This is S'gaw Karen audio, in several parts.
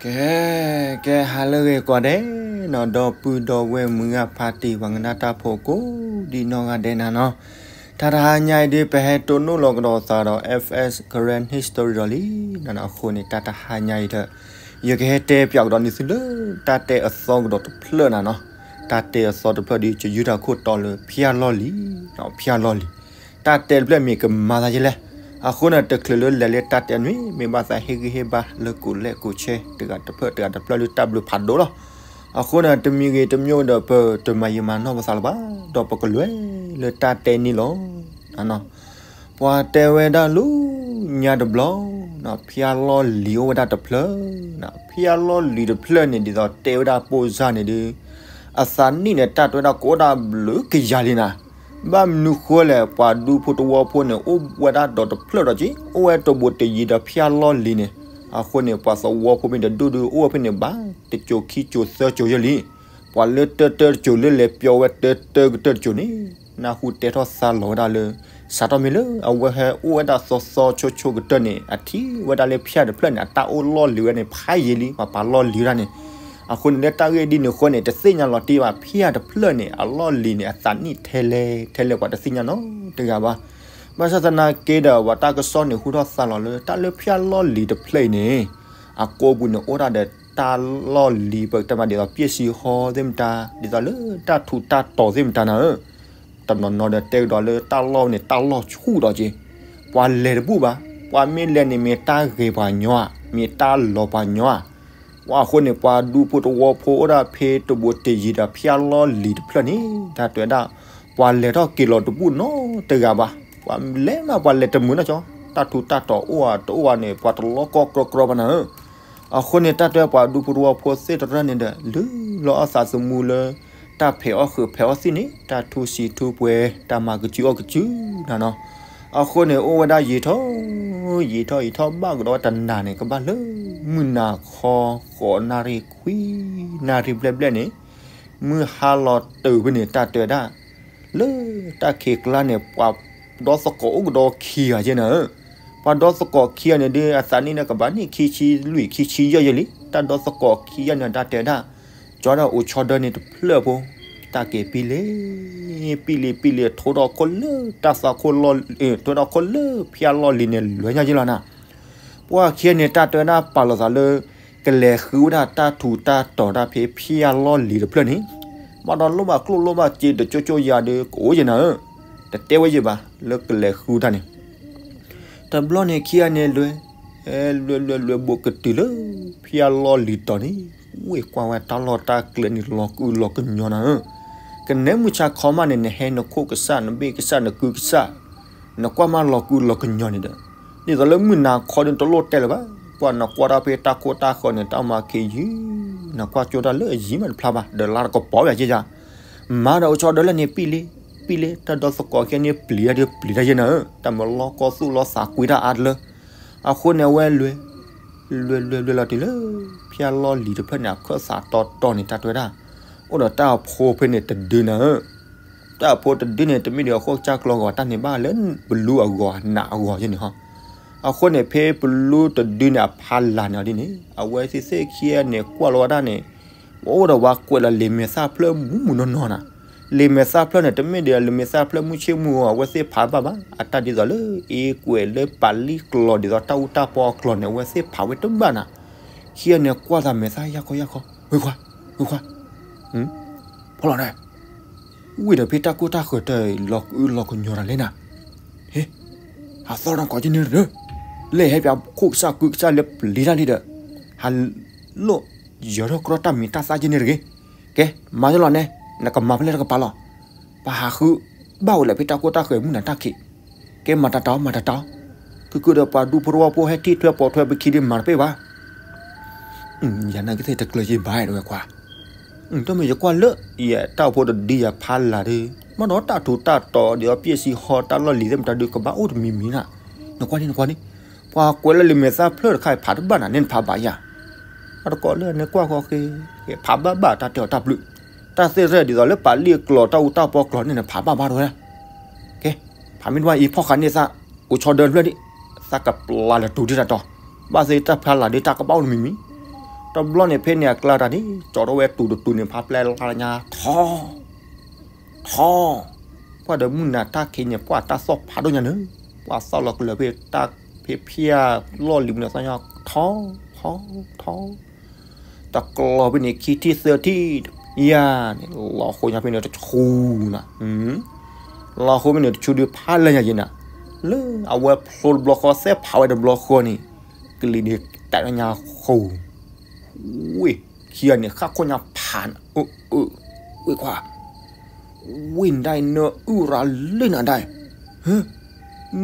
ကဲ, ကဲဟါလၢအဂ့ၤကိးဂၤဒဲးနီၤ, ဒီပုၢ်ဒီဝဲၢ်မုၢ်ဂၤဖးတံၢ် ပှၤကနၣ်တၢ်ဖိကိးဒံနီၢ်ဂၤဒဲးနၤနီၤ, တၢ်တဟါညါအံၤဒုး ပဟဲတိၢ်နီၣ်လီၤကဒီးသးဒီး F S Karen History ဒီးလံနၤနီၤ, အဃိန့ၣ် တၢ်တဟါညါအံၤဒီး ယကဟဲတဲပၠးကဒီးန့ၢ်သုလၢ တၢ်တဲအသီကဒီးတဖျၢၣ်နၤနီၤ, တၢ်တဲအသီတဖျၢၣ်ဒီး ယယုၢ်တၢ်ခိၣ်တီလၢ ဖၠၣ်လီၢ်လံၤ, ဖၠၣ်လီၢ်လံၤ, တၢ်တဲတဖျၢၣ်မ့ၢ်ကမၤသးဒ်လဲၣ်, အဃိန့ၣ် တချုးလၢလဲၤလၢတၢ်တဲနွံ မ့ၢ်ဘၣ်သးဟ့ၣ်ဂံၢ်ဟ့ၣ်ဘါလၢ ကိးလဲၣ်ကိးဆဲ တဂၤတဖျၢၣ် တဂၤတဖျၢၣ်လၢတၢ်ဘျုးဖးဒိၣ်လီၤ. အဃိန့ၣ် တမံၤဂ့ၤတမံၤဂ့ၤဒီး ပတမၤယံာ်မၤနီၢ်ပသးလၢၤဘၣ်, ဒီးပကလဲၤလၢတၢ်တဲန့ၣ်လီၤ. ပှၤတဲဝဲဒၣ်လၢညါတဘျီ, ဖၠၣ်လီၢ်လံၤအိၣ်ဝဲဒၣ်တဖျၢၣ်, ဖၠၣ်လီၢ်လံၤတဖျၢၣ်န့ၣ် ဒ်သိးတဲဝဲဒၣ်ပိၢ်စၢ်န့ၣ်ဒီး အသးနံၣ်န့ၣ် တၢ်တဲဝဲဒၣ်ကအိၣ်ဒၣ်ဘျုးကယၤလံနၤ, ဘၣ်မနုၤဃိလဲၣ် ပှၤဒူဖိတဝီဖိန့ၣ် အိၣ်ဝဲဒၣ်ဒီးတဖျၢၣ်ဒီးက့ အိၣ်ဝဲတဘူးတယံၤဒီးဖၠၣ်လီၢ်လံၤန့ၣ်, အဃိန့ၣ် ပှၤသဝီဖိမ့ၢ်တဒိၣ်ဒုး အိၣ်ဝဲဖဲန့ၣ်ဘၣ် တစိၤခံစိၤသၢစိၤယဲလံ. ပှၤလၢတၢတၢတစိၤလၢလဲၤပျီဝဲတၢတၢကတၢၢ်တစိၤန့ၣ် နၢ်ဟူတဲထီၣ်သါလီၤဝဲဒၣ်လၢ စးထီၣ်မ့ၢ်လၢအဝဲဟဲအိၣ်ဝဲဒၣ်သီသီဆိဆိကတၢၢ်န့ၣ် အထံၣ်ဝဲဒၣ်လၢဖၠၣ်တဖျၢၣ်န့ၣ် အတၢ်အိၣ်လီၢ်လံၤဝဲန့ၣ် ဖးယံာ်လံ ပှၤပာ်လီၢ်လံၤဝဲဒၣ်န့ၣ်, အဃိန့ၣ်လၢတၢ်ဂ့ၢ်ဒ်န့ၣ်အဃိန့ၣ် တသ့ၣ်ညါလီၤတံၢ်ဘၣ် ဖၠၣ်တဖျၢၣ်န့ၣ် အလီၢ်လံၤန့ၣ် အသးနံၣ်ထဲလဲၣ်ထဲလဲၣ် ပှၤတသ့ၣ်ညါနီတဂၤဘၣ်. ဘၣ်ဆၣ်သနာ်က့ဒီး ပှၤတၢ်ကစီၣ်န့ၣ် ဟူထီၣ်သါလီၤလၢ တၢ်လၢဖၠၣ်လီၢ်လံၤတဖျၢၣ်အံၤန့ၣ် အကိာ်ပူၤန့ၣ် အိၣ်ဒၣ်ဒီးတၢ်လီၢ်လံၤ ပကတဲမးဒ်သိး ပျဲၢ်စံဟီသ့ၣ်မတၤ ဒ်သိးလၢတၢ်ထူးတၢ်တီၤသ့ၣ်မတၤနၤဧၢ, တနီၤနီၤဒီးတဲကဒီးလၢတၢ်လီၢ်န့ၣ် တၢ်လီၢ်ဆူၣ်ဒီးက့ၤ, ပှၤလဲၤတဘူၣ်ဘၣ်, ပှၤမ့ၢ်လဲၤန့ၣ် မ့ၢ်တၢ်ဂ့ၤပှၤညီဧါ, မ့ၢ်တၢ်လီၤပှၤညီဧါ. ပှၤအဃိန့ၣ် ပှၤဒူဖိတဝီဖိအိၣ်ဒၣ်ဖဲတဘူးတယံၤဒီး ဖၠၣ်လီၢ်လံၤတဖျၢၣ်န့ၣ် တၢ်တဲဝဲဒၣ် ပှၤလဲၤထီၣ်က့ၤလီၤတဘူၣ်နီတဂၤဘၣ်, ပှၤလဲၤမး ပှၤလဲၤတမုာ်နီၢ်ကီၢ်, တၢ်ထူးတၢ်တီၤအိၣ်ဧါတအိၣ်ဧါန့ၣ် ပှၤတလီၢ်ကီၢ်ကြီကြီဘၣ်နၤဧၢ. အဃိန့ၣ် တၢ်တဲပှၤဒူဖိတဝီဖိသ့ၣ်တဖၣ်န့ၣ်ဒီး လုၢ်လီၤအသးသမူလၢ တၢ်ဖဲးအီၣ်ဃုာ်ဖဲးအီၣ်သံၣ်န့ၣ် တၢ်ထူစံးထူပှဲၤ တၢ်မၤကစုအီၣ်ကစုနၤနီၤ. အဃိန့ၣ် အိၣ်ဝဲဒၣ်ယံာ်ထီၣ် ယံာ်ထီၣ်ယံာ်ထီၣ်ဘၣ်ကဒီးဝဲတနၤန့ၣ် ကဘၣ်လၢ မုၢ်နၤခီ ဃိးနၣ်ရံၣ်ခွံနၣ်ရံၣ်ဘျဲၣ်ဘျဲၣ်န့ၣ် မုၢ်ဟါလီၤတုၤဖဲန့ၣ် တၢ်တဲဝဲဒၣ် လၢတၢ်ခံးကျါန့ၣ် ပှၤဒီသကိးအိၣ်ကဒီးခံဂၤက့နၤဧၢ, ပှၤဒီသကိးခံဂၤန့ၣ်ဒီး အသးနံၣ်န့ၣ် ကဘၣ်န့ၢ်ခံဆံလွံၢ်ခံဆံယဲၢ်ယဲၢ်လံ. တၢ်ဒီသကိးခံဂၤန့ၣ် တၢ်တဲဝဲဒၣ် ကၠီဒီးအိၣ်ဆီဒၢန့ၣ်တဖျၢၣ်ဖိ တၢ်က့ၤပံလ့ၤ ပံလ့ၤ ပံလ့ၤ ထိဒီးခိၣ်လၢတၢ်သးခိၣ်လီၢ် ထိဒီးခိၣ်လၢဖၠၣ်လီၢ်လံၤန့ၣ် လွဲညါယ့လီၤနၤ. ပှၤခံဂၤန့ၣ် တၢ်တဲဝဲဒၣ်ပာ်လီၤသးလၢ ကလဲၤဃုဝဲဒၣ်တၢ်ထူးတၢ်တီၤတၢ်ဖဲဖၠၣ်လီၢ်လံၤတဖျၢၣ်န့ၣ် ဘၣ်ဒီးလိၣ်ဘၣ်ကျိၣ်လိၣ်ဘၣ်စ့တကၠိကၠိယၤဒီး ကအိၣ်ယဲနၤဧၢ, တတဲဝဲယဲဘၣ် လၢကလဲၤဃုတၢ်န့ၣ် တဘျီန့ၣ်ခံဂၤန့ၣ်လွဲ လွဲ လွဲ လွဲ ဘိးကတုၤလၢဖၠၣ်လီၢ်လံၤတီၤန့ၣ် ဝ့ၢ်ကွၢ်ဝဲတၢ်လီၢ်တၢ်ကျဲန့ၣ် လီၤကုလီၤကညီနၤဧၢ. ကနဲမုၢ်ဆါခီမးန့ၣ် နဟဲနခိၣ်ကစၢ် နဘ့ၣ်ကစၢ် နကုကစၢ် နကွၢ်မးလီၤကုလီၤကညီန့ၣ်ဒီး ဒ်သိးလၢမုၢ်နၤခီဒုးတလိၣ်တဲလၢၤဘၣ်, ပှၤနကွၢ်တၢ်ဖဲတၢ်ခိၣ်တၢ်ဃၢၤန့ၣ် တၢ်မၤခ့ယုၢ် နကွၢ်ကၠိတၢ်လၢအယံၤမးတဖျါဘၣ် ဒီးလါတကပီၤဝဲက့ယၤ မၤဒီးအိၣ်ဆီဒၢလၢန့ၣ် ပံလ့ၤ ပံလ့ၤ တၢ်ဒီသကိးခံဂၤန့ၣ် ပျံၤတၢ်ဒုးပျံၤတၢ်ယဲနၤဧၢ, တၢ်မၤလီၤကီၢ်သူၣ်လီၤသးကွံတၢ်အါတလၢ အဃိန့ၣ်အဝဲလွဲ လွဲ လွဲ လွဲလီၤတုၤလၢ ဖၠၣ်လီၢ်လံၤတဖျၢၣ်န့ၣ် အခၢၣ်သးတီတီန့ၣ် တၢ်တဲဝဲဒၣ် အိၣ်ဒီးတၢ်အဖိဖဲန့ၣ်တဒုနၤဧၢ, တၢ်အဖိတဒုန့ၣ် တမ့ၢ်ဒံးအခိၣ်ကစၢ်ကျီဂီၤ တၢ်န့ၣ်ဘၣ်လၢပလူအဂီၢ် နးအဂီၢ်ယဲန့ၣ်ဟီ. အဃိန့ၣ် ဖဲပလူတဒုန့ၣ် အဖါလၢ်န့ၣ်အီၤဒ်န့ၣ် အဝဲသ့ၣ်သ့ၣ်ခံဂၤန့ၣ် ကွၢ်လီၤဝဲဒၣ်န့ၣ် အိၣ်ဒီးပှၤကွဲးလီၤလံာ်မဲာ်သၣ်ဖျၢၣ်မူးမူးနီၢ်နီၢ်နၤ, လံာ်မဲာ်သၣ်ဖျၢၣ်န့ၣ် တမ့ၢ်ဒံးလံာ်မဲာ်သၣ်ဖျၢၣ်မုၢ်ဆ့ၣ်မုၢ်ဂီၤ အဝဲသ့ၣ်ဖးဘၣ်ဘၣ်, အတၢ်ဒ်သိးလၢအ့ကွဲးလၢပာ်လံၣ်ကျီၢ် ဒ်သိးတၢ်အူတၢ်ပီအကျီၢ်န့ၣ် အဝဲသ့ၣ်ဖးဝဲတဘၣ်နၤ, ခံဂၤန့ၣ်ကွၢ်သးမဲာ်သၣ်ယၢ်ခီယၢ်ခီ, ဝ့ၢ်ခွါ, ဝ့ၢ်ခွါ, ဖီလီၤဒၣ် ဝ့ၢ်ဒီးဖဲတၢ်ကိၢ်တၢ်ဃၢၤတၢ်လီၤကုလီၤကညီတၢ်လဲၣ်နၤ, ဟ့, ဟးသီထီၣ်ကီးက့န့ၣ်တဂ့ၤ, လၢဟဲပၠးခိၣ်ကစၢ်ကုကစၢ်လၢပျံၤတၢ်လံဒီး, ဟးလိၣ်ယၢၤထီၣ်ကြီတၢ်မံၤတၢ်သၣ်က့န့ၣ်တဂ့ၤ, ကဲ, မၤယလီၤနဲ, နကမၤဖဲလဲၣ်တကပၤလီၤ, ပဟးဃုဘၣ်ဝဲလၢဖဲတၢ်ကိၢ်တၢ်ဃၢၤမုၢ်နၤတၢ်ခံး, ကဲမၤတၢ်တၢ်အီၣ်မၤတၢ်တၢ်အီၣ်, ကုကုဒီးပှၤဒူဖိတဝီဖိဟဲထံၣ်ထွဲပိာ်ထွဲပခံဒုးမၤတပ့ၢ်ဘၣ် ယၤနာ်က့သ့ၣ်တကျၢၤယဘၣ်ဒဝဲခွါ, တမ့ၢ်ယကွၢ်လၢ ယတၢ်အိၣ်ဖိတဒုယဖါလၢ်ဒီး မ့ၢ်ဒီးတၢ်ထူးတၢ်တီၤဒ်သိးပျဲၢ်စံဟီတၢ်လီၢ်လံၤသ့ၣ်မတၤဒုးကဘၣ်အိၣ်တမံၤမံၤနၤ, နကွၢ်န့ၣ် နကွၢ်န့ၣ်, ပှၤကွဲးလၢလံာ်မဲာ်သၣ်ဖျၢၣ်တခါဖးတဘၣ်နၤန့ၣ်နဖးဘၣ်ယၤ, အတကိးလၢနကွၢ်ဃီဃ့, ဖးဘၣ်ဘၣ်တၢ်တဲအီၤတၢ်ဘျုး, တၢ်သ့ၣ်ရဲၣ်ဒ်သိးလၢပာ်လံၣ်အကျီၢ်တၢ်အူတၢ်ပီကျီၢ်န့ၣ်နဖးဘၣ်ဘၣ်တဝဲဒၣ် ကဲ, ဖးမ့ၢ်တဘၣ်အံၤဖီၣ်ဃာ်န့ၢ်သး, အိၣ်ဆီဒၢတဖျၢၣ်ဒံး, သးကပျၢ်လၢတူၤဒံးတၢ်တီၤ, ဘၣ်သ့ၣ်တၢ်ဖျါလၢ်ဒုးတၢ်ကဘၣ်အိၣ်တမံၤမံၤ, တဘျီန့ၣ်ဖဲန့ၣ်အကျါတၢ်န့ၣ် ကၠီထီၣ်ဝဲတူၤတတူၤန့ၣ် ဖါပျဲလါညါ ထီ ထီ ပှၤဒီးမုၢ်နၤတၢ်ခံးန့ၣ် ပှၤတၢ်သီၣ်ဖးဒိၣ်ညါန့ၣ် ပှၤသီၣ်လီၤကလၢာ်ဖဲတၢ်ဖဲဖၠၣ်လီၢ်လံၤမုၢ်နၤသီၣ်ညါ ထီ ထီ ထီ တကျီၤဖဲန့ၣ် ခံထံၣ်သၢထံၣ် ယၤန့ၣ် လီၤဃိညါဖဲန့ၣ်တဆူနၤ လီၤဃိဖဲန့ၣ်တဆူဒုးဖးလၢညါယဲနၤ လၢအဝဲဖျိတဘျီဃီ သဲဖးဝဲတဘျီဃီန့ၣ် ကလံၤန့ၣ်တၢ်ညါဃိ ဝ့ၢ်ခံဂၤန့ၣ် ဃၣ်ခိၣ်ညါဖးနၤ ဝ့ၢ်ခွါ ဝ့ၢ်နဒၣ် နအုၣ်ရၤလၢနဒၣ်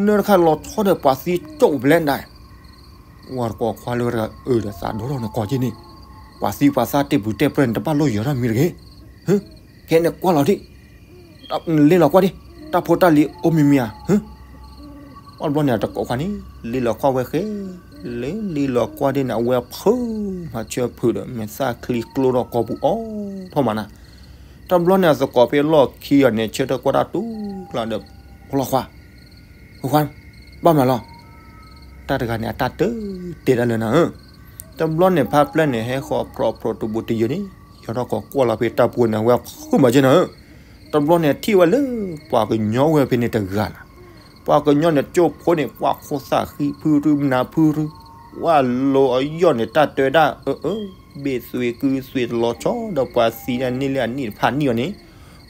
နတခါလီၤဆီဒီးပှၤသံကၠိၣ်ပလဲနဒၣ် ဝဲတကိးခွါလၢတဂၤအၢဒီးသးဒိၣ်ထီၣ်နကိးက့ၤန့ၣ် ပှၤသံပှၤသၣ်တ့ၢ်ပူၤတဲၢ်ပြဲၢ်န့ၣ် တဘၣ်လိၣ်ယၢၤထီၣ်မံၤတဂ့ၤ ခဲန့ၣ်ကွၢ်လီၤဒံး နလ့လီၤကွၢ်ဒံး တၢ်ဖိတၢ်လံၤအိၣ်မံၤမံၤဧါ အီၣ်တဘျီန့ၣ် တကိးခွါန့ၣ် လ့လီၤကွၢ်ဝဲဃဲ လ့လ့လီၤကွၢ်ဒံးန့ၣ် အဝဲဖုးမၤဆၢဖုးဒီး မဲာ်သၣ်ချံကျိထီၣ်ကိာ်ပူၤအိၣ်ထီၣ်မးနၤ တဘျီန့ၣ် အသကိးဖဲလီၢ်ခံဂၤန့ၣ် ဆၢထၢၣ်ကွၢ်တၢ်တူၢ်ကျါဒီး ဖိလီၤခွါ ဖိခွါ ဘၣ်မနုၤလီၤ တၢ်တဂၤန့ၣ် အတၢ်တတဲတၢ်လၢနၤဧၢ တဘျီန့ၣ် ဖါပျဲၢ်န့ၣ် ဟဲဃီၤဖြီဖြီတဘိတယၢၤန့ၣ် ယီၤထီၣ်ကီးကွၢ်လီၤဖဲတၢ်ပူၤန့ၣ် အဝဲဖုးမၤက့ၤနၤဧၢ တဘျီန့ၣ် ထံၣ်ဝဲလၢ ပှၤကညီဝဲဖဲန့ၣ်တဂၤနၤ ပှၤကညီန့ၣ် ကၠိဖိန့ၣ် ပှၤခိၣ်သၣ်ဃံဖုရူ မနၤဖုရူ ဝဲလိၤအယီၣ်န့ၣ် တၢ်တဲဒၣ်အၢအၢ ဘ့ၣ်သွံၣ်ကုသွံၣ်တလီၤဆီဒီးပှၤသံန့ၣ်လၢအနံၣ်တဖၣ်နံၣ်အီၤန့ၣ်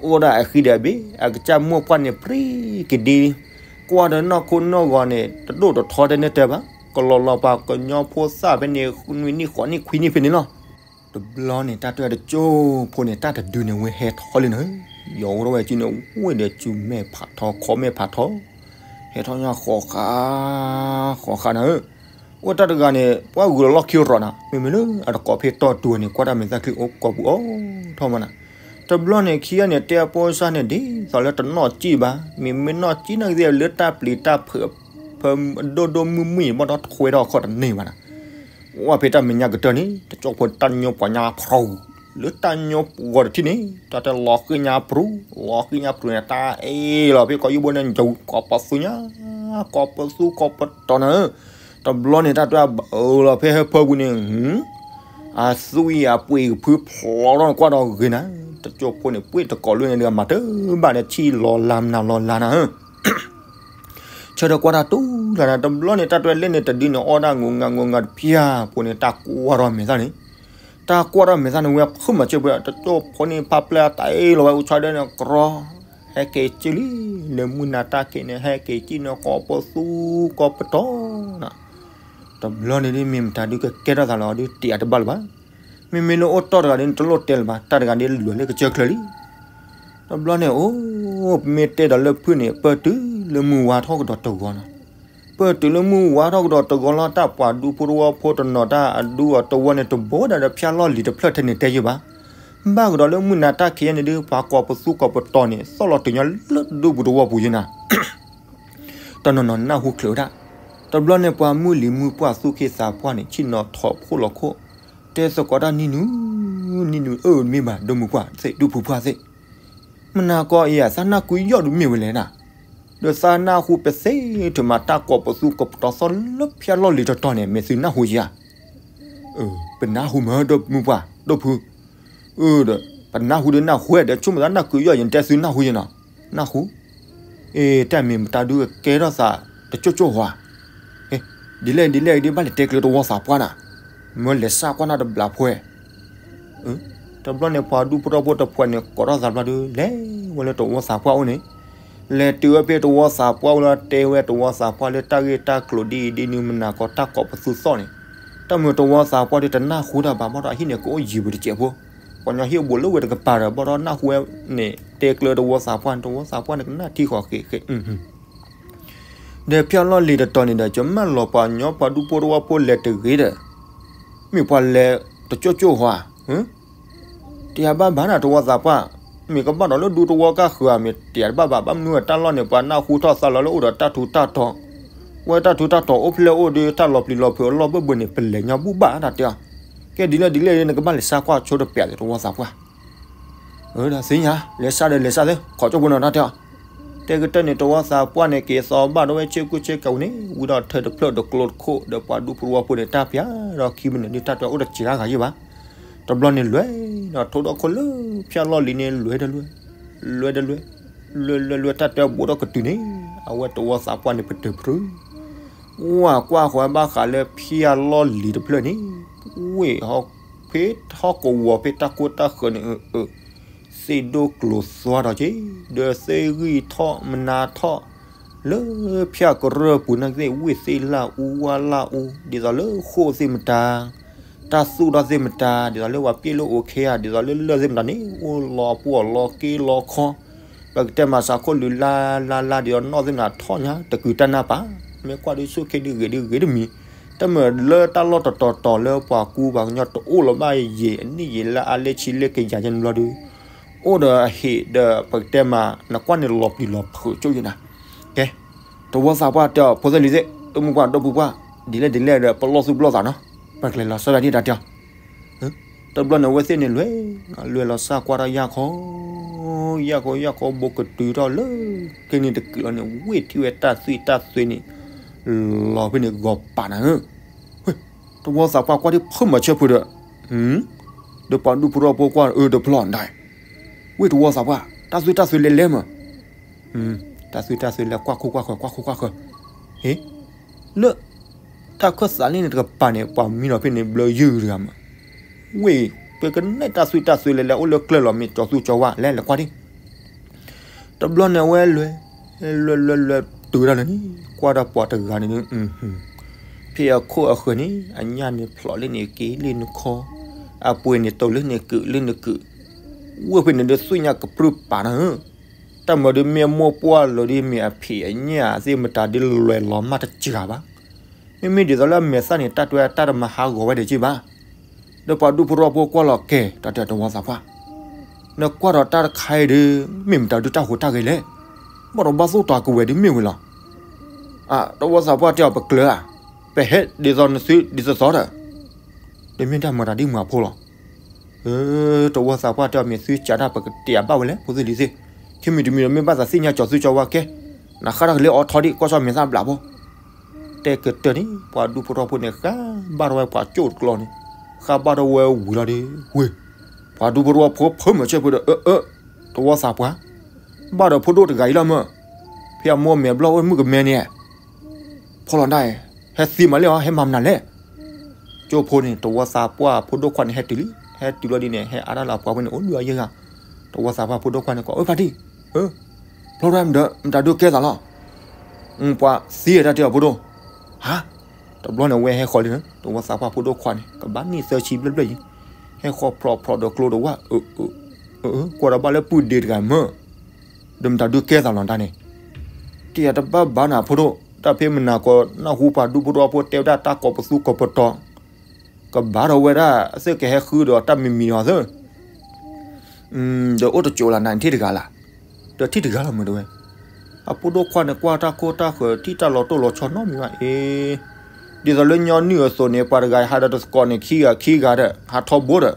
အိၣ်ဒၣ်အဃံဒီးအဘ့ၣ် အကစၢ်မိၢ်ပှၢ်န့ၣ် ပြံကဒ့ ကွၢ်ဒီးနီၢ်ခိနီၢ်ဂီၤန့ၣ် တဒိၣ်တထီတဲန့ၢ်တၢ်ဘၣ် ကလီၤလီၤပှၤကညီဖိသၣ်ဖဲန့ၣ် နွံနံၣ်ဃိးနံၣ်ခွံနံၣ်ဖဲန့ၣ်လီၤ တဘျီန့ၣ် တၢ်တဲတကၠိဖိန့ၣ် တၢ်တဒုန့ၣ် ဝဲဟဲထီၣ်လံနၤဧၢ ယီၤအိၣ်ထီၣ်ဝဲစုန့ၣ် ဝ့ၢ်ဒီးစုမဲာ်ဖးထီ ခီမဲာ်ဖးထီ ဟဲထီၣ်ညါဃီၤဃာ် ဃီၤဃာ်နၤဧၢ အိၣ်တၢ်တဂၤန့ၣ် ပှၤဂုာ်လီၤလီၢ်ခံရီၤနၤ မ့မ့ၢ်လၢအတကိးဖဲတီၢ်တူၤန့ၣ် ကွၢ်တၢ်မဲာ်သၣ်ချံအိၣ်ကိာ်ပူၤအိၣ်ထီၣ်မးနၤ တဘျီန့ၣ် ခံဂၤန့ၣ် တဲအဖိစၢ်န့ၣ် ဒ်သိးလၢတနီၣ်ကံၣ်ဘၣ် မ့မ့ၢ်နီၣ်ကံၣ်နာ်က့ၤလၢတၢ်ပျံၤတၢ်ဖုး ဖဲဒိၣ်ဒိၣ်မုၢ်မုၢ် ဘၣ်ဒီးထွဲထီၣ်အခီၣ်တန့ၢ်ဘၣ်နၤ ဝဲဖဲတၢ်မဲာ်ညါကတၢၢ်န့ၣ် တကၠိဖိတၢ်ညီပှၤညါဖျိ လၢတၢ်ညီပှၤတထံၣ်န့ၣ် တၢ်တဲလီၤဃံညါဖျိ လီၤဃံညါဖျိန့ၣ် တၢ်အ့ၣ်လီၤဖဲကီးယုၢ်ဘိန့ၣ် ယကိးပသူညါ ကိးပသူကိးပတီၤနၤဧၢ တဘျီန့ၣ် တၢ်တဲဘၣ်လီၤဖဲဟဲဖၢပူၤန့ၣ် အသွံၣ်အပှ့ၤကဖုဖျိထီၣ်န့ၣ် ကွၢ်ဒီးဂ့ၤနၤ တကၠိဖိန့ၣ် ပှ့ၤတကိးလၢန့ၣ်ဒီး မၤတဘၣ်ဒီး ဆံၣ်လီၤလၤမနုၤလီၤလၤနၤဧၢ ဆၢထၢၣ်ကွၢ်တၢ်တူၢ်လၢ်နၤ တဘျီန့ၣ် တၢ်တဲလၢန့ၣ်တဒုန့ၣ် အီၣ်ဒၣ်ငိးငါငိးငါတဖၠၣ်ဖိန့ၣ် တၢ်ကွၢ်ထီၣ်မဲာ်သၣ်န့ၣ် တၢ်ကွၢ်ထီၣ်မဲာ်သၣ်န့ၣ် ဝဲဖုးမၤစၢၤပှဲၤ တကၠိဖိန့ၣ် ဖါပျဲၢ်တၢ်အ့ၣ်လီၤဝဲအိၣ်ဆီဒၣ်န့ၣ် ကြီ ဟဲက့ၤကံၣ်လံ လၢမုၢ်နၤတၢ်ခံးန့ၣ် ဟဲက့ၤကံၣ်န့ၣ် ကိးပသူကိးပတီၤနၤ တဘျီန့ၣ်ဒ်မ့ၢ်မတၤဒုးကကဲထီၣ်သးလီၤ ဒုးတ့ၢ်အတဘၣ်လၢၤဘၣ်. မ့မ့ၢ်လၢအိၣ်တီၢ်တဂၤဒ်န့ၣ် တလိၣ်တဲလၢၤဘၣ် တၢ်တဂၤဒ်လဲၤလၢကစၢၢ်ချၢလံ. တဘျီန့ၣ်အိၣ် ပမ့ၢ်တဲဒီးလၢဖုၣ်န့ၣ် ပၢၢ်တုၤလၢမုၢ်ဝါထီၣ်ကဒီးတဂီၤနီၤ. ပၢၢ်တုၤလၢမုၢ်ဝါထီၣ်ကဒီးတဂီၤလီၤ တၢ်ပှၤဒူဖိတဝီဖိတနီၤ တၢ်အဒူအတဝီန့ၣ် တဘိဒၣ်ဒီးဖၠၣ်လီၢ်လံၤတဖျၢၣ်ထဲန့ၣ်တဲယုၢ်ဘၣ်. ဘၣ်ကဒီးလၢမုၢ်နၤတၢ်ခံးန့ၣ်ဒုး ပှၤကိးပသူကိးပတီၤန့ၣ် သီၣ်လီၤတုၤညီလၢဒူပူၤတဝီပူၤယုၢ်နၤ တနီၤနီၤနၢ်ဟူချုးဝဲဒၣ်. တဘျီန့ၣ်ပှၤမုၢ်လံၤမုၢ်ပှၢ်သူၣ်က့သးပှၢ်န့ၣ် ဆ့ၣ်နီၤထီၣ်ဖိလီၤခိၣ်, တဲသကိးတၢ်နံၤနုၤ, နံၤနုၤဧၢ မ့ၢ်ဘၣ် ဒိၣ်မုၢ်ပှၢ်သ့ၣ် ဒူပူၤပှၢ်သ့ၣ်, မနၤကီအံၤ သးနၢ်ကွံယီၢ်ဒုးမ့ၢ်ဝဲလဲၣ်နၤ, ဒီးသးနၢ်ဟူပသ့ၣ် ထုးမးတၢ်ကိးပသူကိးပတီၤသီၣ်လၢဖၠၣ်လီၢ်လံၤတတီၤန့ၣ် မ့ၢ်သုနၢ်ဟူဧါ. ပနၢ်ဟူမး ဒိၣ်မုၢ်ပှၢ် ဒိၣ်ဖု ဒီး ပနၢ်ဟူဒုးနၢ်ဟူဝဲဒီး ဆိကမိၣ်သးနၢ်ကွံယီၢ်ယဲၢ် နတဲသုနၢ်ဟူယဲၢ်နီၤ, နၢ်ဟူ, အ့ တၢ်မ့ၢ်မတၤဒုးကကဲထီၣ်သး တကၠိၣ်ကၠိၣ်ဟါ, ဒ်လဲၣ်ဒ်လဲၣ်ဒ်ဘၣ်လဲၤတဲကျဲတဝီသးပှၢ်နၤ, မၢလဲၤစၢ်ကွၢ်နၤတဘျီဖဲ တဘျီန့ၣ် ပှၤဒူဖိထီဖိတဖုန့ၣ် ကိးထီၣ်သးဘျီဒုး လဲၤဝဲလၢတဝီသးပှၢ်အိၣ်န့ၣ်, လဲၤတုၤဝဲဖဲတဝီသးပှၢ်အိၣ်လီၤ တဲဝဲတဝီသးပှၢ်လၢတၢ်ဂ့ၢ်တၢ်ကျိၤဒ်အံၤဒ်နုၤ မနၤကီတၢ်ကိးပသူသီၣ်န့ၣ်, တၢ်မ့ၢ်တဝီသးပှၢ်ဒုးတနၢ်ဟူတၢ်ဘၣ် ဘၣ်ဒီးအဟံၣ်န့ၣ်ကအိၣ်ယံၤပူၤတစဲးဖိ, ပှၤညီဟံၣ်အိၣ်ဘူးလၢဝဲတကပၤဒီး ဘၣ်ဒီးနၢ်ဟူဝဲန့ၣ် တဲကျဲတဝီသးပှၢ် တဝီသးပှၢ်န့ၣ်ကနၣ်ထံဃီၤဃ့ဃ့ ဒီးဖၠၣ်လီၢ်လံၤတတီၤန့ၣ်ဒီး ကမၢလီၤပှၤညီပှၤဒူဖိတဝီဖိလဲၤတဂ့ၤဒီး, မ့ၢ်ပှၤလဲၤတကၠိၣ်ကၠိၣ်ဟါ, တယၤဘၣ်ဘၣ်နၤတဝီသးပှၢ်, မ့ၢ်ကဘၣ်ဒီးလၢဒူတဝီကၢ်ဃၢၤဧါ မ့ၢ်တယၤတဘၣ်ဘၣ် ဘၣ်မနုၤတၢ်လီၢ်န့ၣ် ပှၤနၢ်ဟူထီၣ်သးလီၤလၢအိၣ်ဒီးတၢ်ထူးတၢ်တီၤ, ဝဲတၢ်ထူးတၢ်တီၤအိၣ်ဖျဲၣ်အိၣ်ဒီး တၢ်လီၤပျံၤလီၤဖုးအလီၢ်ဘၢၣ်ဘၢၣ်န့ၣ် ပလဲၤညီဘူၣ်ဘၣ်တၢ်တဲအီၤ, ကဲဒ်လဲၣ်ဒ်လဲၣ် နကဘၣ်လဲၤစၢ်ကွၢ်ဆိတပျးသ့ၣ်တဝီသးပှၢ် ဒီးသ့ၣ်ညါ လဲၤစၢ်ဒီးလဲၤစၢ်သ့ ခိးကၠိဖိနီၤတၢ်တဲအီၤ, တဲကတၢၢ်န့ၣ် တဝီသးပှၢ်န့ၣ် က့ၤသီဘၣ်ဒီးဝဲဆ့ကူဆ့ကၤဝံၤန့ၣ် ဝံၤဒီးထၢတဖျၢၣ်တကျိတခိၣ်ဒီးပှၤဒူဖိတဝီဖိန့ၣ် တၢ်ပျၢ်ဒီးခံမံးနံးဒုး တၢ်တဲအိၣ်တစဲးတဂၤယဲၢ်ဘၣ်. တဘျီန့ၣ်လွဲၢ်ဒီးထိၣ်ဒီခိၣ်လၢဖၠၣ်လီၢ်လံၤန့ၣ် လွဲၢ်တလွဲၢ်, လွဲၢ်တလွဲၢ်, လွဲၢ်လွဲၢ်လွဲၢ် တၢ်တဲဘိးဒီးကတုၤန့ၣ် အဝဲတဝီသးပှၢ်န့ၣ် ပတုာ်ဖုး ဝၢ်ကွၢ်ဃီဘၣ်ဃးလၢဖၠၣ်လီၢ်လံၤတဖျၢၣ်န့ၣ် ဝ့ၢ်ဟီၣ်ဖ့ဟီၣ်ကဝီၤဖဲတၢ်ကိၢ်တၢ်ဃၢၤန့ၣ် အၢ သ့ၣ်ဒိၣ်ကျိၤသွါထီၣ်က့ၤ ဒီးသ့ၣ်ဂံၢ်ထီၣ်မနါထီၣ် လၢဖၠၣ်ကရၢၢ်ပူၤနာ်က့သ့ၣ် ဝ့ၢ်သ့ၣ်လၢအူဝၣ်လၢအူ ဒ်သိးလၢဃိၣ်သ့ၣ်မတၤ တၢ်သူၣ်ထီၣ်သ့ၣ်မတၤ ဒ်သိးလၢပှၤပျဲၢ်လၢအိၣ်ခဲဧါ ဒ်သိးလၢလၢၢ်သ့ၣ်မတၤန့ၣ် အိၣ်လီၤပှီၢ်လီၤက့လီၤခီ ပကတဲမၤစးခိၣ်လုၢ်လါလါလါ ဒ်သိးနီၣ်သ့ၣ်မတၤထီၣ်ညါ တကုာ်တၢ်နၢ်ပၢၢ် မ့ၢ်ကွၢ်ဒုးဆူၣ်ခ့ဒုးဂ့ၤဒုးဂ့ၤတမံၤ တမ့ၢ်လၢတၢ်လီၢ်တတီၤတီၤလၢပှၤကူပှၤကညီတအိၣ်လီၤဘၣ်ယံာ်အနံၣ်ယံာ်လၢအလဲဆံလၢကယၤယဲၢ်န့ၣ်ဘျီဒုး အိၣ်ဒီးအဟံၣ်ဒီးပကတဲမး နကွၢ်န့ၣ်လီၤပျံၤလီၤဖုးကၠိယဲၢ်နၤ ကဲ တဝီသးပှၢ်တဲအီၤ ဖိသ့ၣ်လံၤသ့ၣ် တမုၢ်ပှၢ်ဒီပုၢ်ပှၢ် ဒ်လဲၣ်ဒ်လဲၣ်ဒီး ပလီၢ်သူၣ်ပလီၢ်သးနီၤ ပကျဲၤလီၤဆီဒၣ်တၢ်တဲအီၤ တဘျီန့ၣ်ဝဲသ့ၣ်န့ၣ်လွဲၢ် လွဲၢ်လီၤစၢ်ကွၢ်ထီၣ်ယၢ်ခီ ယၢ်ခီယၢ်ခီဘိးကတုၤထီၣ်လၢ က့န့ၣ်တကုာ်လီၤန့ၣ် ဝ့ၢ်ထံၣ်ဝဲတၢ်သွံၣ်တၢ်သွဲန့ၣ် လီၤဖဲန့ၣ်ဂီၤပာ်နၤဧၢ တဝီသးပှၢ်ကွၢ်ဒ်ဖုမၤဆၢဖုဒီး ဒီးပှၤဒူဖိထီၣ်ဖိကွၢ်အၢ တဖျီၣ်ဒၣ် ဝ့ၢ်တဝီသးပှၢ် တၢ်သွံၣ်တၢ်သွဲလဲၤလဲၤမး တၢ်သွံၣ်တၢ်သွဲလဲၤကွၢ်ခိၣ်ကွၢ်ဃၢၤ ကွၢ်ခိၣ်ကွၢ်ဃၢၤ ဟ့ လၢ တၢ်ခၢၣ်သးလံန့ၣ်တကပၤန့ၣ် ပှၤမံလီၤဖဲန့ၣ်ဘျၢယုၢ်တဂၤမး ဝ့ၢ် ပကနဲၣ်တၢ်သွံၣ်တၢ်သွဲလဲၤလဲၤအိၣ်လၢကျဲလီၤ မ့ၢ်ကၠီၤသူကၠီၤဝါ လဲၤလဲၤကွၢ်ဒ် တဘျီန့ၣ်ဝဲလွဲၢ် လွဲၢ်လွဲၢ်လွဲၢ်တုၤဒၣ်လၢန့ၣ် ကွၢ်ဒီးပှၤတဂၤန့ၣ် ဖဲအခိၣ်အဃၢၤန့ၣ် အညၣ်န့ၣ်ဖျိးလၢန့ၣ်က့ၤလၢနခီ အပှ့ၤန့ၣ်တိာ်လၢန့ၣ်ကုာ်လၢနကုာ် ဝ့ၢ်ဖဲန့ၣ်ဒီးသွံၣ်ညါကပြုၢ်ပာ်နၤဧၢ တၢ်မၤဒုးမ့ၢ်အမိၢ်ပှၢ်လၢာ်ဒ်မ့ၢ်အဖံးအညၣ်သ့ၣ်မတၤဒ်လဲၤလီၤမးတစှၤဘၣ် မ့မ့ၢ်ဒ်သိးလၢအမဲာ်သၣ်န့ၣ် တၢ်တွဲတၢ်တမၤဟးဂီၤဝဲဒၣ်က့ဘၣ် ဒီးပှၤဒူဖိထီၣ်ဖိကွၢ်လီၤကဲ တၢ်တဲတဝီသးပှၢ် နကွၢ်ဒီးတၢ်တခါအံၤဒီး မ့ၢ်မတၤဒုးတၢ်ဟူးတၢ်ဂဲၤလဲၣ် ဘၣ်ဒီးဘၣ်သိၣ်တၢ်ကဝဲၤဒုးမ့ၢ်ဝဲလီၤ အ တဝီသးပှၢ်တဲအီၤပကျၢၤဧါ ပဟဲဒ်သိးနသုဒ်သိးသိးဒီး တမ့ၢ်တၢ်မၤတၢ်ဒ်မၤဖိလီၤ တဝီသးပှၢ်တဲအီၤမ့ၢ်သုစးဒၣ်ပကတဲအဘၣ်ဝဲလဲၣ် ဖိသ့ၣ်လံၤသ့ၣ် ခံမံၤတမံၤဒီးမ့ၢ်ဘၣ်သးသ့ၣ်ညါကၠီၤသုကၠီၤဝါကဲ နဃၣ်တၢ်ကလဲၤအိးထီဒံး ကွၢ်ဆီၣ်မဲာ်သၣ်ဘျးဖိ တဲကတၢၢ်န့ၣ် ပှၤဒူဖိထီၣ်ဖိန့ၣ် ဃၣ်ဘၣ်ထီၣ်ဝဲပှၤကၠိၣ်တကျီန့ၣ် ဃၣ်ဘၣ်ထီၣ်ဝဲဝံၤလီၤဒီး ဝ့ၢ် ပှၤဒူဖိထီၣ်ဖိဖုမၤဆၢဖုဒီး အၢ အၢ တဝီသးပှၢ် ဘၣ်ဒီးဖိဒိၣ်တဂၤအံၤလီၤမး ဖဲအမိၢ်မဲာ်ဘျီၣ်အိၣ်မုၣ်ကမဲန့ၣ် ဖီလီၤဒၣ် ဟဲသံမးလၢအီၤ ဟဲမၤမနုၤလဲၣ် ကၠိဖိန့ၣ် တဝီသးပှၢ်ဖိဒိၣ်ခွါန့ၣ် ဟဲတုၤလံ ဟဲတုၤလီၤဒ်န့ၣ် ဟဲအါဒၣ်လၢအပှၤဝဲန့ၣ် အိၣ်ဒုးအယဲၢ်ဂၤ တဝီသးပှၢ်ဖိဒိၣ်ခွါန့ၣ် ကိးအၢဖါတံၢ် အၢ ဖျီထီၣ်မတၤဒုးကဲသးလီၤ ပှၤသံတၢ်တဲအီၤဖိဒိၣ် ဟါ တဘျီန့ၣ်ဝဲဟဲဃီၤလံ တဝီသးပှၢ်ဖိဒိၣ်ခွါန့ၣ် ကဘၣ်နံၣ်သၢဆံဘျဲၣ်ဘျဲၣ်ယံၤ ဟဲဃီၤဖျိးဖျိးဒီးကျိတဝၢ် အၢ ကွၢ်ဒီးဘၣ်လၢပုၢ်ဒ့တဂၤမး ဒီးမတၤဒုးကဲသးလီၤတၢ်န့ၣ် တယၤတဘၣ်ဘၣ်နၤဖိဒိၣ် တၢ်ဖဲမနၤကိးနၢ်ဟူပှၤဒူဖိထီၣ်ဖိတဲဝဲဒၣ်တၢ်ကိးပသူကိးပတီၤ ကဘၣ်ဒီးဝဲဒၣ် သုကဟဲဃုဒီးတၢ်မံၤမံၤအီၤသၢ ဒီးအိၣ်တကၠိလၢနၤထံၣ်တဂၤလၢ် ဒီးထံၣ်တဂၤလီၤမးတဲဝဲ အဖိဒိၣ်ခွါန့ၣ် ကွၢ်တၢ်ခိၣ်တၢ်ဃၢၤ ထံၣ်တၢ်လီၤတိၢ်လီၤဆီနီတမံၤဘၣ်အံၤ ဒ်သိးလၢညီနုၢ်အသိးန့ၣ် ပှၤတဂၤဟးဒီးတသကိးန့ၣ် ခံဂၤခံဂၤဒီး ဟးထီဘိဒီး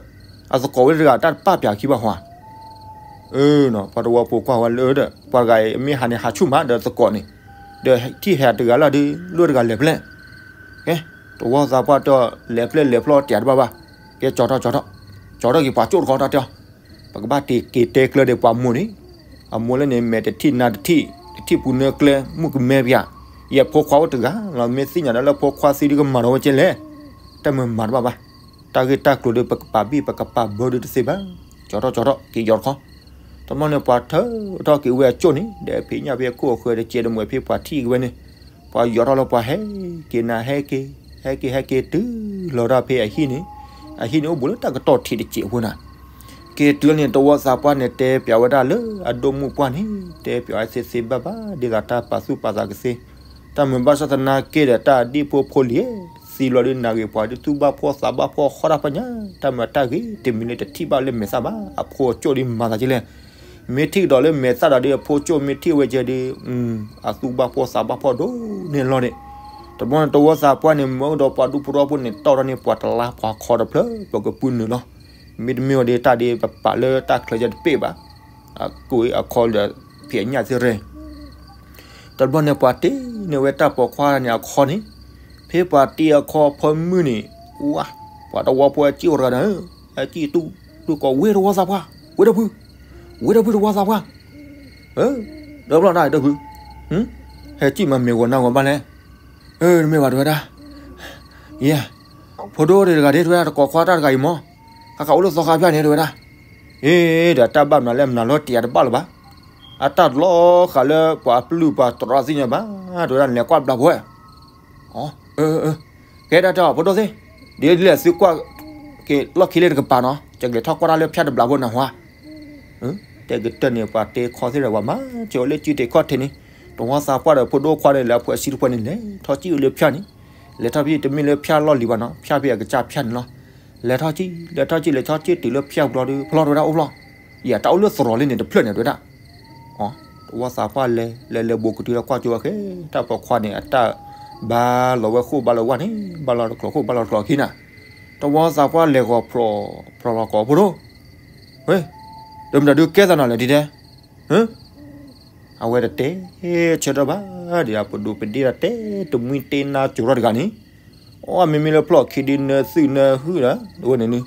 အသကိးဝဲတဂၤတၢ်တပာ်ပၠးခံဘၣ်ဟီဧါ အၢ ပှၤတဝီဖိကွၢ်ဝဲလၢဒီး ပှၤတဂၤအံၤမ့ၢ်ဟးန့ၣ်ဟးဆူၣ်မးဒီးသကိးန့ၣ် ဒီးထံၣ်ဟဲတဂၤလီၤဒီး လိၣ်တဂၤလဲၤဖဲလဲၣ် ကဲ တဝီသးပှၢ်တဲအီၤ လဲၤဖဲလဲၣ်လဲၤဖဲလဲၣ်တဲတဘၣ်ဘၣ် ကဲကၠီထီၣ်ကၠီထီၣ် ကၠီထီၣ်က့ၤပှၤကၠိၣ်တခီတၢ်တဲအီၤ ပကဘၣ်တ့ၢ်က့ၤတဲကျၢၤဒီးပှၤမိၢ်န့ၣ် အမိၢ်လၢန့ၣ် မဲာ်တထံၣ်နါတထံၣ် တထံၣ်ပူၤနၢကျဲ မုၣ်ကမဲပၠး ယဲၢ်ဖိခွါအိၣ်တဂၤလီၤ မ့ၢ်သ့ၣ်ညါဒီးလၢဖိခွါသံဒုးကမၤဒီးဝဲကဲလဲၣ် တၢ်မၤမၤတဘၣ်ဘၣ် တၢ်ဂ့ၢ်တၢ်ကျိၤဒီး ပကပာ်ဘံၣ်ပကပာ်ဘၢဒုးတသ့ဘၣ် ကၠီထီၣ်ကၠီထီၣ် က့ၤယီၤတခီ တဘျီန့ၣ် ပှၤထၢထီၣ်က့ၤဝဲအကၠိၣ်န့ၣ် ဒီးဖံးညၣ်ဖဲခိၣ်အဃၢၤဒီး ကဲဒီးမွဲဖဲပှၤထံၣ်က့ၤဝဲန့ၣ် ပှၤယီၤထီၣ်လၢပှၤဟဲက့ၤနၤ ဟဲက့ၤ ဟဲက့ၤ ဟဲက့ၤတုၤလီၤဒၣ်ဖဲအဟံၣ်န့ၣ် အဟံၣ်န့ၣ်အိၣ်ဘူးလၢတၢ်ကတီၢ်ထံးတစဲးဖိနၤ က့ၤတုၤန့ၣ် တဝီသးပှၢ်န့ၣ် တဲပၠးဝဲဒၣ်လၢအဒိၣ်မုၣ်ပှၢ်န့ၣ် တဲပၠးဝဲသ့သ့ဘၣ်ဘၣ် ဒ်သိးတၢ်ပာ်သူၣ်ပာ်သးကသ့ တၢ်မုာ်ဘၣ်ဆၣ်သနာ်က့ဒီး တၢ်ဒ့ၣ်ဖိဖိလံၤ သံလီၤဒုးနၢ်ဂ့ၤပှၤဒုးသူၣ်ဘၣ်ဖှီၣ်သးဘၣ်ဖှီၣ်ဃီတၢ်ပညါ တၢ်မုာ်တၢ်ဂ့ၤတမံၤလၢတထံၣ်ဘၣ်လၢမဲာ်သၣ်ဘၣ် အဖိအကၠိၣ်ဒုးမၤသးကလဲၣ် မ့ၢ်ထံၣ်ကဒီးလၢမဲာ်သၣ်ဒီး အဖိကၠိၣ်မ့ၢ်ထံၣ်ဝဲကဲဒုး အသူၣ်ဘၣ်ဖှီၣ်သးဘၣ်ဖှီၣ်ဒိၣ်န့ၢ်လီၤန့ၣ် တဘျီန့ၣ် တဝီသးပှၢ်န့ၣ် မၢကဒီးပှၤဒူဖိထီဖိန့ၣ် တီၢ်ထီၣ်န့ၢ်ပှၤတလါပှၤခီတဖျၢၣ် ပကပုၢ်နုာ်လီၤ မ့တမ့ၢ်ဝဲဒီးတၢ်ဒုးပပာ်လၢတၢ်ချၢယတပ့ၢ်ဘၣ် အကိးအခီဒီး ဖံးညၣ်သ့ရဲၣ် တဘျီန့ၣ်ပှၤတ့န့ၢ်ဝဲတၢ်ပိာ်ခွါန့ၣ်အခီန့ၣ်, ဖဲပှၤတ့အခီဖၢမုၢ်န့ၣ်, ဝါ, ပှၤတဝီဖိဟဲစံၣ်အိၣ်တဂၤဒီး, ဟဲစံၣ်တူၢ်တူၢ်ကိး ဝ့ၢ်တဝီသးပှၢ်, ဝ့ၢ်ဒီဖု, ဝ့ၢ်ဒီဖုတဝီသးပှၢ်, ဒီဖျီၣ်တၢ်ဒီဖု, ဟဲစံၣ်မၤမ့ၢ်ဂီၤနၢ်ဂီၤဘၣ်လဲၣ်, တမ့ၢ်ဘၣ်တဲဝဲဒၣ်, ယဲ, ဖိဒိၣ်တဂၤဒ်တဲဝဲဒၣ် တကိးခွါတၢ်တဂၤအံၤမး, ဃၣ်ဃၣ်အိၣ်လၢသီခါဖၠၣ်န့ၣ်တဲဝဲဒၣ်, အ့ ဒီးတၢ်ဘၣ်မနုၤလဲၣ် မနုၤလီၤတ့အတဘၣ်လၢၤဘၣ်, အတၢ်လီၤဃာ်လၢပှၤပျုၢ်ပှၤတြီသ့ၣ်ညါဘၣ်, တဲဝဲဒၣ် နလဲၤကွၢ်ဘျးဖိဝဲ, ကဲဒၣ်တဲအီၤ ဖိဒိၣ်သ့ၣ်, ဒ်လဲၣ်သုကွၢ်က့ၤလီၢ်ခံလၢတကပၤနီၤ ယကလဲၤထီၣ်ကွၢ်တၢ်လၢဖၠၣ်တဘျးဖိနၢ်ဟူဧါ, တဲကတၢၢ်န့ၣ် ပှၤတ့ခီသ့ၣ်ဒီးပှၤမၤစၢၤဝဲလၢစုတ့ခီၣ်ထံးန့ၣ်, တဝီသးပှၢ်ဒီးဖိဒိၣ်ခွါဒီးလၢအဖှဲးဆံတဖှဲးန့ၣ် လဲၤထီၣ်စံၣ်ဝဲလၢဖၠၣ်န့ၣ်, လဲၤထီၣ်ဖဲတမ့ၢ်လၢဖၠၣ်လီၢ်လံၤဘၣ်နီၤ ဖၠၣ်ဖဲအကစၢ်ဖၠၣ်န့ၣ်လီၤ, လဲၤထီၣ်စံၣ် လဲၤထီၣ်စံၣ် လဲၤထီၣ်စံၣ်တုၤလၢဖၠၣ်ဘျီဒီး ဖျီၣ်တဲဝဲဒၣ်အိၣ်ဖျီၣ်, ယတၢ်အိၣ်လၢသရိာ်လံန့ၣ်တဖျၢၣ်န့ၣ်တဲဝဲဒၣ် တဝီသးပှၢ်လဲၤ လဲၤလဲၤဘူးကတုၤလၢကွၢ်ကၠိဝဲဃဲ, တၢ်ပိာ်ခွါန့ၣ် အတၢ်ဘါလီၤဝဲဃိၣ်ဘါလီၤဝါန့ၣ် ဘါလီၤတကျိၤဃိၣ်ဘါလီၤတကျိၤခံနၤ, တဝီသးပှၢ်လဲၤဂီၤဖျိးဖျိးလီၤကိးဖိဒိၣ်, ဝဲ, ဒီးမတၤဒုးကဲသးနီၤလဲၣ်ဒ်တဲ, အဝဲတတဲဆၢထၢၣ်ဘၣ်, ဒီးပဒိၣ်ပဒ့ၣ်တၢ်တဲတမှံတ့နါစိၤထီၣ်တဂၤန့ၣ်, အီၣ်မ့မ့ၢ်လၢဖျီၣ်ခံဒုးနၢသုးနၢဟုၣ်ဒီး တဝဲန့ၣ်န့ၣ်,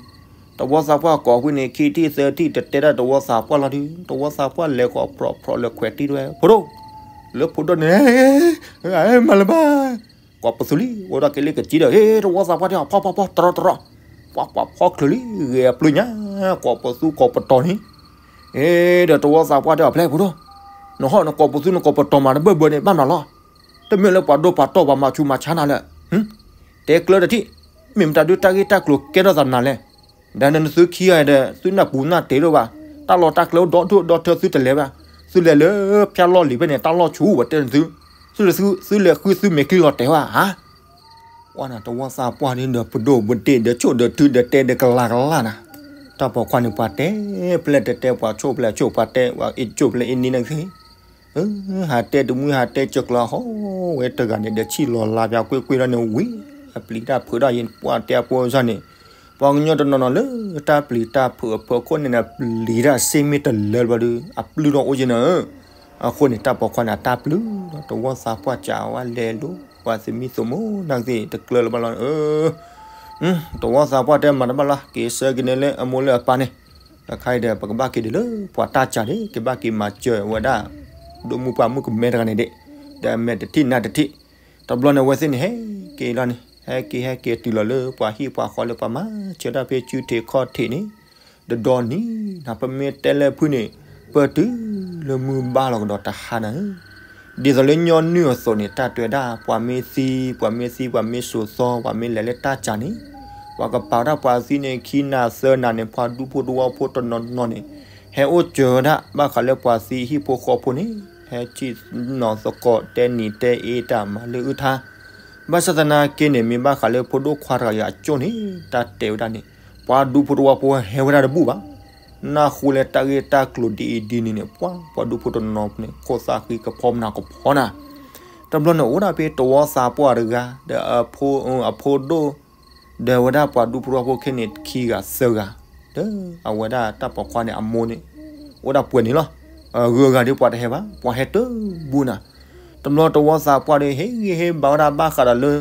တဝီသးပှၢ်ကိးဖုန့ၣ် ခံထံၣ်သၢထံၣ်တတဲဒၣ်တဝီသးပှၢ်လီၤဒုး တဝီသးပှၢ်လဲၤဃီၤဖျိးဖျိးလဲၤခွဲးတံၢ်တဝဲ ဖိဒိၣ်, လၢဖိဒိၣ်န့ၣ် မၤလၢၤဘၣ်, ကိးပသူလံ အိၣ်ဒီးက့ၤလၢကစံဒီး ဟ့ၣ် တဝီသးပှၢ်တဲအီၤ ဖီဖီဖီ တရီတရီ, ပှၤပှၤဖီချုးလံ ဂဲၤအပျုၢ်ညါ, ကိးပသူကိးပတီၤန့ၣ်, ဟ့ၣ် ဒီးတဝီသးပှၢ်တဲအီၤ ဖျဲၣ်ဖိဒိၣ်, နဟီၣ်နကိးပသူနကိးပတီၤမၤတဘၢၣ်ဘၢၣ်န့ၣ် ဘၣ်နၤလီၤ, တမ့ၢ်လၢပှၤဒိပှၤတီၢ်ပှၤမၤဆူးမၤဆါနၤလၢ တဲကျၢတထံၣ်, မ့ၢ်မတၤဒုးတၢ်ဂ့ၢ်တၢ်ကျိၤကဲထီၣ်သးနၤလဲၣ်, ဒီးနသုခံဂၤဒီး သုနၢ်ပူၤနၢ်တဲၤဒိၣ်ဘၣ်, တၢ်လီၢ်တၢ်ကျဲအိၣ်ဒီဒူၣ်ဒီထၢသုတလဲၤဘၣ်, သုလဲၤလၢဖၠၣ်လီၢ်လံၤဖဲန့ၣ် တၢ်လီၢ်ဆူၣ်ဝဲတဲနသု, သုလဲၤဃုသုမဲာ်ချံလီၤတဲာ်ဝဲဧါ, ဝဲနၤတဝီသးပှၢ်ဒီးပဒိၣ်ပဒ့ၣ်ဒီးဆိၣ်ဒီးထုဒီးတဲဒီးကလၤကလၤနၤ, တၢ်ပိာ်ခွါန့ၣ်ပှၤတဲဖျဲၣ်တတဲပှၤဆိၣ်ဖျဲၣ်ဆိၣ်ပှၤတဲပှၤအ့ၣ်ဆိၣ်ဖျဲၣ်အ့ၣ်န့ၣ်နၣ်သ့ ဟးတဲတမှံဟးတဲကၠိကျါဟီဝဲတဂၤန့ၣ်ဒီးဆံၣ်လီၤလါပှၤကွ့ၢ်ကွ့ၢ်ထီၣ်န့ၣ်ဝံၤ, အပျံၤတၢ်ဖုးထီၣ်ယပှၢ်တဲအဖိစၢ်န့ၣ်, ပှၤကညီတနီၤနီၤလၢတၢ်ပျံၤတၢ်ဖုးအဖၢခိၣ်န့ၣ် ပျံၤတၢ်စ့မ့ၢ်တလၢဘျီဒီး အပျုၢ်ထီၣ်အိၣ်က့ၤနၤဧၢ, အဃိန့ၣ် တၢ်ပိာ်ခွါန့ၣ်အတၢ်ပျုၢ်ဒီး တဝီသးပှၢ်စံးဝဲလဲၤလိၤ ပှၤသမံသမိးနၢ်သ့ၣ်တကျၢလၢၤဘၣ်လီၤ, တဝီသးပှၢ်တဲမၤတဘၣ်လီၤ က့ၤဆၢက့ၤန့ၣ်လၢအမိၢ်လၢအပၢ်န့ၣ်, တခါအံၤဒီး ပကဘၣ်က့ၤဒ်လၢပှၤတၢ်စံးန့ၣ် ကဘၣ်က့ၤမၤစၢၤဝဲဒၣ် ဒိၣ်မုၢ်ပှၢ်မုၣ်ကမဲတဂၤန့ၣ်ဒၣ်, ဒီးအမဲာ်တထံၣ်နါတထံၣ်, တဘျီန့ၣ်အဝဲသ့ၣ်န့ၣ် ဟဲက့ၤလီၤန့ၣ် ဟဲက့ၤဟဲက့ၤတုၤလီၤလၢပှၤဟံၣ်ပှၤဃီလၢပှၤမၤစၢၤတၢ်ဖဲစုထံးခီၣ်ထံးန့ၣ်, တဒီနံၤနၤ ပမ့ၢ်တဲလၢဖုန့ၣ်, ပတုၤလၢမုၢ်ဘါလီၤကဒီးတဟါနၤဧၢ, ဒ်သိးလၢညီနုၢ်အသိးန့ၣ် တၢ်တဲဝဲဒၣ် ပှၤမ့ၢ်သံ ပှၤမ့ၢ်သံ ပှၤမ့ၢ်စိာ်သီ ပှၤမ့ၢ်လဲၤလၢတၢ်စံးန့ၣ်, ပှၤကပာ်ဝဲဒၣ်ပှၤသံန့ၣ် ခံနၤသၢနၤန့ၣ် ပှၤဒူဖိတဝီဖိတနီၤနီၤန့ၣ်, ဟဲအိၣ်စၢၤဝဲဒၣ် ဘၣ်ဃးလၢပှၤသံဟံၣ်ဖိဃီဖိန့ၣ်, ဟဲစံၣ်နီၤသကိးတဲနံၤတဲအ့တၢ်မၤလၢအုၣ်ထါ, ဘၣ်ဆၣ်သနာ်က့န့ၣ် မ့ၢ်ဘၣ်ဃးလၢဖိဒိၣ်ခွါတဂၤအံၤအကၠိၣ်န့ၣ် တၢ်တဲဝဲဒၣ်န့ၣ်, ပှၤဒူဖိတဝီဖိဟဲဝဲဒၣ်တဘူၣ်ဘၣ် နၢ်ဟူလၢတၢ်ဂ့ၢ်တၢ်ကျိၤဒ်အံၤဒ်န့ၣ်န့ၣ် ပှၤ ပှၤဒူဖိတနီၤန့ၣ် ခိၣ်သၣ်ဃံကဖီမနၤကဖီနၤ, တဘျီန့ၣ်အိၣ်ဒၣ်ဖဲတဝီသးပှၢ်တဂၤ ဒီးအဖိဒိၣ်, ဒီးဝဲဒၣ်ပှၤဒူဖိတဝီဖိခဲန့ၣ်ခံဂၤသၢဂၤ, ဒီးအဝဲဒၣ်တၢ်ပိာ်ခွါန့ၣ်အမိၢ်န့ၣ်, အိၣ်ဒၣ်ပှဲၤန့ၣ်လီၤ, ဂုၤဂၤဒ်ပှၤတဟဲဘၣ် ပှၤဟဲတဘူၣ်နၤ, တဘျီတဝီသးပှၢ်ဒီး ဟ့ၣ်ဂံၢ်ဟ့ၣ်ဘါဝဲဒၣ်ဘၣ်ဃးဒီးလၢ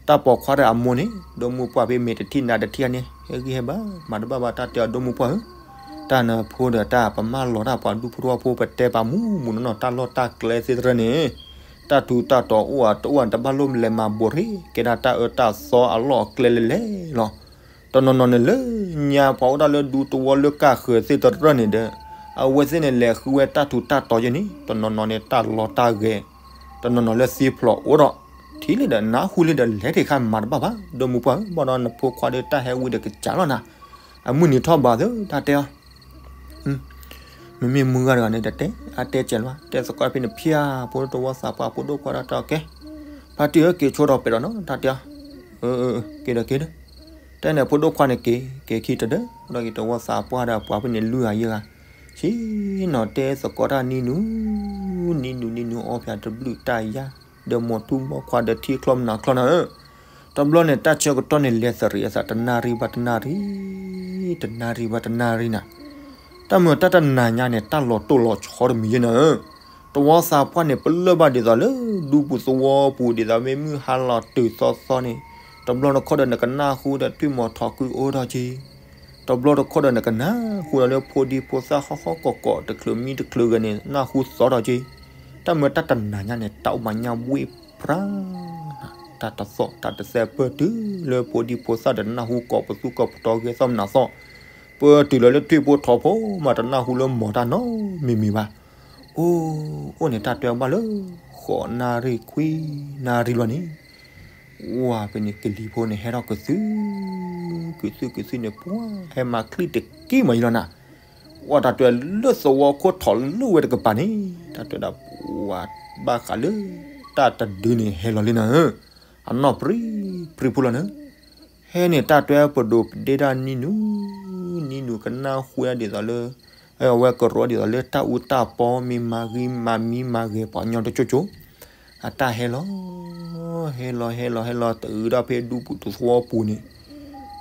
တၢ်ပိာ်ခွါဒီးအမိၢ်န့ၣ် ဒိၣ်မုၢ်ပှၢ်ဖဲမဲာ်တထံၣ်နါတထံၣ်ဧါန့ၣ် ဟ့ၣ်ဂံၢ်ဟ့ၣ်ဘါ မၤတဘၣ်ဘၣ်တၢ်တဲအီၤဒိၣ်မုၢ်ပှၢ်ဧၢ, တၢ်နၢ်ဖိဒီးတၢ်ပမၢလီၤတၢ်ပှၤဒူဖိတဝီဖိပတဲပာ်မူမူနီၢ်နီၢ်တၢ်လီၢ်တၢ်ကျဲသ့ၣ်တဖၣ်န့ၣ်, တၢ်ထူးတၢ်တီၤအိၣ်အတအိၣ်အတဘၣ်လိၣ်လဲၤမၤဘူးရ့ၣ် ကဲဒၣ်တၢ်အၢတၢ်သီအလီၢ်အကျဲလဲၣ်လဲၣ်လီၤ. တနီၤနီၤန့ၣ်လၢညါ ပှၤအိၣ်ဒၣ်လၢဒူသဝီလၢကၢ်ဃၢၤသ့ၣ်တဖၣ်န့ၣ်ဒီး အဝဲသ့ၣ်န့ၣ်လဲၤဃုဝဲတၢ်ထူးတၢ်တီၤယဲန့ၣ် တနီၤနီၤန့ၣ်တၢ်လီၤတၢ်ဂဲၤ, တနီၤနီၤလၢသံဖျိးအိၣ်ဒီး ထံၣ်လံဒီးနၢ်ဟူလံဒီးလဲၤတ့ၢ်ခါမၤတဘၣ်ဘၣ် ဒိၣ်မုၢ်ပှၢ်ဧၢ, ဘၣ်ဒီးနဖိခွါဒီးတၢ်ဟဲဝံၤဒီးကစၢ်လီၤနၤ, အမုၢ်နံၤထီၣ်ဘးသၢ တၢ်တဲအီၤ မ့မ့ၢ်မုၢ်ဂၤတဂၤန့ၣ် တတဲ အတဲကဲလၢၤဘၣ်, တဲသကိးဖဲန့ၣ်ဖၠၣ် ဖိတဝီသးပှၢ် ဖိဒိၣ်ခွါဒီးတဲအီၤကဲ, ဖါတံၢ်ဧၢ က့ၤဆိဒီးပဲာ်ဒီးနီၤ တၢ်တဲအီၤ, က့ၤဒီးက့ၤဒီး, တဲန့ၣ်ဖိဒိၣ်ခွါန့ၣ်က့ၤ က့ၤခံတဒၢ ဒီးက့ၤတဝီသးပှၢ်ဒီးပှၤဖဲန့ၣ်လွံၢ်ဂၤယဲၢ်ဂၤ, ဆံးနီၤတဲသကိးတၢ်နံၤနူၤ, နံၤနူၤနံၤနူၤအီၣ်ဖၠၣ်တဘျုးတၢ်ယါ, ဒီးမိၢ်ထူမိၢ်ခွါဒီးထံချီမနၤချီနၤဧၢ, တဘျီန့ၣ် တၢ်ဆၢကတီၢ်န့ၣ်လဲၤသရံးအသးတနၣ်ရံၣ်ဘၣ်တနၣ်ရံၣ်, တနၣ်ရံၣ်ဘၣ်တနၣ်ရံၣ်နၤ, တၢ်မုာ်တၢ်တနၤညါန့ၣ် တၢ်လီၤတိၢ်လီၤဆီတမံၤယဲၢ်နၤဧၢ, တဝီသးပှၢ်န့ၣ် ပလၢၢ်ဘၣ်ဒ်သိးလၢဒူပူၤသဝီပူၤ ဒ်သိးမ့ၢ်မုၢ်ဟါလီၤတုၤသီသီန့ၣ်, တဘျီတခီၣ်ဒီးနကနၢ်ဟူဒီးထွံၣ်မီၤထီးကွံအိၣ်ထီၣ်က့ၤ, တဘျီတခီၣ်ဒီးနကနၢ်ဟူဒီးလၢဖိဒံဖိသၣ်ဟီၣ်ဟီၣ်ကီးကီး တချုးမံတချုးဂဲၤန့ၣ် နၢ်ဟူသီထီၣ်က့ၤ, တၢ်မၢတၢ်တနၤညါန့ၣ် တၢ်အိၣ်မးညါဘှ့ၣ်ပြၢ် တၢ်တသီၣ်တၢ်တသဲပၢၢ်တုၤလၢဖိဒံဖိသၣ်ဒီးနၢ်ဟူကိးပသူကိးပတီၤဂဲၤသီၣ်မနၤသီၣ်, ပၢၢ်တုၤလီၤလၢထွံၣ်ဖိထီးဖိမး တနၢ်ဟူလၢမီၤတၢ်နီတမံၤမံၤဘၣ်. အိၣ် အိၣ်န့ၣ်တၢ်တဲဘၣ်လၢ ဃိးနၣ်ရံၣ်ခွံနၣ်ရံၣ်လီၤန့ၣ်, ဝဲဖဲန့ၣ်ကလံၤဖိန့ၣ် ဟဲထီၣ်ကသုၣ် ကသုၣ်ကသုၣ်န့ၣ် ပှၤဟဲမၤချံၣ်တကံၢ်မးအံၤလီၤနၤ. ဝဲတၢ်တဲလၢသဝီခိၣ်ထီၣ်လၢဝဲတကပၤန့ၣ် တၢ်တဲဒၣ် ဝဲဘၣ်ဃးလၢ တၢ်တဒုန့ၣ်ဟဲလီၤလံနၤဧၢ, အနီၢ်ပြံပြံဖိလီၤနၤ. ဟဲန့ၣ်တၢ်တဲပဒိၣ်ပဒ့ဒၣ်နံၤနူၤ, နံၤနူၤကနၢ်ဟူဒ်သိးလၢ အဝဲကရီဒ်သိးလၢတၢ်အူတၢ်ပီ မ့ၢ်မၤဂံၢ်မၤမံမၤဂဲၤပှၤကညီတကၠိကၠိ, အတၢ်ဟဲလီၤ ဟဲလီၤဟဲလီၤဟဲလီၤ တအုးဒီးဖဲဒူပူၤတသဝီပူၤန့ၣ်,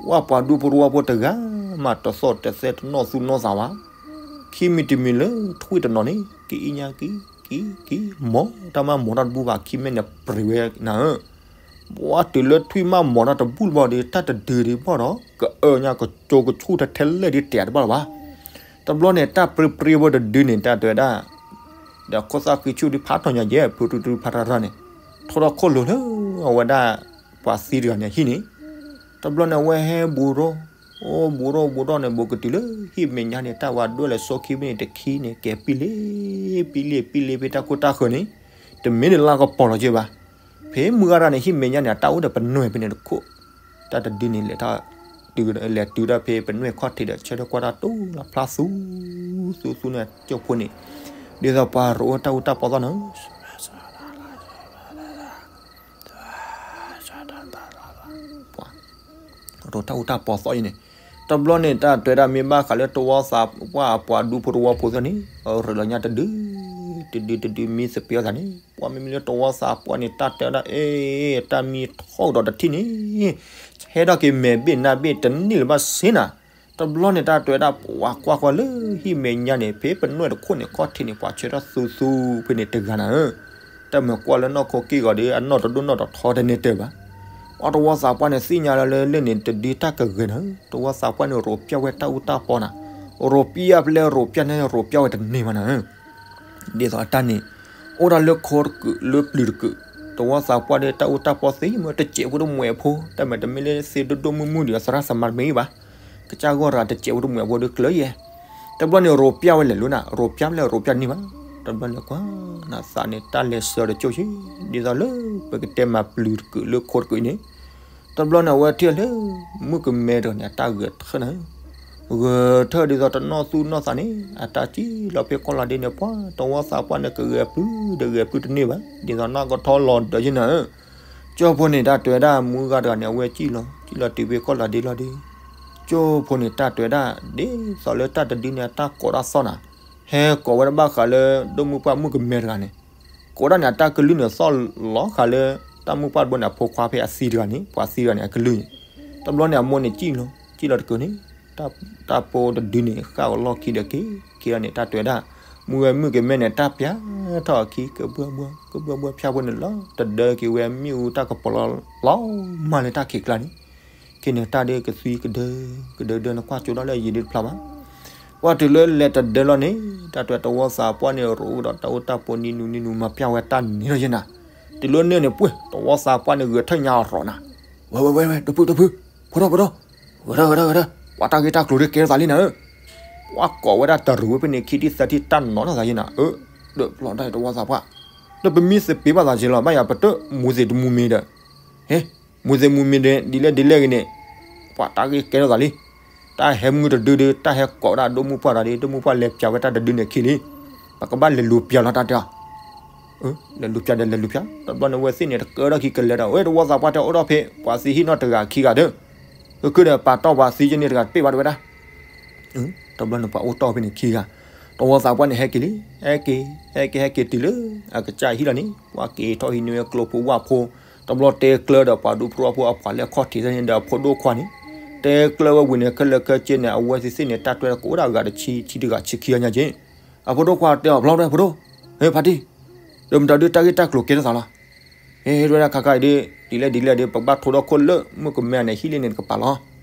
ဝဲပှၤဒူဖိတဝီဖိတဂၤမးတသီၣ်တသဲတနီၣ်သူၣ်နီၣ်သးဘၣ်. ခံမံၤတမံၤလၢထွံၣ်တနီၤန့ၣ် ကအံၤညါက့ၤက့ၤက့ၤ မီၤတၢ်မးမီၤတၢ်တဘူၣ်ဘၣ် ခံမံၤန့ၣ်ပြံဝဲနၤဧၢ. ပှၤတုၤလၢထွံၣ်မးမီၤတၢ်တဘူၣ်လၢၤဘၣ်ဒီး တၢ်တဒုဒံးဘၣ်ဒီး ကအၢညါကကၠိကဆူၣ်ထဲထဲလဲၣ်ဒ်တဲာ်တဘၣ်လၢၤဘၣ်. တဘျီန့ၣ် တၢ်ပြံပြံဖိတဒုန့ၣ် တၢ်တဲဝဲဒၣ် ဒီးခိၣ်သၣ်ဃံဆူၣ်ဒ်ဖးထီၣ်ညါယဲၢ် ဖုရူတရူဖးထီၣ်ထီၣ်န့ၣ် ထီထီၣ်ခိၣ်လိၤလၢအဝဲဒၣ် ပှၤသံတဂၤန့ၣ်ဟံၣ်န့ၣ်, တဘျီန့ၣ် အဝဲဟဲဘူးထီၣ် အိၣ်ဘူးထီၣ်ဘူးထီၣ်န့ၣ် ဘူးကတုၤလၢဟံၣ်မဲာ်ညါန့ၣ် တၢ်ဝဲဒွဲၣ်လၢစိခံဖဲန့ၣ် တခံန့ၣ် ကဲပံလ့ပံလ့ပံလ့ဖဲတၢ်ခိၣ်တၢ်ဃၢၤန့ၣ် တမ့ၢ်လၢလါကပီၤလီၤက့ၤဘၣ်. ဖဲမုၢ်ဂၤတဂၤန့ၣ် ဟံၣ်မဲာ်ညါန့ၣ် အတၢ်အိၣ်ဒီးပနွဲၢ်ဖဲန့ၣ်တခိၣ်, တၢ်တဒုန့ၣ် လဲၤထီၣ်တုၤ လဲၤတုၤဒၣ်ဖဲပနွဲၢ်ခီၣ်ထံးဒီး ဆၢထၢၣ်ကွၢ်တၢ်တူၢ်လီၤဖျါသူ သူသူန့ၣ် ကၠိဖိန့ၣ် ဒ်သိးပှၤရိၣ်တၢ်အူတၢ်ပီသီန့ၣ် ရိၣ်တၢ်အူတၢ်ပီသီအံၤန့ၣ်, တဘျီန့ၣ် တၢ်တဲဒၣ်မ့ၢ်ဘၣ်ဃးလၢတဝီသးပှၢ်အပှၤဒူဖိတဝီဖိသ့ၣ်န့ၣ် အရ့လိာ်ညါတဒု, တဒုတဒုမံသပ့ၤအီၣ်သးန့ၣ် ပှၤမ့မ့ၢ်လၢတဝီသးပှၢ်န့ၣ် တၢ်တဲဝဲဒၣ် အ့ တၢ်မံထီၣ်ဒီးတထံၣ်န့ၣ် ဟဲထီၣ်က့ၤမဲာ်ဘ့ၣ်နါဘ့ၣ်တန့ၢ်လၢၤဘၣ်စ့နၤ. တဘျီန့ၣ် တၢ်တဲဝဲဒၣ် ပှၤကွၢ်ကွၢ်လၢဟံၣ်မဲာ်ညါန့ၣ် ဖဲပနွဲၢ်တခိၣ်န့ၣ် ခီၣ်ထံးန့ၣ် ပှၤဆၢထၢၣ်သူသူဖဲန့ၣ်တဂၤနၤဧၢ. တၢ်မၤကွၢ်လၢနီၢ်ခိက့ၢ်ဂီၤဒီး အနီၢ်တဒိၣ်နီၢ်တထီတန့ၢ်တဲဘၣ်. ပှၤတဝီသးပှၢ်န့ၣ် သ့ၣ်ညါလီၤလၢလၢန့ၣ် တဒုတၢ်ကဂဲၤနၤဧၢ, တဝီသးပှၢ်န့ၣ် ရိၣ်ပျၢ်ဝဲတၢ်အူတၢ်ပီနၤ, ရိၣ်ပျၢ်ဖဲလဲၣ်ရိၣ်ပျၢ်န့ၣ် ရိၣ်ပျၢ်ဝဲတန့ၢ်ဘၣ်နၤဧၢ. ဒ်သိးအတၢ်န့ၣ် အိၣ်ဒၣ်လၢခိတကုာ်လၢပျုၤတကုာ်, တဝီသးပှၢ်ဒီးတၢ်အူတၢ်ပီသ့ၣ်မး တစဲးဖိတမှဲးဖိ, တၢ်မၤတမ့ၢ်လၢသ့ဒိၣ်ဒိၣ်မုၢ်မုၢ်ဒီးသရၣ်သမါတမ့ၢ်ဘၣ်. ကစၢ်ဂီၢ်ရၤတစဲးဖိတမှဲးဖိဒီးကျၢၤယဲၢ်. တဘျီန့ၣ် ရိၣ်ပျၢ်ဝဲလဲၤလိၤနၤ, ရိၣ်ပျၢ်ဖဲလဲၣ်ရိၣ်ပျၢ်န့ၢ်ဘၣ်. တဘျီန့ၣ်ကွၢ်နသးန့ၣ် တၢ်လဲၤစၢၤတကၠိဆံ, ဒ်သိးလၢပကတဲမၤပျုၤတကုာ်လၢခိတကုာ်အံၤန့ၣ်, တဘျီန့ၣ် အဝဲထံၣ်လၢ မုၣ်ကမဲတဂၤန့ၣ် အတၢ်ဂဲၤထၢၣ်နၤ ဂဲၤထၢၣ်ဒ်သိးတနီၣ်သူၣ်နီၣ်သးန့ၣ် အတၢ်စံၣ်လီၤဖဲကီၢ်လီၤဒ့န့ၣ် ပှၤတဝီသးပှၢ်န့ၣ် ကဂဲၤပျုၤဒီးဂဲၤပျုၤတန့ၢ်ဘၣ်, ဒ်သိးနီၢ်ကထီလီၤဒီးယဲၢ်နၤဧၢ. ကၠိဖိန့ၣ် တၢ်တဲဝဲဒၣ် မုၢ်ဂၤတဂၤန့ၣ် အဝဲစံၣ်လီၤ စံၣ်လီၤတုၤဖဲကီၢ်လီၤဒ့လီၤဒီး ကၠိဖိန့ၣ် တၢ်တဲဝဲဒၣ် ဒ်သိးလၢတၢ်တဒုန့ၣ် အတၢ်ကိးတၢ်သီၣ်နၤ, ဟဲကိးဝဲဒၣ်ဘၣ်ဃးလၢ ဒိၣ်မုၢ်ပှၢ်မုၣ်ကမဲတဂၤန့ၣ် ကိးဒၣ်န့ၣ် အတၢ်ကလုၢ်န့ၣ် သီၣ်လီၤဃာ်လၢ တၢ်မုၢ်ပှၢ်တဘိန့ၣ် အဖိခွါဖဲအသံတဂၤန့ၣ် ပှၤသံတဂၤန့ၣ် အကလုၢ်န့ၣ်, တဘျီန့ၣ် အမိၢ်န့ၣ်စံၣ်လီၤ စံၣ်လီၤတကုာ်န့ၣ် တၢ်ဖိတဒုန့ၣ် ဃၣ်အလီၢ်ခံဒီးက့ၤ က့ၤလီၤန့ၣ် တၢ်တဲဝဲဒၣ် မုၢ်ဝဲမုၣ်ကမဲန့ၣ် တၢ်ပျၢ်ထီၣ်အခံ ကဘှၢဘှၢ ကဘှၢဘှၢဖၠါဖိန့ၣ်လီၤ တဒၢက့ၤဝဲမ့ၣ်အူတၢ်ကပီၤလီၤလီၤမၢ်လၢတၢ်ခံးကျါန့ၣ် က့ၤန့ၣ်တၢ်ဒ်ကသွံကဒၢ ကဒၢဒၢနကွၢ်ကၠိဒီးလၢအယံၤဒ်တဖျါဘၣ်. ပှၤတုၤလၢလဲၤတဒၢလီၤန့ၣ် တၢ်တဲတဝီသးပှၢ်န့ၣ် ရိၣ်ဒီးတၢ်အိၣ်တၢ်ပီနံၤနူၤနံၤနူၤ မၤပျၢ်ဝဲတၢ်န့ၣ်လီၤယဲၢ်နၤ. တုၤလၢန့ၣ်န့ၣ်ပှ့ၤ တဝီသးပှၢ်န့ၣ် ဂဲၤထၢၣ်ညါအရီၤနၤ, ဝဲဝဲဝဲဝဲ တဖုတဖု ဖိထီၣ်ဖိထီၣ် ဂဲၤထၢၣ်ဂဲၤထၢၣ်ဂဲၤထၢၣ် ပှၤတၢ်ဂ့ၢ်တၢ်ကျိၤဒ်ကဲထီၣ်သးလံနၤဧၢ. ပှၤကိးဝဲဒၣ်တရူးဝဲဖဲန့ၣ် ခံထံၣ်သၢထံၣ် တၢ်နီၤထီၣ်သးယဲၢ်နၤ အၢ ဒီးဖျီတၢ်တဝီသးပှၢ် ဒီးပမံသပ့ၤဘၣ်သးက့ၤလီၤ ဘၣ်ယၤပတၢၢ်မူသ့ၣ်တမူမ့ၢ်ဒီး ဟ့ မူသ့ၣ်မူမ့ၢ်ဒ်လဲၣ်ဒ်လဲၣ်ဂ့ၤန့ၣ် ပှၤတၢ်ဂ့ၢ်ကဲထီၣ်သးလံ. တၢ်ဟဲမုၢ်တဒုဒီး တၢ်ဟဲကိးဝဲဒၣ်ဒိၣ်မုၢ်ပှၢ်တဂၤဒီး ဒိၣ်မုၢ်ပှၢ်လဲၤပျၢ်ဝဲတၢ်တဒုန့ၣ်ခံလံ. ပကဘၣ်လဲၤလူၤပျၢ်လီၤတၢ်တဲအီၤ လဲၤလူၤပျၢ်ဒီးလဲၤလူၤပျၢ် တဘျီန့ၣ်ဝဲသ့ၣ်န့ၣ် တကၢထီၣ်ခံကလဲၤဒီး အၢ တဝီသးပှၢ်တဲအိၣ်ထီၣ်ဖဲ ပှၤသံဟံၣ်နီၣ်တဂၤခံဂၤဒီး ကခုဒီးပာ်တီၢ်ပှၤသံကန့ၢ်တဂၤတပ့ၢ်ဘၣ်တဝဲဒၣ် တဘျီန့ၣ်ပှၤအိၣ်တီၢ်ဖဲန့ၣ်ခံဂၤ တဝီသးပှၢ်န့ၣ်ဟဲက့ၤလံ ဟဲက့ၤ ဟဲက့ၤ ဟဲက့ၤတုၤလၢ အကစၢ်ဟံၣ်လီၤန့ၣ် ပှၤက့ၤထီၣ်ဟံးန့ၢ်ဝဲကျိဖိဝၣ်ဖိ တဘျီတဲကျၢဒီးပှၤဒူဖိတဝီဖိအပှၤလၢအခီၣ်ထံးသ့ၣ်န့ၣ်ဒီးအဖိဒိၣ်ခွါန့ၣ် တဲကျၢဝဲဝံၤန့ၣ် ခဲလၢာ်ခဲဆ့န့ၣ် အဝဲသ့ၣ်သ့ၣ်န့ၣ် တၢ်တွဲကအိၣ်ဒၣ်ဂၤတဆံ ဆံတဂၤဆံခံဂၤညါက့ၤ အဖိဒိၣ်ခွါတဲအီၤ ဖျီဖျီဖိဒိၣ် ဟဲဖါတံၢ်, ဒီးမတၤဒုးတၢ်ဂ့ၢ်တၢ်ကျိၤကဲထီၣ်သးလီၤ. ဟဲဝဲဒၣ်ခါခါအံၤဒုး ဒ်လဲၣ်ဒ်လဲၣ်ဒုး ပကဘၣ်ထိဒီခိၣ်လၢမုၣ်ကမဲန့ၣ် ဟံၣ်လံန့ၣ်တကပၤလီၤ.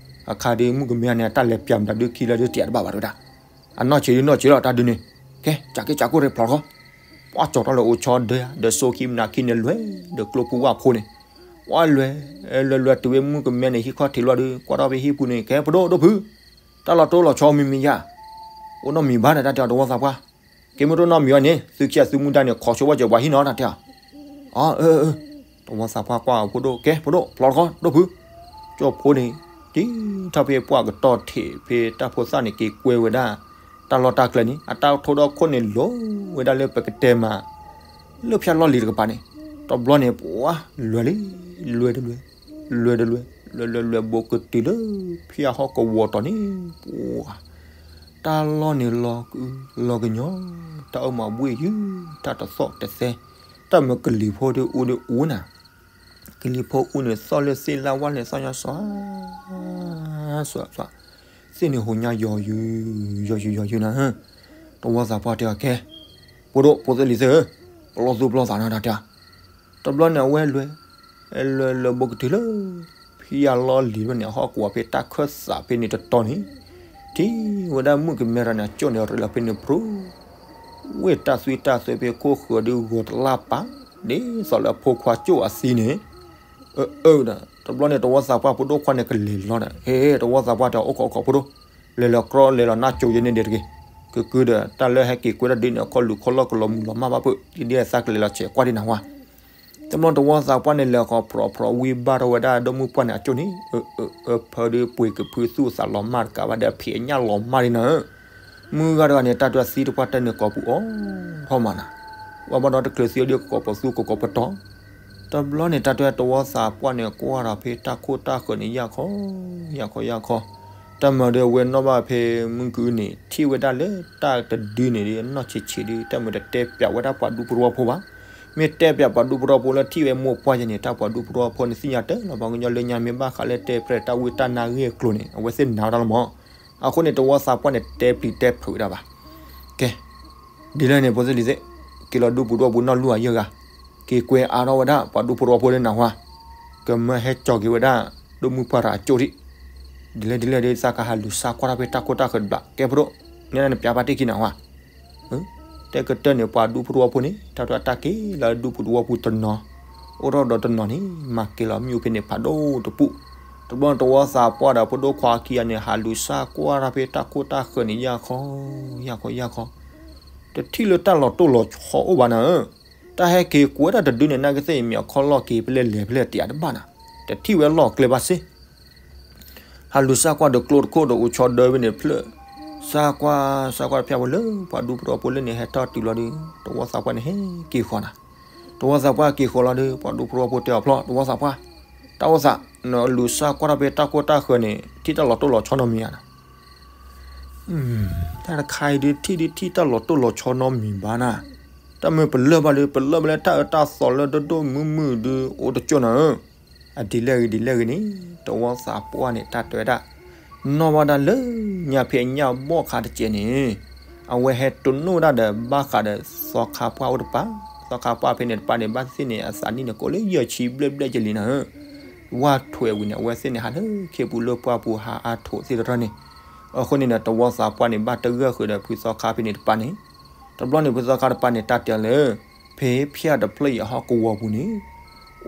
အခါဒုး မုၣ်ကမဲန့ၣ် အတၢ်လဲၤပျးမတၤဒုးခံလၢဒုးတယးတဘၣ်ဘၣ်တဝဲဒၣ်. အနီၢ်ဆံးဒုးနီၢ်ဆံးလီၤတၢ်ဒုးန့ၣ်, ကဲ ကးက့ၤကးကိၢ်ရ့ဖျိးထီၣ်, ပှၤကၠီၤထီၣ်လၢအိၣ်ဆီဒၢ ဒီးစိခံမနၤခံန့ၣ်လွဲၢ် ဒီးကျိပူၤဝၣ်ဖိန့ၣ်, ပှၤလွဲၢ် လွဲၢ်လွဲၢ်တုၤဝဲမုၣ်ကမဲန့ၣ် ဟံၣ်ခီၣ်ထံးလီၤဒုး ကွၢ်ထီၣ်ဖဲဟံၣ်ပူၤန့ၣ် ကဲ ပဒိၣ်ဒိၣ်ဖု, တၢ်လီၤတိၢ်လီၤဆီမံၤမံၤယါ, အိၣ်နီတမံၤဘၣ်န့ၣ် တၢ်တဲအီၤတဝီသးပှၢ်, ကဲမ့ၢ်တအိၣ်နီတမံၤအီၤန့ၣ် သုခံဂၤသုမူဒါန့ၣ် ခိးဆိဝဲစၢၤပှၤဟံၣ်နီၤ တၢ်တဲအီၤ. အၢ အၢ အၢ, တဝီသးပှၢ်ကွၢ်အီၤ ဖိဒိၣ် ကဲ ဖိဒိၣ်ဖျိးထီၣ်ခီ ဒိၣ်ဖု, ကၠီဖိန့ၣ် တံထီၣ်ဖဲပှၢ်ကတီၢ်ထံးဖဲတၢ်ဖိသၣ်န့ၣ် က့ၤကွဲဝဲဒၣ် တၢ်လီၢ်တၢ်ကျဲန့ၣ် အတၢ်ထိဒီခိၣ်န့ၣ်လိၤဝဲဒၣ်လၢပကတဲမး လၢဖၠၣ်လီၢ်လံၤတကပၤန့ၣ်, တဘျီန့ၣ် ပှၤလွဲၢ်လံ, လွဲၢ်တလွဲၢ်, လွဲၢ်တလွဲၢ်, လွဲၢ်လွဲၢ်လွဲၢ်ဘိးကတုၤလၢ ဖၠၣ်ဟီၣ်ကဝီၤတီၤန့ၣ် ပှၤ တၢ်လီၢ်န့ၣ်လီၤကု လီၤကညီ, တၢ်အိၣ်မးဘှ့ၣ်ယုၢ် တၢ်တသီၣ်တသဲ, တၢ်မ့ၢ်ကလံၤဖိဒုးအူဒုးအူနၤ, ကလံၤဖိအူန့ၣ်သီၣ်လၢသ့ၣ်လၢ်ဝၣ်န့ၣ် သီၣ်ညီစွါ စွါ စွါ, သ့ၣ်န့ၣ်ဟူညါယီၤယုၢ် ယီၤယုၢ်ယီၤယုၢ်နၤ, တဝီသးပှၢ်တဲအီၤ ကဲ ဖိဒိၣ်ဖိသ့ၣ်လံၤသ့ၣ်ဧၢ, ပလီၢ်သူၣ်ပလီၢ်သးနၤ တၢ်တဲအီၤ. တဘျီန့ၣ်အဝဲလွဲၢ် လွဲၢ်လွဲၢ်ဘိးကတုၤလၢ ဖၠၣ်လီၢ်လံၤတဖၣ်န့ၣ် အဟီၣ်ကဝီၤဖဲတၢ်ခၢၣ်သးဖဲန့ၣ်တတီၤန့ၣ်, ထံၣ်ဝဲဒၣ်မုၣ်ကမဲတဂၤန့ၣ် အကၠိၣ်န့ၣ်ရ့လီၤဖဲန့ၣ်ပြူၤ ဝ့ၢ်တၢ်သွံၣ်တၢ်သွဲဖဲခိၣ်ဃၢၤဒုးဂီၤတလၢ်ပာ် ဒ်သိးလၢအဖိခွါကၠိၣ်အသံန့ၣ်, အၢ အၢ ဒီး တဘျီန့ၣ် တဝီသးပှၢ်ဖိဒိၣ်ခွါန့ၣ်ကလဲၤလီၤဒီး ဟ့ တဝီသးပှၢ်တဲအီၤ အိၣ်ခိးအိၣ်ခိးဖိဒိၣ်, လဲၤလီၤကြီလဲၤလီၤနါကၠိယဲန့ၣ်ဒဲးတဂ့ၤ, ကကုဒီးတၢ်လၢဟဲက့ၤကွဲတၢ်ဒုးန့ၣ် အခီၣ်လူၤခီၣ်လီၢ်ကလီၤမုၢ်လီၤမၢ်ဘၣ်ဖုး ဒ်ဒ်သးကလဲၤလီၤဆဲးကွၢ်ဒ်နၤဝါ တဘျီတဝီသးပှၢ်န့ၣ်လဲၤဃီၤဖြီဖြီဝံဘၣ်ထီၣ်ဝဲဒၣ်ဒိၣ်မုၣ်ပှၢ်န့ၣ်အကၠိၣ်န့ၣ်, အၢ အၢ အၢ ဖၢဒုးပှ့ၤကဖုသူၣ်သးလီၤမၢ်တကးဘၣ်ဒီး ဖံးအညၣ်လီၤမၢ်ဒ်နၤဧၢ, မုၢ်ဂၤတဂၤန့ၣ် တၢ်တသံတပှၢ်တၢၢ်န့ၣ် ကိးပူၤအီၣ်ထီၣ်မးနၤ, ဝဲဘၣ်ဒီးတချုးသံအဒုးကကိးပသူကကိးပတီၢ်, တဘျီန့ၣ် တၢ်တဝီသးပှၢ်န့ၣ် ကွၢ်ဒီးဖဲတၢ်ခိၣ်တၢ်ဃၢၤန့ၣ် ယၢ်ခီ ယၢ်ခီ ယၢ်ခီ, တၢ်မၤဒီးအဝဲနီၣ်ဘၣ်ဖဲမုၢ်ကုန့ၣ် ထံၣ်ဝဲဒၣ်လၢတၢ်တဒုန့ၣ်ဒီး နီၢ်ဆံးဆံးဒုး တၢ်မၤတတဲပၠးဝဲဒၣ်ပှၤဒူဖိတဝီဖိဘၣ်, မ့ၢ်တဲပၠးပှၤဒူဖိတဝီဖိလၢထံၣ်ဝဲမိၢ်ပှၢ်ယဲန့ၣ် တၢ်ပှၤဒူဖိတဝီဖိန့ၣ်သ့ၣ်ညါတၢ်လီၤ ပှၤကညီလၢညါမ့ၢ်ဘၣ်ဃးလၢတဲပြဲၢ်တၢ်ဝံတၢ်နါဂ့ၢ်အကျိၤန့ၣ် အဝဲသ့ၣ်နာ်ဝဲဒၣ်လီၤမး, အဃိန့ၣ် တဝီသးပှၢ်န့ၣ် တဲပျံၤတဲဖုးဝဲဒၣ်ဘၣ်, ကဲ ဒ်လဲၣ်န့ၣ် ဖိသ့ၣ်လံၤသ့ၣ်, က့ၤလီၤဒူပူၤဒူဖိနီၢ်လူၢ်အယဲၢ်ဂၤ, က့ၤကွဲအါထီၣ်ဝဲဒၣ် ပှၤဒူဖိတဝီဖိလၢနၢ်ဟူဧါ, ကမၢဟဲကၠီၤက့ၤဝဲဒၣ် ဒိၣ်မုၢ်ပှၢ်တဂၤအကၠိၣ်ထံး, ဒ်လဲၣ်ဒ်လဲၣ်ဒီး သးကဟးလူၤစၢ်ကွၢ်ထီၣ်ဖဲတၢ်ခိၣ်တၢ်ဃၢၤတဘျီ ကဲဖိဒိၣ်, နဲဒၣ်နပျးပာ်တ့ၢ်ခံနၢ်ဟူဧါ တဲကတၢၢ်န့ၣ် ပှၤဒူဖိတဝီဖိန့ၣ် တၢ်တၢ်တၢ်က့ၤလီၤဒူပူၤတဝီပူၤတနီၤ, အိၣ်ထီၣ်ဒီးတနီၤန့ၣ် မၤက့ၤလီၤမ့ၣ်အူဖဲန့ၣ်ဖးဒိၣ်တပူၤ, တဘျီန့ၣ် တဝီသးပှၢ်ဒီးဖိဒိၣ်ခွါခံဂၤန့ၣ် ဟးလူၤစၢ်ကွၢ်ထီၣ်ဖဲတၢ်ခိၣ်တၢ်ဃၢၤန့ၣ် ယၢ်ခီ ယၢ်ခီ ယၢ်ခီ, တထံၣ်လၢတၢ်လီၤတိၢ်လီၤဆီအိၣ်ဘၣ်နၤဧၢ, တၢ်ဟဲက့ၤကွဲတၢ်တဒုန့ၣ် နာ်က့သ့ၣ်အံၤမ့ၢ်အခီၣ်လီၢ်က့ၤဖဲလဲၣ်လဲၤဖဲလဲၣ်တယးတဘၣ်နၤ, တထံၣ်ဝဲလီၢ်ကျဲဘၣ်စ့ၢ် ဟးလူၤစၢ်ကွၢ်ဒီးကျိတခိၣ်ဒီးအိၣ်ဆီဒၢဖဲန့ၣ်ဖျၢၣ်, စၢ်ကွၢ် စၢ်ကွၢ်တဖျၢၣ်ဝဲလၢ ပှၤဒူဖိတဝီဖိလၢန့ၣ် ဟဲထီၣ်တုၤလီၤဒီး တဝီသးပှၢ်န့ၣ်ဟဲက့ၤဃီၤနၤ, တဝီသးပှၢ်က့ၤဃီၤလီၤဒီး ပှၤဒူဖိတဝီဖိတဲအီၤဖျီ တဝီသးပှၢ်, တၢ်အိၣ်သး, နလူၤစၢ်ကွၢ်ထီၣ်ဖဲတၢ်ခိၣ်တၢ်ဃၢၤန့ၣ် ထံၣ်တၢ်လီၤတိၢ်လီၤဆီနီတမံၤဧါနၤ တၢ်တခါအံၤဒုးထံၣ်ဒုးထံၣ်တၢ်လီၤတိၢ်လီၤဆီနီတမံၤဘၣ်နၤ, တၢ်မ့ၢ်ပလၢၢ်ဘၣ်ဒီး ပလၢၢ်ဘၣ်လၢတၢ်အၢတၢ်သီလၢဒိၣ်ဒိၣ်မုၢ်မုၢ်ဒုးအိၣ်တကၠိၢ်နၤဧၢ, အဒ်လဲၣ်ဂ့ၤဒ်လဲၣ်ဂ့ၤန့ၣ် တဝီသးပှၢ်န့ၣ် တၢ်တဲဝဲဒၣ်, နီၢ်ဘၣ်ဒၣ်လၢညါဖဲညၣ်ဘီၣ်ခါတကဲးန့ၣ်, အဝဲဟဲတိၢ်နီၣ်ဝဲဒၣ်ဒီးဘၣ်ဃးဒီးသီခါပှၢ်အိၣ်တပၤ, သီခါပှၢ်ဖဲန့ၣ်တပၤန့ၣ် ဘၣ်သ့ၣ်သ့ၣ်န့ၣ် အသးနံၣ်န့ၣ် ကိးလၢယဲၢ်ဆံဘျဲၣ်ဘျဲၣ်ကလံၤနၤဧၢ ဝၣ်ထွဲးဝံၤန့ၣ် အဝဲသ့ၣ်န့ၣ် ဟးလၢခ့ပူၤလၢပှၢ်ပူၤဟးအါထိးသ့ၣ်တရၢန့ၣ်, အဃိန့ၣ်ဒီး တဝီသးပှၢ်န့ၣ် ဘၣ်တဂၢၢ်ဃုာ်ဒီးဖုသီခါဖဲန့ၣ်တပၤန့ၣ်, တဘျီန့ၣ်ဖုသီခါတပၤန့ၣ် တၢ်တဲလၢ ဖဲဖၠၣ်တဖျၢၣ်အံၤအဟီၣ်ကဝီၤပူၤန့ၣ်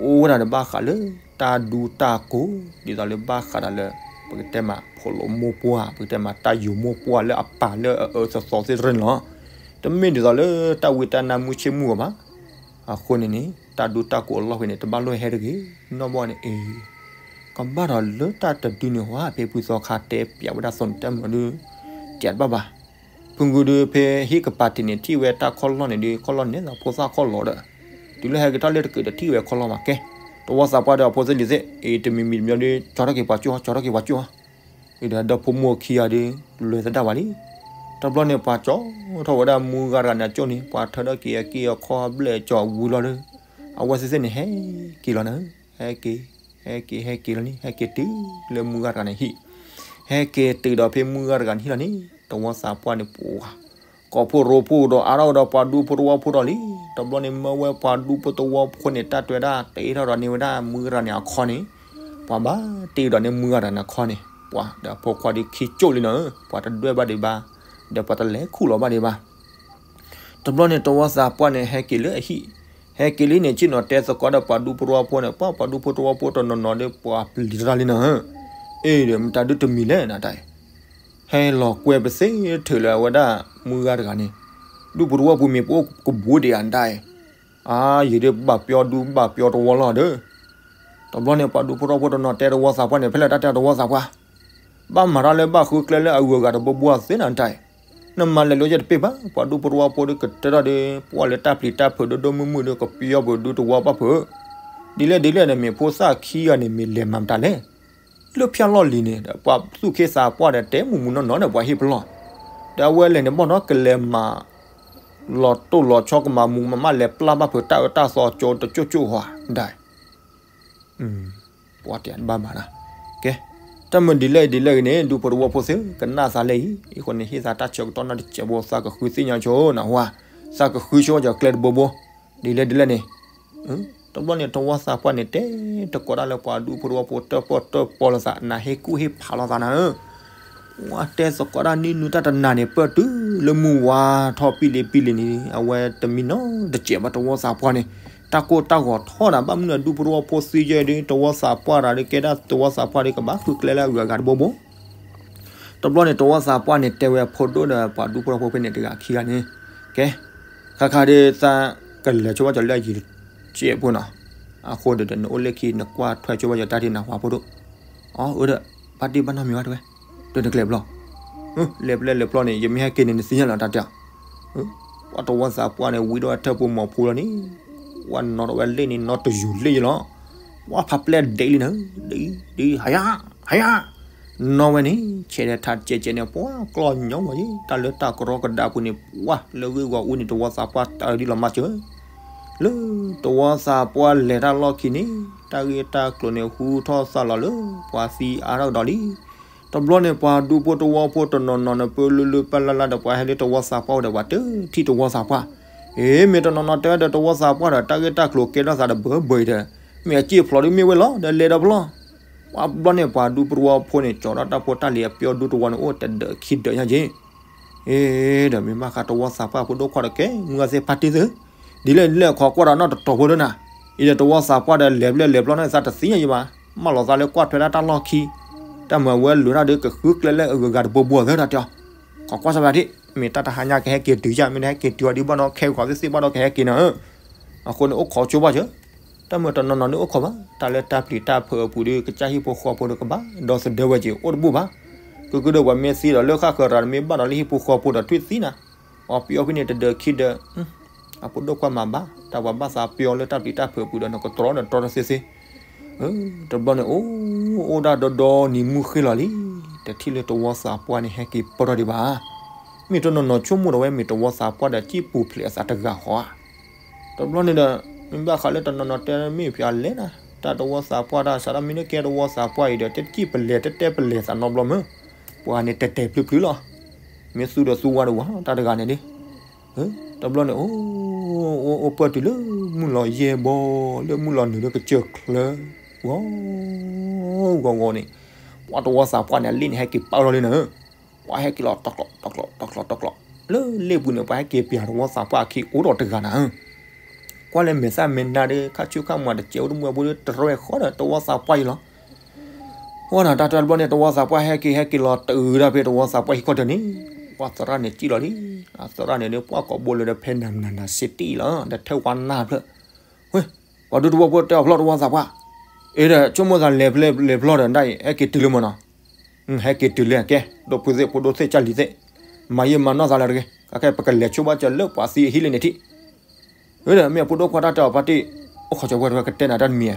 အိၣ်ဝဲဒၣ်ဒီးဘၣ်ဃးလၢ တၢ်ဒူတၢ်ကိၢ် ဒ်သိးလၢဘၣ်ဃးဒီးလၢ ပကတဲမး ဖိးလိာ်မိၢ်ပှၢ် ပကတဲမး တၢ်ယိၤမိၢ်ပှၢ်လၢအပာ်လၢအအၢသီသီသ့ၣ်တရၢန့ၣ်လီၤ. တမ့ၢ်ဒ်သိးလၢတၢ်ဝံတၢ်နါမုၢ်ဆ့ၣ်မုၢ်ဂီၤဘၣ်. အဃိန့ၣ်န့ၣ် တၢ်ဒူတၢ်ကိၢ်အလီၢ်ဖဲန့ၣ် တဘၣ်လိၣ်ဟဲတဂ့ၤ. နီၢ်ဘီန့ၣ်အံၤ ကဘၣ်ဒီးလၢတၢ်တဒုန့ၣ်ဝဲ ဖဲဖုသီခါတဲပျးဝဲဒၣ်သိးန့ၣ် တၢ်မၤဒုး တၢ်တဘၣ်ဘၣ်. ဖုဂုၤဒုး ဖဲဟံၣ်ကပၤတ့ၢ်န့ၣ် ထံၣ်ဝဲတၢ်ခီၣ်လီၢ်န့ၣ်ဒုး ခီၣ်လီၢ်န့ၣ်လီၤဖိသၣ်ခီၣ်လီၤဒီး တုၤလၢဟဲက့ၤထီၣ်လၢတကုးဒီးထံၣ်ဝဲခီၣ်လီၢ်မးကဲ. တဝီသးပှၢ်ဒီးအဖိသ့ၣ်လံၤသ့ၣ် အံၤတမံၤမံၤတမံၤဒုး ကၠီထီၣ်က့ၤပှၤကၠိ ကၠီထီၣ်က့ၤပှၤကၠိ အံၤဒီးဒီဖိမိၢ်ခံဂၤဒုး လွဲၤသဒၣ်ဝဲလံ. တဘျီန့ၣ် ပှၤကၠီထီၣ်ဝဲဒၣ်မူဂၤတဂၤန့ၣ်အကၠိန့ၣ် ပှၤထၢထီၣ်က့ၤအက့ၢ်အခီၣ်ဘျဲၣ်ကၠီဝံၤလီၤဒီး အဝဲသ့ၣ်သ့ၣ်န့ၣ် ဟဲက့ၤလီၤနၤ. ဟဲက့ၤ ဟဲက့ၤ ဟဲက့ၤလီၤန့ၣ် ဟဲက့ၤတုၤလၢမူဂၤတဂၤန့ၣ်ဟံၣ်. ဟဲက့ၤတုၤဒီးဖဲမူဂၤတဂၤန့ၣ်ဟံၣ်လီၤန့ၣ် တဝီသးပှၢ်န့ၣ် ပှၤ ကိးဖှိၣ်ရိဖှိၣ်ဒီးအါထီၣ်ကဒီးပှၤဒူဖိတဝီဖိဒီးလံ. တဘျီန့ၣ်မၢဝဲပှၤဒူဖိတဝီဖိန့ၣ် တၢ်တဲဝဲဒၣ် တ့ထီၣ်ဒီးန့ၢ်ဝဲဒၣ်မုၢ်ဂၤတဂၤန့ၣ်အခီန့ၣ်, ပှၤဘၣ်တ့ဒီးန့ၢ်မုၢ်ဂၤတဂၤန့ၣ်အခီန့ၣ်, ပှၤဒီးအဖိခွါဒုးခံကၠိၣ်လံနီၤ, ပှၤတဒွဲၣ်ဘၣ်ဒံးဘၣ်, ဒီးပှၤတလဲၤခူၣ်လီၤဘၣ်ဒံးဘၣ်. တဘျီန့ၣ်တဝီသးပှၢ်န့ၣ် ဟဲက့ၤလၢအဟံၣ်, ဟဲက့ၤလံန့ၣ် ဆ့ၣ်နီၤတဲသကိးဒီးပှၤဒူဖိတဝီဖိန့ၣ်, ပှၤဒူဖိတဝီဖိတနီၤနီၤဒီး ပှၤပျံၤတၢ်လံနီၤ, အ့ဒီး မတၤဒုတမံၤလဲၣ်နတၢ်, ဟဲလီၤကွဲပသ့ထုးလၢအဝဲဒၣ် မုၢ်ဂၤတဂၤန့ၣ်, ဒူဖိတဝီဖိမ့ၢ်ပအိၣ်ကဘူးဒံးဧါနတၢ်, အါ ယံာ်ဒုးဘၣ်ပျီဒူဘၣ်ပျီတဝီလီၤဒီး တဘျီန့ၣ် ပှၤဒူဖိတဝီဖိတနီၤတဲတဝီသးပှၢ်န့ၣ် ဖဲလဲၣ်တၢ်တဲတဝီသးပှၢ်, ဘၣ်မၤတၢ်လၢဘၣ်ဃုကျဲလၢအဂုၤအဂၤတဘိဘိသ့နၤတၢ်, နမၤလဲၤလိယဲၢ်တပ့ၢ်ဘၣ်, ပှၤဒူဖိတဝီဖိဒီးကတၢၢ်ထီၣ်ဒီး ပှၤလၢတၢ်ပျံၤတၢ်ဖုးဒိၣ်ဒိၣ်မုၢ်မုၢ်ဒီး ကပျီပဒူတဝီဘၣ်ဖုး, ဒ်လဲၣ်ဒ်လဲၣ်ဒီး မ့ၢ်ဖိသၣ်ခံဂၤန့ၣ် မ့ၢ်လဲၤမၤမတၤလဲၣ်, လၢဖၠၣ်လီၢ်လံၤန့ၣ် ပှၤသူၣ်ခ့သးပှၢ်ဒီးတဲမုၢ်မုၢ်နီၢ်နီၢ်ဒီးပှၤဟ့ၣ်ပလီၢ်, ဒီးအဝဲလဲၤန့ၣ် ဘၣ်ဒီးကလဲၤမၤ လီၤတိၢ်လီၤဆီကမၤမူးမၤမၣ် လဲၤပျၢ်ဘၣ်ဖုးတၢ်အၢတၢ်သီကၠိတကၠိၣ်ကၠိၣ်ဟီဒၣ်, ပှၤတဲတဘၣ်မၤတၢ်, ကဲ, တၢ်မုၢ်ဒ်လဲၣ်ဒ်လဲၣ်ဂ့ၤန့ၣ် ဒူဖိတဝီဖိသ့ၣ် ကနၣ်သးလဲၣ်အံၤ, အဃိန့ၣ် ဟ့ၣ်သးတၢ်ဆၢကတီၢ်နီတစဲးဖိ သးကဃုသ့ၣ်ညါဆိနီၤ, သးကဃုဆိကၠီၤကျဲတဘိဘိ, ဒ်လဲၣ်ဒ်လဲၣ်န့ၣ် တဘျီန့ၣ် တဝီသးပှၢ်န့ၣ် တဲတကိးဒၣ်လၢပှၤဒူဖိတဝီဖိ တၢၣ်ပီၣ်တၢၣ်ပီလိာ်သး နဟ့ၣ်ကူၣ်ဟ့ၣ်ဖးလိာ်သးနၤဧၢ, ဝဲတဲသကိးဒၣ်နံၣ်နုၤတၢ်တနၤန့ၣ် ပၢၢ်တုၤလၢမုၢ်ဝါထီၣ်ပံလံပံလံန့ၣ် အဝဲတမံနီတစဲးဘၣ် တဝီသးပှၢ်န့ၣ်, တၢ်ကိၢ်တၢ်ဂီၤထီၣ်နၤ ဘၣ်မနုၤဒူဖိတဝီဖိသံယဲၢ်ဒုး တဝီသးပှၢ်တၢ်ဒုး ကဲဒၣ်တဝီသးပှၢ်ဒုး ကဘၣ်ဃုကျဲလၢအဂုၤအဂၤတဘိဘိ တဘျီန့ၣ် တဝီသးပှၢ်န့ၣ် တဲဝဲအဖိဒိၣ်ဒီးပှၤဒူဖိတဝီဖိဖဲန့ၣ် တဂၤခံဂၤန့ၣ်, ကဲ, ခါခါဒုး သးကလဲၤဆိဘၣ်ကၠီၤလၢအယံၤတစဲးဖိနီၤ, အဃိဒီး နအိၣ်လၢခံ နကွၢ်ထွဲဆိဘၣ်ကၠီၤတၢ်ထံၣ်နၤဟူဖိဒိၣ်, အီ အၢဒီး ဘၣ်တ့ၢ်ဘၣ်နီတမံၤဘၣ်တဲဝဲ, ဒီးနကလဲၤပျီ, လဲၤပျဲလဲၤပျီန့ၣ် ယမ့ၢ်ဟဲက့ၤန့ၣ် နသ့ၣ်ညါလီၤ တၢ်တဲ, ပှၤတဝီသးပှၢ်န့ၣ် ဝံထီၣ်ဝဲထၢၣ်ဖိမီၤဖိလီၤန့ၣ်, ပှၤနီၣ်ထီၣ်ဝဲလ့ၣ်န့ၣ် နီတယူၤလ့ၣ်ယလီၤ, ပှၤဖးပျဲၢ်ဒဲးလံနၤ, ဒ် ဒ် ဟါယါ, ဟါယါ, နီၣ်ဝဲန့ၣ် ဆဲးဒီးထးတစဲးစဲးန့ၣ် ပှၤကျီၢ်ညီဝဲယဲ တၢ်လၢတၢ်ကရီကဒါပူၤန့ၣ် ပှၤလၢဂ့ၢ်ဂီၤအူန့ၣ် တဝီသးပှၢ်တၢ်ဒ်လီၤမၤစၢၤ, လၢတဝီသးပှၢ်လဲၤတၢ်လီၢ်ခံန့ၣ် တၢ်ဂ့ၢ်တၢ်ကျိၤန့ၣ် ဟူထီၣ်သါလီၤလၢ ပှၤသံအါထီၣ်ကဒီးလံ. တဘျီန့ၣ် ပှၤဒူဖိတဝီဖိတနီၤနီၤန့ၣ် ပၢလုၢ်လုၢ်ပၢ်လၢ်လၢ်ဒီး ပှၤဟဲလၢတဝီသးပှၢ်အိၣ်ဒီး ပှၤတထံၣ်တဝီသးပှၢ်, အ့ မ့ၢ်တနီၤနီၤတဲဒီးတဝီသးပှၢ်ဒီး တၢ်ဂ့ၢ်တၢ်ကျိၤကဲထီၣ်သးတဘၢဘၢအံၤဒီး မ့ၢ်အစံၣ်ဖျိးဒ်မ့ၢ်ဝဲလီၤ ဒီးလဲၤဒီးဖျီ, ပှၤဘျီန့ၣ် ပှၤဒူဖိတဝီဖိန့ၣ် ကၠီၤဒီးတၢ်ဖိတၢ်လံၤအပျီဒူတဝီန့ၣ် အိၣ်တဒၢးခံဒၢးညါက့ အ့ ဒီးမ့ၢ်ဘၣ်ဃးတဝီသးပှၢ်ဖိဒိၣ်ခွါဒီးကဲ မုၢ်ဂၤသ့ၣ်ဖါတံၢ်သ့ၣ်, ဒ်လဲၣ်ဒ်လဲၣ် ခိးကွၢ်ဒီးနီၢ်တတီၤဖိဒီးနၤ, အံၤဒီးတဝီသးပှၢ်ဒီးလဲၤဘျဲၣ်လဲၤဘျီန့ၣ် သးတသ့ၣ်ညါယံၤဘၣ်, မၢလီၤသးလၢကွၢ်ထွဲဒၣ်တၢ်လီၢ်ခံ, တၢ်မၤဝဲလိၤတၢ်ဒီးကဃုကျဲလၢအဂုၤအဂၤတဘိဘိသ့ၣ်တၢ်တဲအီၤ, ခိးကွၢ်စၢ်ဘၣ်ဒံး မ့ၢ်တၢ်တဟါညါကဟဲက့ၤတုၤယါ မ့ၢ်တဟဲက့ၤတုၤအီၤဒံးဘၣ်နီၢ် ခဲဂီၤသ့ၣ်သ့ၣ်ဘၣ်ဒီးကဟဲက့ၤနၤဧၢ, အဃိန့ၣ် အိၣ်ခိးကၠိဘၣ်စၢၤ တၢ်မုၢ်တနီၤနီၤန့ၣ်အိၣ်ခိးဘၣ် တၢ်လၢတၢ်ပျံၤတၢ်ဖုးအပူၤဒီး ကစၢ်ဟံၣ်ဖိဃီဖိဒီးကဘၣ်ဒီသဒၢဝဲက့ၤ အိၣ်တဘူၣ်ဘၣ်, ကကဒီးပှၤမ့ၢ်သံဒီးလၢဃၣ်ဃၢၤရၤ မ့ၢ်ဘၣ်ဒီးလၢဟံၣ်ဖိဃီဖိဒီးထွံၣ်သံနၤ, ပှၤပျီဖဲန့ၣ်တဒၢးခံဒၢး, အဖိဒိၣ်ခွါမၤဘၣ် တၢ်ပှၤဘၣ်သးပျီလၢတၢ်ပျံၤတၢ်ဖုးအပူၤဒီးနကတြီဒီးတြီတသ့သ့ တဘျီန့ၣ် အိၣ်အိၣ်ဒၣ်ဒီဒီနံၤမုၢ်ဃ့လီၤလံ, တထံၣ်လၢတဝီသးပှၢ်န့ၣ် ဟဲက့ၤပၢၢ်ထီၣ်ဒံးဘၣ်. မ့ၢ်တနီၤနီၤဆိကမိၣ်ဒီးဝဲ မ့ၢ်တဝီသးပှၢ်ဒီး စံၣ်ပူၤဖျဲးအသးတဂၤဃီဧါ. တဘျီန့ၣ်ဒီး မ့ၢ်ဘၣ်ဃးလၢတနီၤနီၤတဲ မ့ၢ်ဖျါလဲၣ်နၤ တၢ်တဝီသးပှၢ်တၢ်စးထီၣ်မ့ၢ်နကဲတဝီသးပှၢ်အံၤဒီး တဲတစံၣ်ပလဲၤ တဲတဲပလဲၤသးနီတဘျီမ့ၢ် ပှၤန့ၣ်တဲာ်တဲာ်ဖျုးဖျုးလီၤ. မ့ၢ်သူဒီးသူဝါတဝီ တၢ်တဂၤန့ၣ်ဒ် တဘျီန့ၣ် အိၣ် အိၣ် အိၣ်ပၢၢ်တုၤလၢမုၢ်လီၤယဲၢ်ဘီ လၢမုၢ်လီၤနုာ်လၢကစၢၢ်ချၢ ဂီၤ ဂီၤဂီၤန့ၣ် ပှၤတဝီသးပှၢ်န့ၣ် အလ့ၣ်န့ၣ် ဟဲက့ၤပာ်လီၤလံနၤဧၢ. ပှၤဟဲက့ၤလီၤ တီၤကျီး တီၤကျီး တီၤကျီး တီၤကျီး လၢလ့ၣ်ပူၤန့ၣ် ပှၤဟဲက့ၤပျးတဝီသးပှၢ်အခံ အိၣ်ဒီးတဂၤနၤဧၢ. ကွၢ်လၢမဲာ်သၣ်မဲာ်နါဒီး ခါဆူၣ်ခါမီၤတစဲး အိၣ်တမူအဖိဒီး တရဲၣ်ဃီဒီးတဝီသးပှၢ်အံၤလီၤ. ဝဲနၤတၢ်တဘျီန့ၣ် တဝီသးပှၢ်ဟဲက့ၤ ဟဲက့ၤလီၤတုၤဒၣ်ဖဲတဝီသးပှၢ်ဟံၣ်ခီၣ်ထံးန့ၣ် ပှၤသရၣ်န့ၣ်စံၣ်လီၤလံ. အသရၣ်န့ၣ်ဒီး ပှၤကိးဘိလၢဒီး ဖဲနၤနၤနၤစ့တံၢ်လီၤ ဒီးထဲဝါနၢ်ဖျၢၣ် ဝဲ ပှၤဒူတဝီဖိတဲအီၤဖျီၣ်တဝီသးပှၢ်, အ့ဒီး ဆိကမိၣ်သးလဲၤဖျဲလဲၤဖျီဒီး ဒ်အံၤ ဟဲက့ၤတုၤလၢမနီၤ, ဟဲက့ၤတုၤလၢကဲ ဒိၣ်ဖုသ့ၣ်ဖိဒိၣ်သ့ၣ်ကၢ်လံၤသ့ၣ်, မၤယံာ်မၤနီၢ်သးလၢတဂ့ၤ, ကဲ ပကလဲၤဆိဘၣ်စၢၤလၢပှၤသံအဟံၣ်လၢန့ၣ်ထံၣ် ဒီးမ့ၢ်အဖိဒိၣ်ခွါတၢ်တဲအီၤဖါတံၢ်, အိၣ်ခိးစၢၤဝဲတဝဲကတဲနၤတၢ်တမံၤဧါ,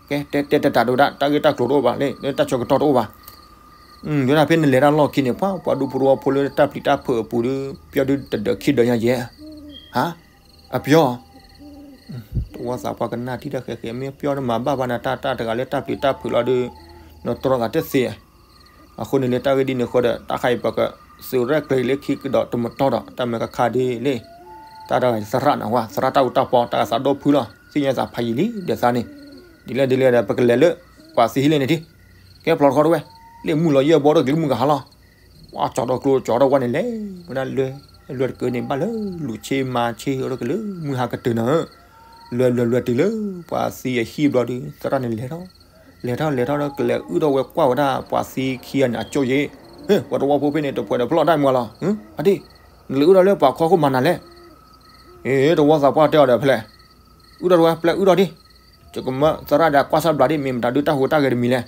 ကဲ တဲတဲတတးဒိဒၣ် တၢ်ဂ့ၢ်တၢ်ကျိၤတအိၣ်ဘၣ်လၢ တၢ်ဆၢကတီၢ်တအိၣ်ဘၣ်, ဒ်နၤဖဲနလဲၤတၢ်လီၢ်ခံန့ၣ် ပှၤ ပှၤဒူဖိတဝီဖိလၢတၢ်ပျံၤတၢ်ဖုးအပူၤဒီး ပျီဒုတဒၢးခံဒၢးညါယဲၢ်, ဟါ, အပျီ တဝီသးပှၢ်ကနၣ်ထံၣ်တၢ်ဃဲၤဃဲၤ မ့ၢ်ပျီနမၤဘၣ်ဘၣ်နၤတၢ် တၢ်တဂၤလၢတၢ်ပျံၤတၢ်ဖုးလီၤဒီး နတြီသးတသ့, အဃိန့ၣ်လၢတၢ်ဂ့ၢ်ဒ်န့ၣ်ဃီဒီး တၢ်ခါအံၤပက သုးရဲၣ်ကျဲၤလၢခံကဒီးတမတီၢ်ဒီး တၢ်မၢကခါဒ်လၢ တၢ်တဂၤသရၣ်န့ၣ်ဝဲ သရၣ်တၢ်အူတၢ်ပီ တၢ်ဂၤသးဒီဖုလီၤ သ့ၣ်ညါသးဖးယံာ်လံ ဒီးသးန့ၣ် ဒ်လဲၣ်ဒ်လဲၣ်ဒီး ပကလဲၤလၢ ပှၤသံဟံၣ်လၢန့ၣ်ထံ ကဲဖျိးတခီတဝဲ လၢမုၢ်လီၤယဲၢ်ဘီဒီးကလံၤမုၢ်ကဟါလီၤ ပှၤကၠီၤဒီးကျိကၠီၤဒီးဝဲန့ၣ်လဲၣ် ဝဲဒၣ်လွဲ လွဲတကၢန့ၣ် ဘၣ်လၢလူၤဆ့မၤဆ့ အိၣ်ဒီးကလၢမုၢ်ဟါကတၢၢ်နၤဧၢ လွဲလွဲလွဲတုၤလၢ ပှၤသံအဟံၣ်ဘျီဒီး သရၣ်န့ၣ်လဲၤထီၣ် လဲၤထီၣ်လဲၤထီၣ်ဒီးကလဲၤအုၣ်ထီၣ်ဝဲကွၢ်ဝဲဒၣ်ပှၤသံခံဂၤန့ၣ် အကၠိၣ်ယဲၢ် ဟ့ ပှၤတဝီဖိဖဲန့ၣ် တပှဲၤဒီးဖျီၣ်တၢ်မၤလီၤ အဒ့ၣ် နလဲၤအုၣ်ထီၣ်လၢပှၤခီခိၣ်မၤနၤလဲၣ် အ့ တဝီသးပှၢ်တဲအီၤဒီးဖဲလဲၣ် အုၣ်ထီၣ်တဝဲ ပျဲအုၣ်ထီၣ်ဒံး ယကမၢသရၣ်ဒီးကွၢ်ဆၢဘျးဒ် မ့ၢ်မတၤဒုးတၢ်ဟူးတၢ်ဂဲၤတမံၤလဲၣ်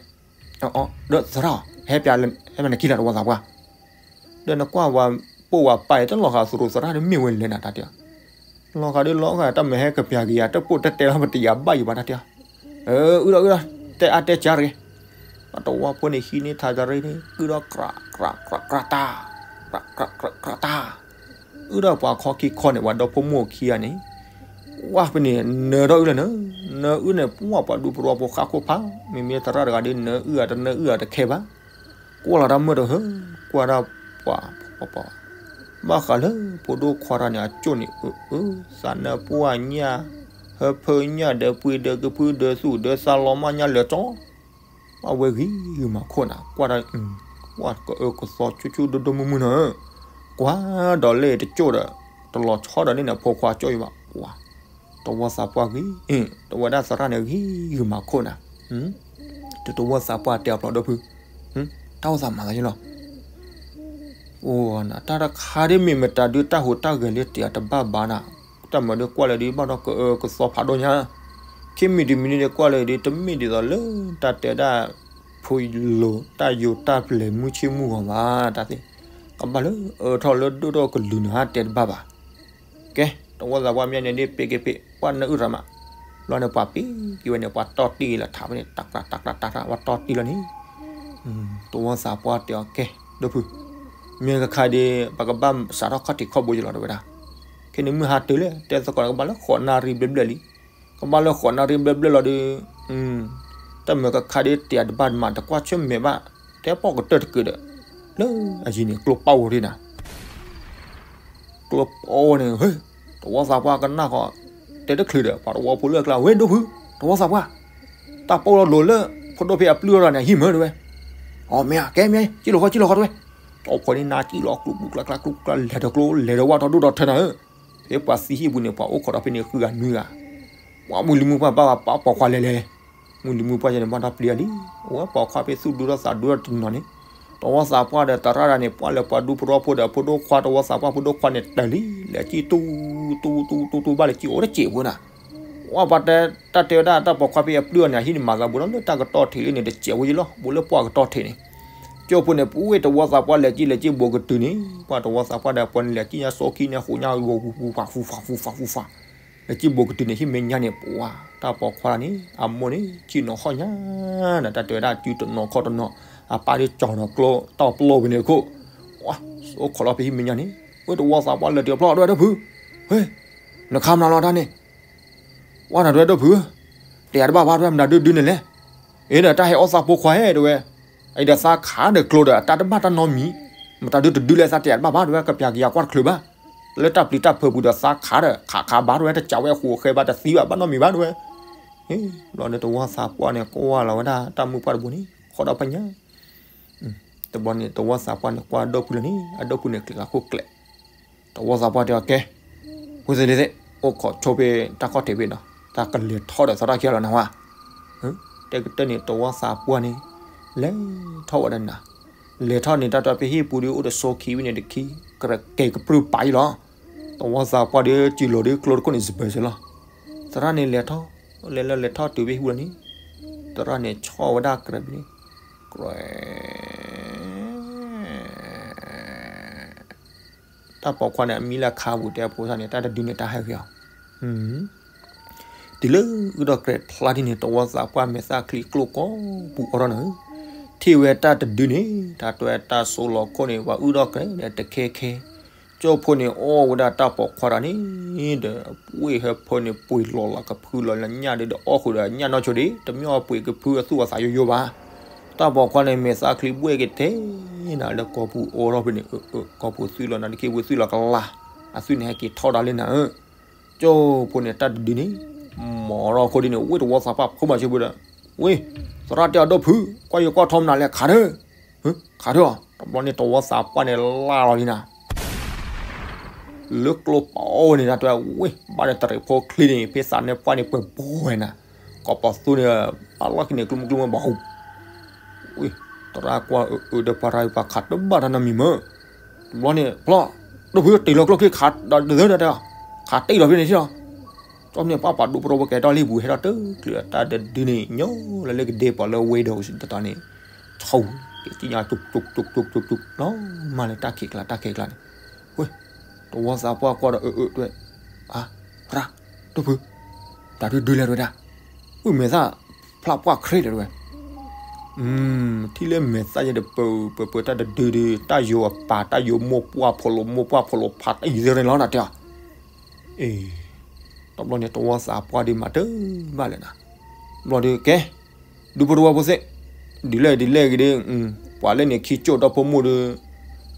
အဒီးသရၣ် ဟဲပျး ဟဲပျးနခံလၢတဝီသးပှၢ် ဒီးနကွၢ်ဝဲပိာ်ဝဲပာ်အံၤ တလီၤဃာ်သရိာ်သရၣ်ဒ်မ့ၢ်ဝဲလဲၣ်နၤတၢ်တဲ လီၤဃာ်ဒ်လီၤဃာ်တၢ်မ့ၢ်ဟဲကပျးက့ၤယၤ တပိာ်တတဲလီၤပတယၤဘၣ်ယံၤဘၣ်တၢ်တဲ အုၣ်ထီၣ်အုၣ်ထီၣ် တဲအါတဲကၢတဂ့ၤ ပှၤတဝီဖိန့ၣ်ဟံးန့ၢ်ထးတရံးန့ၣ် အုၣ်ထီၣ်ကြးကြးကြးကြးတၢ် ကြးကြးကြးကြးတၢ် အုၣ်ထီၣ်ပှၤခီခံခီန့ၣ် ပှၤဒီဖိမိၢ်ခံဂၤန့ၣ် ဝဲဖဲန့ၣ် နၢထီၣ်အုၣ်လၢနၢ နၢအုၣ်န့ၣ် ပှၤပှၤဒူပရၢဖိဃၣ်ခိၣ်ဖး မ့မ့ၢ်သရၣ်တဂၤဒ်နၢအုၣ်အတနၢအုၣ်အတခဲဘၣ် ကွၢ်လီၤတၢ်မုာ်တဟၢ ကွၢ်ဒၣ်ပှၤ ပှၤ ပှၤ ဘၣ်ဃးလၢဖိဒိၣ်ခွါတဂၤန့ၣ် အကၠိၣ်န့ၣ် အၢ အၢ သးနၢပှၢ်ညၣ် ဟၢဖၢညၣ်ဒီးပှ့ၤဒီးကဖုဒီးသူၣ်ဒီးသးလီၤမၢ်ညၣ်လၢာ်ကၠီ ဘၣ်ဝဲဂ့ၤဂ့ၤမၤခိၣ်နၤ ကွၢ်ဒၣ် ပှၤကအၢကသီဆူၣ်ဆူၣ်ဒိၣ်ဒိၣ်မုၢ်မုၢ်နၤ ကွၢ်ဒီးလၢတကၠိၣ်ဒီး တလီၤဆီဒီးန့ၣ်နဖိခွါကၠိၣ်အံၤဘၣ် ပှၤ တဝီသးပှၢ်ဂ့ၤ တဝဲဒၣ်သရၣ်န့ၣ်ဂ့ၤဂ့ၤမၤခိၣ်နၤ တတဝီသးပှၢ်တဲအီၤဖျိးဒီဖု တၢ်အိၣ်သးမၤသးယလီၤ အိၣ်နၤ တၢ်တခါဒ်မ့ၢ်မတၤဒုးတၢ်ဟူးတၢ်ဂဲၤလၢတယၤတဘၣ်ဘၣ်နၤ တၢ်မၤဒုးကွၢ်လၢဒ်ဘၣ်ဒီးကအၢကသီဖးဒိၣ်ညါ ခံမံၤတမံၤန့ၣ်ဒီးကွၢ်လၢဒ်တမ့ၢ်ဒ်သိးလၢတၢ်တဲဒၣ် ဖိလိၤတၢ်ယိာ်တၢ်ပျဲၤမုၢ်ဆ့ၣ်မုၢ်ဂီၤဘၣ် တၢ်သ့ၣ် ကဘၣ်လၢအၢထီၣ်လၢဒိၣ်ထီၣ်ကလုာ်နၤတဲတဘၣ်ဘၣ် ကဲ တဝီသးပှၢ်မ့ၢ်န့ၣ်ဒ်ပ့ၤက့ၤပ့ၤ ပှၤနၢအုၣ်ရၤမး ဘျီန့ၣ်ပှၤပ့ၤက့ၤဝဲန့ၣ် ပှၤတီၢ်တံၢ်လီၤထးဝဲန့ၣ် တၢ်ကြၢ်တၢ်ကြၢ်တၢ်တၢ် ပှၤတီၢ်တံၢ်လီၤန့ၣ် တဝီသးပှၢ်တဲအီၤ ကဲ ဒီဖု မ့ၢ်ကခါဒ် ပကဘၣ်စးထီၣ်ခီၣ်ထံးခီၣ်ဘိယလီၤတဝဲဒၣ် ခဲန့ၣ်မုၢ်ဟါတုၤလၢ တဲသကိးန့ၣ် ကဘၣ်လၢဃိးနၣ်ရံၣ်ဘျဲၣ်ဘျဲၣ်လံ ကဘၣ်လၢဃိးနၣ်ရံၣ်ဘျဲၣ်ဘျဲၣ်လီၤဒီး တၢ်မၢကခါဒ်တယၤတဘၣ်မၤတကွၢ်ဆၢၣ်မဲာ်ဘၣ် တဲပိာ်ကတၢၢ်တကုာ်ဒီး လၢအယံၤန့ၣ် ကျိပာ်ဝဲဒၣ်နၤ ကျိပာ်ဝဲန့ၣ် ဟ့ တဝီသးပှၢ်ကနၣ်ဃီ တဲတချုးဒီး ပှၤတဝီဖိလၢအကျါ ဝဲဒိၣ်ဖု တဝီသးပှၢ် တၢ်ပိာ်လီၤလိၤလၢ ဖိဒိၣ်ဖဲအပျုၢ်အီၤတဂၤန့ၣ် အဟံၣ်မၢတဝဲ အီ မ့ၢ်ဧါ ကဲမ့ၢ် ကံၣ်လီၤဃီ ကံၣ်လီၤဃီတဝဲ တဝီဖိန့ၣ်နၤကံၣ်လီၤကျူကျူကျါကျါကျူကျါ လဲၤဒီးကျိ လဲၤဒီးဝၣ်ထီၣ်ဒိၣ်ထီၣ်ထၢနၤဧၢ ဖဲပှၤသံဟံၣ်ပူၤန့ၣ် ပှၤအိၣ်ခိးဒီးဖဲန့ၣ်ဃုဂၤနွံဂၤ ပှၤမုၢ်လံမုၢ်ပှၢ်ဘၣ်ပှၤပိာ်ခွါလဲၤလဲၤ မုၢ်လံမုၢ်ပှၢ်ယဲန့ၣ် ဘၣ်ဒီပျံၤအလံ အဝဲပိာ်ခွါဖဲသူၣ်ဒူထီၣ်သးဒူထီၣ်တနီၤန့ၣ် တဝီသးပှၢ်ဒီးသရၣ်ဒၣ်န့ၣ် ပှၤလဲၤပှၤဒူပရီဖိဒီးဖိဒိၣ်ခွါ တဝီသးပှၢ်ဖိဒိၣ်ခွါန့ၣ် တၢ်လံ လဲၤကံၣ်တူတူတူတူတူဘၣ်လဲၤကံၣ်အိၣ်တစဲးဖိနၤ ဝဲပှၤတဲ တၢ်တဲဝဲဒၣ်တၢ်ပိာ်ခွါဖဲအပျုၢ်အီၤန့ၣ် အဟံၣ်န့ၣ်မၤသးဘူးဒီးလၢတၢ်ကတီၢ်ထံးလံန့ၣ် တစဲးဖိယလီၤ ဘူးလၢပှၢ်ကတီၢ်ထံးန့ၣ် ကၠိဖိန့ၣ် ပဝဲတဝီသးပှၢ်လဲၤကံၣ်လဲၤကံၣ်ဘိးကတုၤန့ၣ် ပှၤတဝီသးပှၢ်ဒီးပှၤန့ၣ်လဲၤကံၣ်ညါစိခံန့ၣ် ဃိးညါဂီၤ ဖူဖူဖူဖူဖူဖူ လဲၤကံၣ်ဘိးကတုၤန့ၣ် ဟံၣ်မဲာ်ညါန့ၣ် ပှၤ တၢ်ပိာ်ခွါန့ၣ် အမိၢ်န့ၣ် ဆ့ၣ်နီၤခီၣ်ညါ နတၢ်တဲဝဲဒၣ်စုတနီၤခီၣ်တနီၤ အပၢ်ဒ်ကၠီၤနီၤကျိ တၢ်ပျိပူၤန့ၣ်ခိၣ် ပှၤ အိၣ်ခိးလီၤဖဲဟံၣ်မဲာ်ညါန့ၣ် ဝဲတဝီသးပှၢ်လဲၤတုၤဖျီၣ်ဒွဲၣ်ဒိၣ်ဖု ဟ့ နခါမနုၤလီၤတၢ်န့ၣ် ဝဲနၤဒွဲၣ်ဒိၣ်ဖု တယၤတဘၣ်ဘၣ်ဒွဲၣ်မတၤဒုဒုန့ၣ်လဲၣ် အ့ဒီးတၢ်ဟဲအီၣ်သးဖိခွါဟဲတဝဲ အံၤဒီးသးခးဒီးကျိဒီးတၢ်တဘၣ်တၢ်နီတမံၤ မတၤဒုတဒုလဲၣ်သးတယၤတဘၣ်ဘၣ်ဒွဲၣ် ကပျၤကယၤကွၢ်တချုးဘၣ် လၢတၢ်ပျံၤတၢ်ဖုးပူၤဒီးသးခးဒီး ခးခးဘၣ်ဒွဲၣ် တစးဝဲဃိးဃဲဘၣ်တသံဘၣ် ဘၣ်နီတမံၤဘၣ်ဒွဲၣ် ဘျီန့ၣ်တဝီသးပှၢ်န့ၣ် ကွၢ်လီၤဝဲဒၣ်တၢ်မုၢ်ပှၢ်တဘိန့ၣ် ဃီဒီဖညါ တဘျီန့ၣ် တဝီသးပှၢ်န့ၣ် ကွၢ်အဒီပုၢ်လၢန့ၣ် အဒီပုၢ်န့ၣ် ကျဲၤလၢခိၣ်ကျဲၤ တဝီသးပှၢ်တဲအီၤ ကဲ ဝံသ့ၣ်သ့ၣ် အိၣ်ခိးဆိဖဲတၢ်ခီၣ်ထံးဖဲနီၤ တၢ်ကလဲၤထီၣ်ဒီးသရၣ်ခံဂၤလီၤနၤဝဲ တဲကတၢၢ်န့ၣ် တဝီသးပှၢ်န့ၣ် လဲၤထီၣ်ဝဲဒၣ်နၤ လဲၤထီၣ်န့ၣ် တၢ်တဖဲဟံၣ်ပူၤဒီး အိၣ်ဒီးစိခံဝဲန့ၣ်တခံ ကဲကပြုၢ်ပာ်အံၤလီၤ တဝီသးပှၢ်ဒီးစံၢ်လီၤဒီးကျိတခိၣ်န့ၣ်စပၢၤစ့ၢ်လီၤ သရၣ်န့ၣ်လဲၤထီၣ် လဲၤလၢလဲၤထီၣ်တုၤဖဲဟံၣ်ပူၤလီၤန့ၣ် သရၣ်န့ၣ်ဆီၣ်ဝဲဒၣ်ကြဲးပူၤန့ၣ် ကြဲး တၢ်ပိာ်ခွါန့ၣ် အမံလၢခါပူၤတဲအဖိသၣ်န့ၣ် တၢ်တဒုန့ၣ်တၢ်ဟဲဂ့ၤအီၤ တုၤလၢအုၣ်ဒီးကြဲးဖျါဒ်န့ၣ် တဝီသးပှၢ်မဲာ်သၣ်ချံကျိၣ်ကိးပူၤအီၤထီၣ်နၤဧၢ, ထံၣ်ဝဲတၢ်တဒုန့ၣ် တၢ်တွဲတၢ်စိလီၤခိၣ်န့ၣ် ပှၤအုၣ်ထီၣ်ကြဲးဒီးတခဲခဲ, ကၠိဖိန့ၣ်အီၣ်ဝဲဒၣ်တၢ်ပိာ်ခွါတဂၤန့ၣ်ဒီး ပှ့ၢ်ဟၢဖၢန့ၣ်ပှ့ၤလီၤလၢကဖုလီၤလၢညၣ်ဒီး ဒီးအီၣ်ဃုာ်ဒီးညၣ်နီၢ်ဆိဒံး တမ့ၢ်အီၣ်ပှ့ၤကဖုအသူၣ်အသးယိယိဘၣ်. တၢ်ပိာ်ခွါန့ၣ် မဲာ်သၣ်ချံဘှဲၣ်က့ၤထဲနၤလၢကီၢ်ပူၤအိၣ်ထီၣ်ဖဲန့ၣ်, ကီၢ်ပူၤသွံၣ်လီၤနၤတက့ၢ် ဝံသွံၣ်လီၤကလါ, အသွံၣ်န့ၣ်ဟဲက့ၤထီၣ်ဒၣ်လံနၤဧၢ, ကၠိဖိန့ၣ်တၢ်တဒုန့ၣ်, မီၤထီၣ်ခိၣ်ဒုန့ၣ် ဝ့ၢ်တဝီသးပှၢ်ဖိမၤစၢၤပူၤဒီး, ဝ့ၢ်, သရၣ်တဲအီၤဒီဖု, ကွၢ်ယကွၢ်ထီမနုၤလဲၣ် ခးထၢၣ်, ခးထၢၣ်အီၤ, တဘျီန့ၣ်တဝီသးပှၢ်န့ၣ်လၢ်လီၤလံနၤ လၢကျိပအိန့ၣ် တၢ်တဲဝဲ ဘၣ်ဒီးတရံးဖိချံန့ၣ် ဖဲသးန့ၣ်ပှၢ်န့ၣ် ပှဲၤဘိဝဲနၤ, ကီၢ်ပသူန့ၣ် ဘၣ်လီၢ်ခံန့ၣ် ကျိမုကျိမုဘၣ်ဟူ, သရၣ်ကွၢ်အၢအၢဒီးပှၤရၤပှၤခးတဘၣ်တၢ်နီတမံၤမ့ၢ်, တဘျီန့ၣ် ဖျီၣ်, ဒီဖုတ့ၢ်လီၤကျိချံခးဒီးဒၢဒီးတဲ, ခးတ့ၢ်ဒီးဖဲန့ၣ်ထံၣ်လီၤ, ကၠီန့ၣ်ပှၤပှၤဒူဖိတဝီဖိကဲထီၣ်လံပူၤ ဟဲထီၣ်တချုးတၢ်တဒုန့ၣ် ညီလၢလၢကဒ့ပှၤလၢဝ့ၢ်ဒီးတတီၤန့ၣ် ဆိၣ်က့ၤကံၣ်ညါ ကၠူးကၠူးကၠူးကၠူးကၠူး လီၤမၢ်လၢတၢ်ခံးကျါ တၢ်ခံးကျါန့ၣ်, ဝ့ၢ်, တဝီသးပှၢ်ကွၢ်ဒီးအၢအၢတဲဝဲ, အါ, ရၣ်, ဒိၣ်ဖု, တၢ်ဒုဒုလဲၣ်တဲဝဲဒၣ်, ဝ့ၢ်မဲာ်သၣ်ဖျါပှၢ်ချ့လဲၣ်တဲဝဲ, ထံၣ်လၢမဲာ်သၣ်ယဲဒီးပၢပၢပၢတၢ်တဒုဒု တၢ်ယိၤအပၢ် တၢ်ယိၤမိၢ်ပှၢ်ဖိလိာ် မိၢ်ပှၢ်ဖိလိာ်ဖးတၢ်ယံၤသ့ၣ်န့ၣ်လီၤ တၢ်တဲအီၤ အ့, တဘျီန့ၣ် တဝီသးပှၢ်ဒုးမၤတဘၣ်လဲၣ်နၤ, ဘျီဒုးကဲ, ဒူဖိတဝီဖိသ့ၣ်, ဒ်လဲၣ်ဒ်လဲၣ်ဂ့ၤဒုး, ပှၤလၢန့ၣ်ခံကၠိၣ်ဒီဖိမိၢ်ဒုး,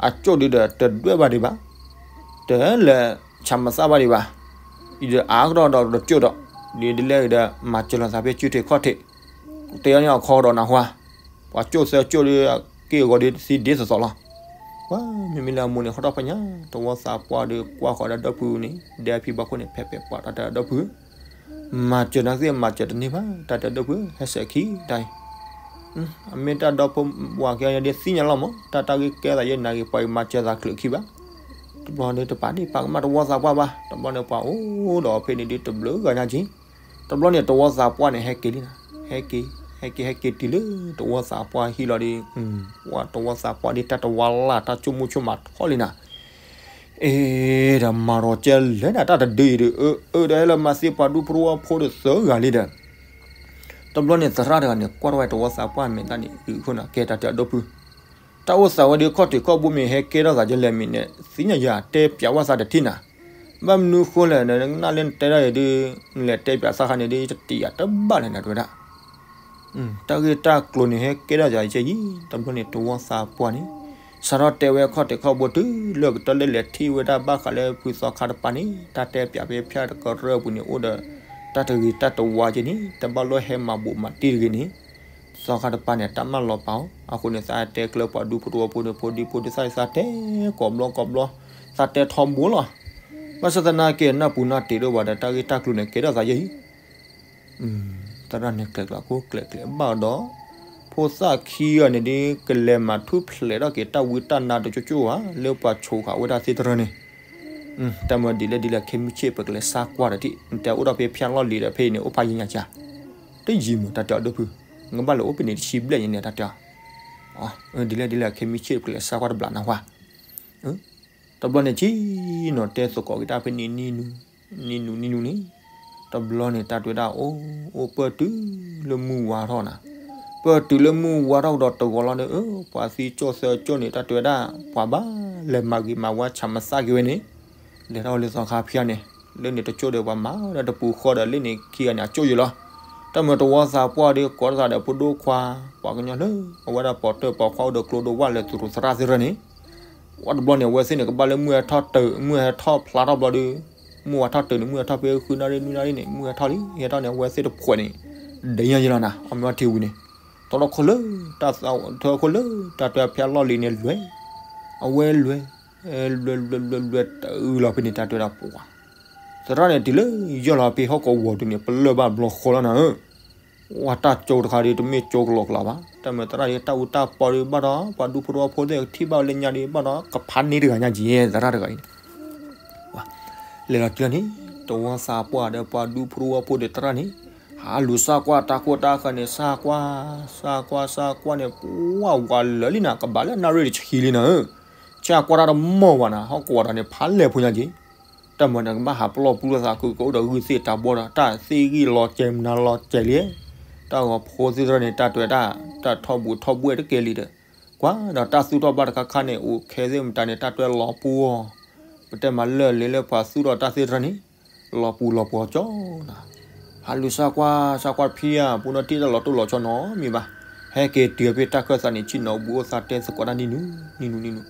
အကၠိၣ်ဒုးဒီးတဒွဲၣ်ဘၣ်ဒံးဘၣ်, တလဲၤဆၣ်မသၣ်ဘၣ်ဒံးဘၣ်, အံၤဒီးအါကဒီးဒီးတကၠိၣ်ဒီး, ဒ်လဲၣ်ဂ့ၤဒီး မၤစၢၤလီၤသးဖဲစုထံးခီၣ်ထံး, တဲအီၤန့ၣ်အခီဒီးနၢ်ဟူဧါ, ပှၤကၠိၣ်သၢကၠိၣ်ဒုး က့ၢ်အဂီၤဒုးသံဒ်သိးသိးလီၤ. ပှၤမ့မ့ၢ်လၢအမိၢ်န့ၣ် ဟီၣ်ထီၣ်ပညါ တဝီသးပှၢ်ဒီးကွၢ်ဃီၤဒီးဒီပုၢ်န့ၣ် ဒဲဖံဘၣ်ခိၣ်န့ၣ် ဖဲဖဲပှၤတၢ်တဲဒီပုၢ်, မၤစၢၤနၤသ့ၣ်မၤစၢၤတန့ၢ်ဘၣ် တၢ်တဲဒီပုၢ် ဟဲစဲးခံတၢ်အံၤ, အမ့ၢ်တၢ်ဒီဖိဝၤကဲယဒုးသ့ၣ်ညါလီၤမး တၢ်တၢ်ဂ့ၢ်ကဲသးယဲနၤဂ့ၤ ပှၤအံၤမၤစၢၤသးချုးခံဘၣ်. တဘျီန့ၣ်တပာ်ဒံးပာ်ကမၣ်တဝီသးပှၢ်ဘၣ် တဘျီန့ၣ်ပှၤအိၣ်ဒီးဖဲန့ၣ်ဒုးတဘျုးဂၤညါက့ၤ တဘျီန့ၣ်တဝီသးပှၢ်န့ၣ် ဟဲက့ၤလံနၤ, ဟဲက့ၤ ဟဲက့ၤ ဟဲက့ၤတုၤလၢတဝီသးပှၢ်ဟံၣ်လီၤဒီး, တဝီသးပှၢ်ဒုးတၢ်တဝါလၢ်တၢ်ဆိကမိၣ်ဆိကမးထီၣ်လံနၤ, အ့ ဒီးမၤရီၤကဲလဲၣ်နၤ တၢ်တဒုအံၤဒီး အၢ အၢဒီးဟဲလၢမၤသံပှၤဒူဖိတဝီဖိဒီးသၢဂၤလံဒီး တဘျီန့ၣ်သရၣ်တဂၤန့ၣ် ကွၢ်ထီၣ်ဝဲတဝီသးပှၢ်မဲာ်သၣ်န့ၣ် အုးခိၣ်နၤ ကဲတၢ်တဲအဒီပုၢ်, တၢ်အိၣ်သးဝဲဒီးခီၣ်ထံးခီၣ်ဘိမ့ၢ်ဟဲကဲထီၣ်သးယဲလဲၣ်မ့ၢ်န့ၣ် သ့ၣ်ညါယၤတဲပျးဝဲသးတထံၣ်နၤ, ဘၣ်မနုၤဃိလဲၣ် နကနၣ်လၢနတဲဒၣ်အံၤဒုး နလဲၤတဲပျးသးခါန့ၣ်ဒုး ယတတံာ်ယၤတဘၣ်လဲၣ်နၤ တဲဝဲဒၣ် တၢ်ဂ့ၢ်တၢ်ကျိၤန့ၣ် ဟဲကဲထီၣ်ယၤကဲယံၤ တဘျီန့ၣ်တဝီသးပှၢ်န့ၣ် စးထီၣ်တဲဝဲခီၣ်ထံးခီၣ်ဘိတုၤလၢကတၢၢ်လၢလဲၤထံၣ်ဝဲဒၣ်ဘၣ်ဃးလၢဖုသီခါတပၤန့ၣ် တၢ်တဲပျးဖဲဖၠၣ်တကရၢၢ်အပူၤန့ၣ် အိၣ်ဒီး တၢ်တဂ့ၤတၢ်တဝါက့ၤန့ၣ် တဘၣ်လိၣ်ဟဲမၤဘူးမၤတံၢ်တဂ့ၤန့ၣ် သီခါတပၤန့ၣ် တၢ်မၢလီၤပာ်အီၤ အဃိန့ၣ် သးတဲကျၢၤပှၤဒူဖိတဝီဖိန့ၣ် ဖိဒံဖိဒံသၣ်သၣ်တဲ ကိးဘျီကိးဘျီ သးတဲထီဘိလီၤ. ဘၣ်ဆၣ်သနာ်က့ နၢ်ပူၤနၢ်တ့ၤဒိၣ်ဘၣ်ဒီး တၢ်ဂ့ၢ်တၢ်ကျိၤန့ၣ် ကဲထီၣ်သးယဲၢ်အံၤ သရၣ်န့ၣ်ကျဲးကျဲးခိၣ်ကျဲးကျဲးဘၣ်ဒီး ဖိသၣ်ခံဂၤန့ၣ်ဒ် ကလဲၤမၤထူၣ်ဖျဲးထီၣ်က့ၤတၢ်ဝံတၢ်နါတကၠိကၠိဧါ လၢပှၤဆိးဃာ်ဝဲဒၣ်သ့ၣ်တရၢန့ၣ် တၢ်မၤဒ်လဲၣ်ဒ်လဲၣ် ခဲမုၢ်ဆ့ၣ်ပကလဲၤဆါကွၢ်ဒီးထံၣ် နတဲအိၣ်ဒီးဖဲဖၠၣ်လီၢ်လံၤဒီးဖဲအံၤန့ၣ် အိၣ်ဖးယံၤညါကါ တယံၤမး တၢ်တဲအီၤဒိၣ်ဖု နကဘၣ်လဲၤအိၣ်ဖဲန့ၣ်တဆံဘျဲၣ်ညါန့ၣ် တၢ်တဲအီၤ ဒ်လဲၣ်ဒ်လဲၣ် ခဲမုၢ်ဆ့ၣ်ပကလဲၤဆါကွၢ်တဘျးနၢ်ဟူဧါ တဘျီန့ၣ်ဆံးနီၤ တဲသကိးက့ၤတၢ်ဖဲန့ၣ် နံၤနူၤနံၤနူၤန့ၣ် တဘျီန့ၣ် တၢ်တဲဝဲဒၣ် အိၣ်အိၣ်ပၢၢ်တုၤလၢမုၢ်ဝါထီၣ်နၤ ပၢၢ်တုၤလၢမုၢ်ဝါထီၣ်ကဒီးတဂီၤလီၤဒီး အၢ ပှၤသံကၠိၣ်သၢကၠိၣ်န့ၣ် တၢ်တဲဝဲဒၣ် ပှၤဘၣ်လဲၤမၤဂ့ၤမၤဝါဆၣ်မသၣ်က့ၤဝဲန့ၣ် လဲၤထီၣ်ဝဲလၢသီခါဖၠၣ်န့ၣ် လၢန့ၣ်တကၠိၣ်ဒီးပှၤမၤဒီးတပူၤဃီဒီးလၢန့ၣ်ခံဂၤန့ၣ် အကၠိၣ်ယံၤလီၤ. တၢ်မၤတဝီသးပှၢ်ဒီး ကိးထီၣ်သးဒီးဖိဒိၣ်ခွါ ပှၤကညီလၢ အဝဲဒၣ်ပီၤတၢၢ်ပီၤခွါအိၣ်ဒီးကျိဒိၣ်ဝၣ်လၢသူၣ်ရိၣ်သရၣ်သ့ၣ်တရၢန့ၣ် ဝဲတဘျီန့ၣ် အဝဲသ့ၣ်န့ၣ် ကဘၣ်လၢမုၢ်ဟဲထီၣ်တုၤ မုၢ်ဟဲထီၣ်ဖျါထီၣ်ဘျီဒီး မုၢ်ဝါထီၣ်တုၤန့ၣ် မုၢ်ဟဲထီၣ်ဖဲဃုနၣ်ရံၣ်နွံနၣ်ရံၣ်န့ၣ် မုၢ်ဟဲထီၣ်လံ ဟဲထီၣ်န့ၣ် အဝဲသ့ၣ်တဖှဲးန့ၣ် ဒဲးညါယံၤလီၤနၤ အီၣ်မ့ၤအီထံဝံၤန့ၣ် တီထီၣ်ခိၣ်လၢ တၢ်သး ထီၣ်ခိၣ်လၢ တၢ်တဲဖၠၣ်လီၢ်လံၤန့ၣ်လွဲ အဝဲလွဲ လွဲ လွဲ လွဲ လွဲ တအုလီၤဖဲန့ၣ် တၢ်တဲဝဲဒၣ်ပှၤ သရၣ်န့ၣ်တုၤလၢယီၢ်လီၤဖဲဟီၣ်ကဝီၤတုၤန့ၣ် ပလၢၢ်ဘၣ်ဘျီဃီလီၤနၤဧၢ ဝဲတၢ်ကၠိတခါဒီး တမ့ၢ်ကၠိကလီကလီဘၣ် တၢ်မၤသရၣ်ဒီး တၢ်အူတၢ်ပီဒီးဘၣ်ဒီး ပှၤဒူဖိတဝီဖိသ့ၣ်ကထံၣ်ဘၣ်ဝဲလၢညါဒီး ဘၣ်ဒီး ကဖးန့ၢ်တဂၤညါက့ၤ သရၣ်တဂၤအံၤန့ၣ် လဲၤလီၤတုၤလီၤန့ၣ် တဝီသးပှၢ်ဒီးပှၤဒူဖိတဝီဖိဒီးသရၣ်န့ၣ် ဟးလူၤစၢ်ကွၢ်တၢ်ခိၣ်တၢ်ဃၢၤန့ၣ် စၢ်ကွၢ် စၢ်ကွၢ် စၢ်ကွၢ်န့ၣ် ပှၤဝၤလၢာ်လံနၤ ကဘၣ်လၢနၣ်ရံၣ်တဆံလံနၤဧၢ စၢ်ကွၢ်တၢ်တမီၢ်ဘၣ်နၤ ဟီၣ်ကဝီၤတၢ်န့ၣ် ဖးလဲၢ်ဖိညါက့ၤ တၢ်မၤန့ၣ် ကဘၣ်ဟးပလီၢ်ပူၤလိာ်သး ကအိၣ်ဒီးဂုၢ်သ့ၣ်တၢ်ဘီဒီး တၢ်သ့ၣ်ဂံၢ်လီၤစဲၤမနုၤလီၤစဲၤလံ တၢ်ဂီၤဖိသ့ၣ်တဖၣ်န့ၣ် တၢ်တဲဝဲဒၣ် တၢ်ထီၣ်ဘူးထီၣ်ဘှဲၣ်တကဲလံဒီး ကွၢ်ဒီးတၢ်သူၣ်ထီၣ်ဘၣ်တခါခါန့ၣ် အိၣ်ခဲသ့ၣ်မတၤန့ၣ် တၢ်တဲလီၤပှီၢ် ပတဲမၤလၢာ်လံလၢပှၤသူၣ်ထီၣ်တၢ်သ့ၣ်တဖၣ်န့ၣ် လီၤပှီၢ်လီၤပှီၢ်ကၠီနၤ ဟးလူၤစၢ်ကွၢ် စၢ်ကွၢ်ဖံဧၢ ပူၤနီၣ်တံၢ်တၢ်လီၤတိၢ်လီၤဆီနီတမံၤဘၣ် ဟဲက့ၤတုၤဖဲတၢ်ခၢၣ်သးန့ၣ် ဆ့ၣ်နီၤဘူးအိၣ်သးတဲသကိးတၢ်နံၣ်နုာ် နံၣ်နုာ် နံၣ်နုာ်,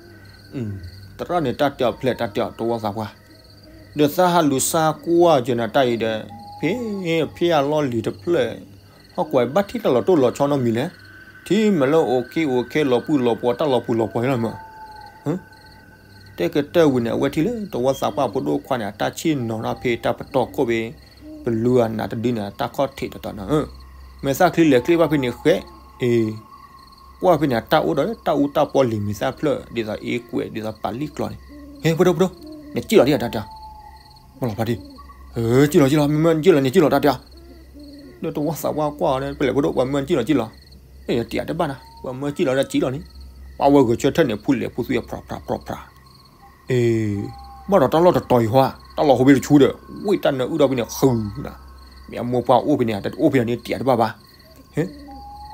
သရၣ်န့ၣ်တၢ်တဲအီၤဖျဲးတၢ်တဲအီၤတဝီသးပှၢ်, ဒီးသးဟးလူၤစါကွၢ်ယဲနၤတၢ်အံၤဒီး ဖဲ ဖဲအလီၢ်လံၤတဖျၢၣ် ဟီၣ်ကွၢ်ဘၣ်ထံၣ်တၢ်လီၤတိၢ်လီၤဆီနီတမံၤလဲၣ်, ထံၣ်မ့ၢ်လၢအိၣ်က့အိၣ်ခဲလီၤပှံၢ်လီၤပှီၤတၢ်လီၤပူၤလီၤပှီၤန့ၣ်လီၤမၢ် တဲကတၢၢ်ဝံၤန့ၣ် အဝဲထံၣ်လၢတဝီသးပှၢ်ဖိဒိၣ်ခွါန့ၣ် အတၢ်ဆ့ၣ်နီၤထီၣ်ဖဲတၢ်ပတီၢ်ခိၣ်ဖဲ ပလူၤအနးတဒုန့ၣ် တၢ်ခီၣ်ထံးတတီၤနီၤ, မဲာ်သၣ်ချံလဲၤချ့ဘၣ်ဖဲန့ၣ်ဃဲ, အ့, ကွၢ်ဖဲန့ၣ် အတၢ်အိၣ်ဒီးတၢ်အူတၢ်ပီလံာ်မဲာ်သၣ်ဖျၢၣ် ဒ်သိးအ့ကွဲး ဒ်သိးပာ်လံၣ်ကျီန့ၣ်, ဟဲ ဖိဒိၣ် ဖိဒိၣ်, နစံၣ်လီၤဒံးဧါတၢ်တဲ, မလီၤဖးဒံး, စံၣ်လီၤစံၣ်လီၤ မ့ၢ်မၢနစံၣ်လီၤ နစံၣ်လီၤတၢ်တဲ, ဒီးတဝီသးပှၢ်ကွၢ်အီၤ ပလဲၤဖိဒိၣ် ပှၤမၢနစံၣ်လီၤစံၣ်လီၤ, တၢ်တဲတဘၣ်နၤ ပှၤမၢစံၣ်လီၤတၢ်စံၣ်လီၤန့ၣ်, ပှၤဝဲဂဲၤဆၢထၢၣ်န့ၣ် ဖူလဲၤဖူသွံ ဖျးဖျးဖျးဖျး အ့, ဘၣ်ဒီးတၢ်လီၢ်တတီၤအံၤဟီ, တၢ်လီၢ်ဟိဖဲတဆူဒီး ဝ့ၢ်တၢ်နၢအုၣ်ဒီးဖဲန့ၣ်ဃုာ်နၤ, မ့ၢ်အမိၢ်ပှၢ်အိၣ်ဖဲန့ၣ် တအိၣ်ဖဲန့ၣ်န့ၣ် တၢ်တဲတဘၣ်ဘၣ်,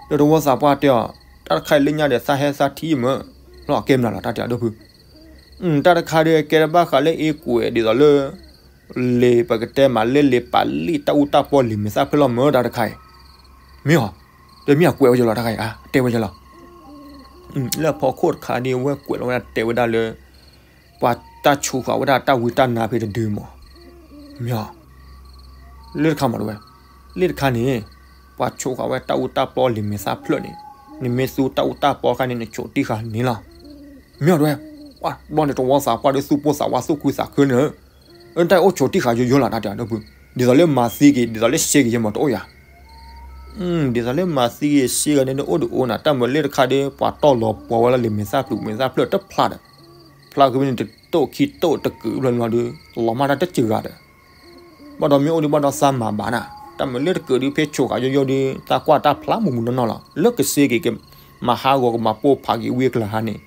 ဒီးတဝီသးပှၢ်တဲအီၤ, တၢ်တခါအံၤလၢညါဒီးသးဟဲသးထံၣ်မၢ်, လီၤကဲမနုၤလီၤ တၢ်တဲအီၤဒိၣ်ဖု, တၢ်တခါဒီးကဲတဘၣ်ဃးလၢအ့ကွဲးဒ်သိးလၢ လံာ်ပကတဲမးလၢလံာ်ပာ်လံာ်တၢ်အူတၢ်ပီလံာ်မဲာ်သၣ်ဖျၢၣ်လီၤမၢ် တၢ်တခါအံၤ, မ့ၢ်ဧါ, ဒီးမ့ၢ်အကွဲးဝဲယလီၤ တၢ်တခါအံၤ အတဲဝဲယလီၤ, လၢဖီခိၣ်တခါဒ်အဝဲကွဲးလီၤဝဲဒၣ်တဲဝဲဒၣ်လၢ ပှၤတၢ်ဆူးဃာ်ဝဲဒၣ်တၢ်ဝံတၢ်နါဖဲတဒုမၢ်, မ့ၢ်ဧါ, လၢတခါမးတဝဲ, လၢတခါန့ၣ်, ပှၤဆူးဃာ်ဝဲတၢ်အူတၢ်ပီလံာ်မဲာ်သၣ်ဖျၢၣ်န့ၣ်, နမ့ၢ်သူတၢ်အူတၢ်ပီတခါန့ၣ် နဆိးတံၢ်ဃာ်န့ၣ်လီၤ, မ့ၢ်ဧါတဝဲ, ပှၤဘျီန့ၣ်တဝီသးပှၢ်ဒီးသူၣ်ပိၢ်သးဝးသူၣ်ခုသးခုန့ၣ် အတၢ်အိၣ်ဆိးတံၢ်ဃာ်ယိယိလီၤ တၢ်တဲအီၤဒိၣ်ဖု, ဒ်သိးလၢမၤသံက့ၤ ဒ်သိးလၢစ့က့ၤယဲမးတအိၣ်ယၤ, ဒ်သိးလၢမၤသံက့ၤစ့က့ၤန့ၣ် နအိၣ်ဒုးအိၣ်နၤ တၢ်မၤလၢတခါဒီး ပှၤတီၢ်လီၤပှီၤဝဲလၢလံာ်မဲာ်သၣ်ဖျၢၣ်မဲာ်သၣ်ဖျၢၣ်တဖျါဒီး, ဖျါဃုာ်ဖဲန့ၣ်တတိၢ်ခံတိၢ်တကုာ်ဖျၢၣ်န့ၣ်လီၤဒီး လီၤမၢ်တၢ်တစှၤဂၤဒီး ဘၣ်ဒီးမ့ၢ်အိၣ်ဒံးဘၣ်ဒီးသးမၤဘၣ်နၤ, တၢ်မၤလၢတကုာ်ဒုးဖဲဆိးဃာ်ယိယိဒုး သးကွၢ်တၢ်ဖျါမူးမူးနီၢ်နီၢ်လီၤ, လၢကစ့က့ၤကမၤဟးဂီၤကမၤပိၢ်ဖးက့ၤဝံအကျါဟါန့ၣ်,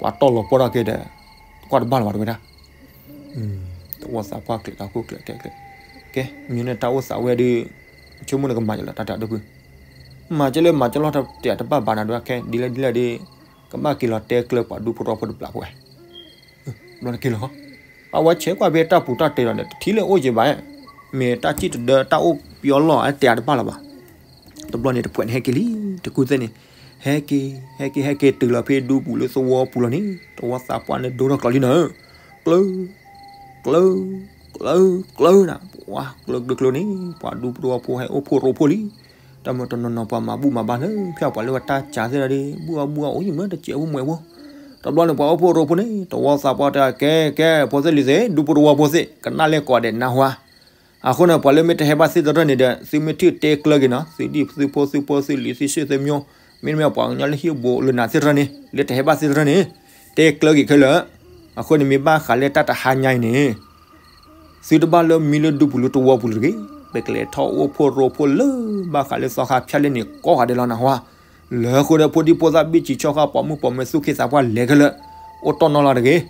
ပှၤတီၢ်လီၤပှီၢ်ထီၣ်က့ၤဒီး, ကွၢ်တဘၣ်လၢၤဘၣ်တဝဲဒၣ်, တဝီသးပှၢ်ကျဲးတၢ်ခိၣ်ကျဲးတဲကျဲး, ကဲ မ့ၢ်န့ၣ်တၢ်အိၣ်သးဝဲဒုး, ဆိကမိၣ်န့ၣ်ကမၤယလီၤ တၢ်တဲအီၤဒိၣ်ဖု, မၤကဲလၢမၤကဲလီၤတၢ်တဲတဘၣ်ဘၣ်နၤဒုး ခဲဒ်လဲၣ်ဒ်လဲၣ်ဒီး, ကဘၣ်က့ၤလီၤတဲကျၢၤပှၤဒူဖိတဝီဖိတဘျီဖိဝဲ ဘျီန့ၣ်က့ၤလီၤ, အဝဲဆဲးကွၢ်ဖဲတၢ်ပူၤတၢ်တဲလီၤန့ၣ် တထံၣ်လၢအိၣ်က့ၤဘၣ်, မ့ၢ်တၢ်စံၣ်တဒၢတၢ်အိၣ်ပယီၤလီၢ်အတဲတဘၣ်လၢၤဘၣ်, တဘျီန့ၣ်တပှဲၤန့ၣ်ဟဲက့ၤလံ, တကူသ့ၣ်န့ၣ်, ဟဲက့ၤ, ဟဲက့ၤ ဟဲက့ၤတုၤလီၤဖဲဒူပူၤလၢသဝီပူၤလီၤန့ၣ် တဝီသးပှၢ်န့ၣ်ဒိထီၣ်ကျိးလံနၤ, ကျၢၤ, ကျၢၤ, ကျၢၤ, ကျၢၤနၤ, ပှၤကျၢၤကျၢၤကျၢၤန့ၣ် ပှၤဒူဖိတဝီဖိဟဲအိၣ်ဖှိၣ်ရိဖှိၣ်လံ, တၢ်မၤတနီၤနီၤပှၤမၤဘူၣ်မၤဘါလၢ ဖဲပှၤလၢဝဲတၢ်စှၤသ့ၣ်ဒီး ဘူၣ်အီၣ်ဘူၣ်အီၣ်အိၣ်ယံၤမ့ၢ်တစဲးဖိမွဲးဖိ, တဘျီန့ၣ်ပှၤအိၣ်ဖှိၣ်ရိဖှိၣ်န့ၣ် တဝီသးပှၢ်တဲ ကဲ ကဲ ဖိသ့ၣ်လံၤသ့ၣ် ဒူဖိတဝီဖိသ့ၣ် ကနၣ်လဲၣ်ကိးဂၤဒဲးနၢ်ဟူဧါ, အဃိန့ၣ် ပှၤလၢမ့ၢ်တဟဲဘၣ်သ့ၣ်သရၢၣ်န့ၣ်ဒီး သုမ့ၢ်ထံၣ်တဲကျၢၤက့ၤနီၤ သုဒံၣ်သုဖိသုဖိသုလံၤသုဆ့ၣ်သု မ့ၢ်တမ့ၢ်ပှၤကညီလၢဟံၣ်ဘိလၢနၤသ့ၣ်သရၢၣ်န့ၣ် လၢတဟဲဘၣ်သ့ၣ်သရၢၣ်န့ၣ် တဲကျၢၤက့ၤခဲလၢာ်, အဃိန့ၣ်မ့ၢ်ဘၣ်ဃးလၢတၢ်တဟါညါအံၤန့ၣ် သုတဘၣ်လၢမံလၢဒူပူၤလၢတဝီပူၤလၢၤတဂ့ၤ, ပကလဲၤထီၣ်အိၣ်ဖှိၣ်ရိဖှိၣ်လၢဘၣ်ဃးလၢသီခါဖၠၣ်လၢန့ၣ်ကိးဂၤဒဲးလီၤနၢ်ဟူဧါ, လၢဃိဒီးဖိဒံဖိသၣ်ဘံၣ်ဆံးဆီဃၣ်ပိာ်မုၣ်ပိာ်မၢၤသူၣ်က့သးပှၢ်လဲၤခဲလၢာ်, အိၣ်တီၢ်နီၢ်လီၤတဂ့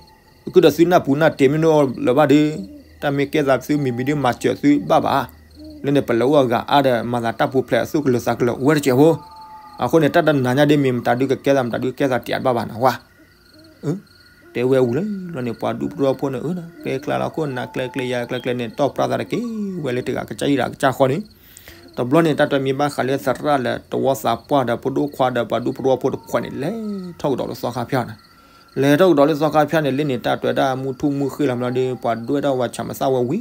ၤ, ကဒီးသုနၢ်ပူၤနၢ်တ့ၢ်မ့ၢ်နအိၣ်လၢၤဘၣ်ဒီး, တၢ်မ့ၢ်ကဲသးသုမံၤမံၤဒုးမၤစၢၤသုဘၣ်ဘၣ်, လၢန့ၣ်ပလဲၤအိၣ်အဂၤအါဒီး မၤသးတၢ်ပူၤဖျဲးအသူၣ်ကလၢၤသးကလၢၤအိၣ်ဝဲတစဲးဖိ, အဃိန့ၣ် တၢ်တနၤညါဒ်မ့ၢ်မတၤဒုးကကဲသးမတၤဒုးကဲသးတ့ၢ်တဘၣ်ဘၣ်နၢ်ဟူဧါ တဲဝဲဝံၤလီၤန့ၣ် ပှၤဒူဖိတဝီဖိန့ၣ် အၢ ကျဲကျါလီၤခိၣ်နးကျဲကျဲယၤကျဲကျဲန့ၣ် တီၢ်ပြၢသးတက့ၢ်ဝဲလၢတဂၤကစၢ်ယံၤတဂၤကစၢ်ဃီန့ၣ်, တဘျီန့ၣ် တၢ်တမံၤဘၣ်ဃးလၢသရၣ်လၢတဝီသးပှၢ်ဒီးဖိဒိၣ်ခွါဒီးပှၤဒူဖိတဝီဖိတခွးန့ၣ် လဲၤထီၣ်ကဒီးလၢသီခါဖၠၣ်န့ၣ်, လဲၤထီၣ်ကဒီးလၢသီခါဖၠၣ်န့ၣ် လၢန့ၣ် တၢ်တဲဝဲဒၣ်မုၢ်ထူၣ်မုၢ်ဃ့လီၤမးဒီး ပှၤဒွဲၣ်ဒၣ်ဝဲဆၣ်မသၣ်ဝဲဝံၤ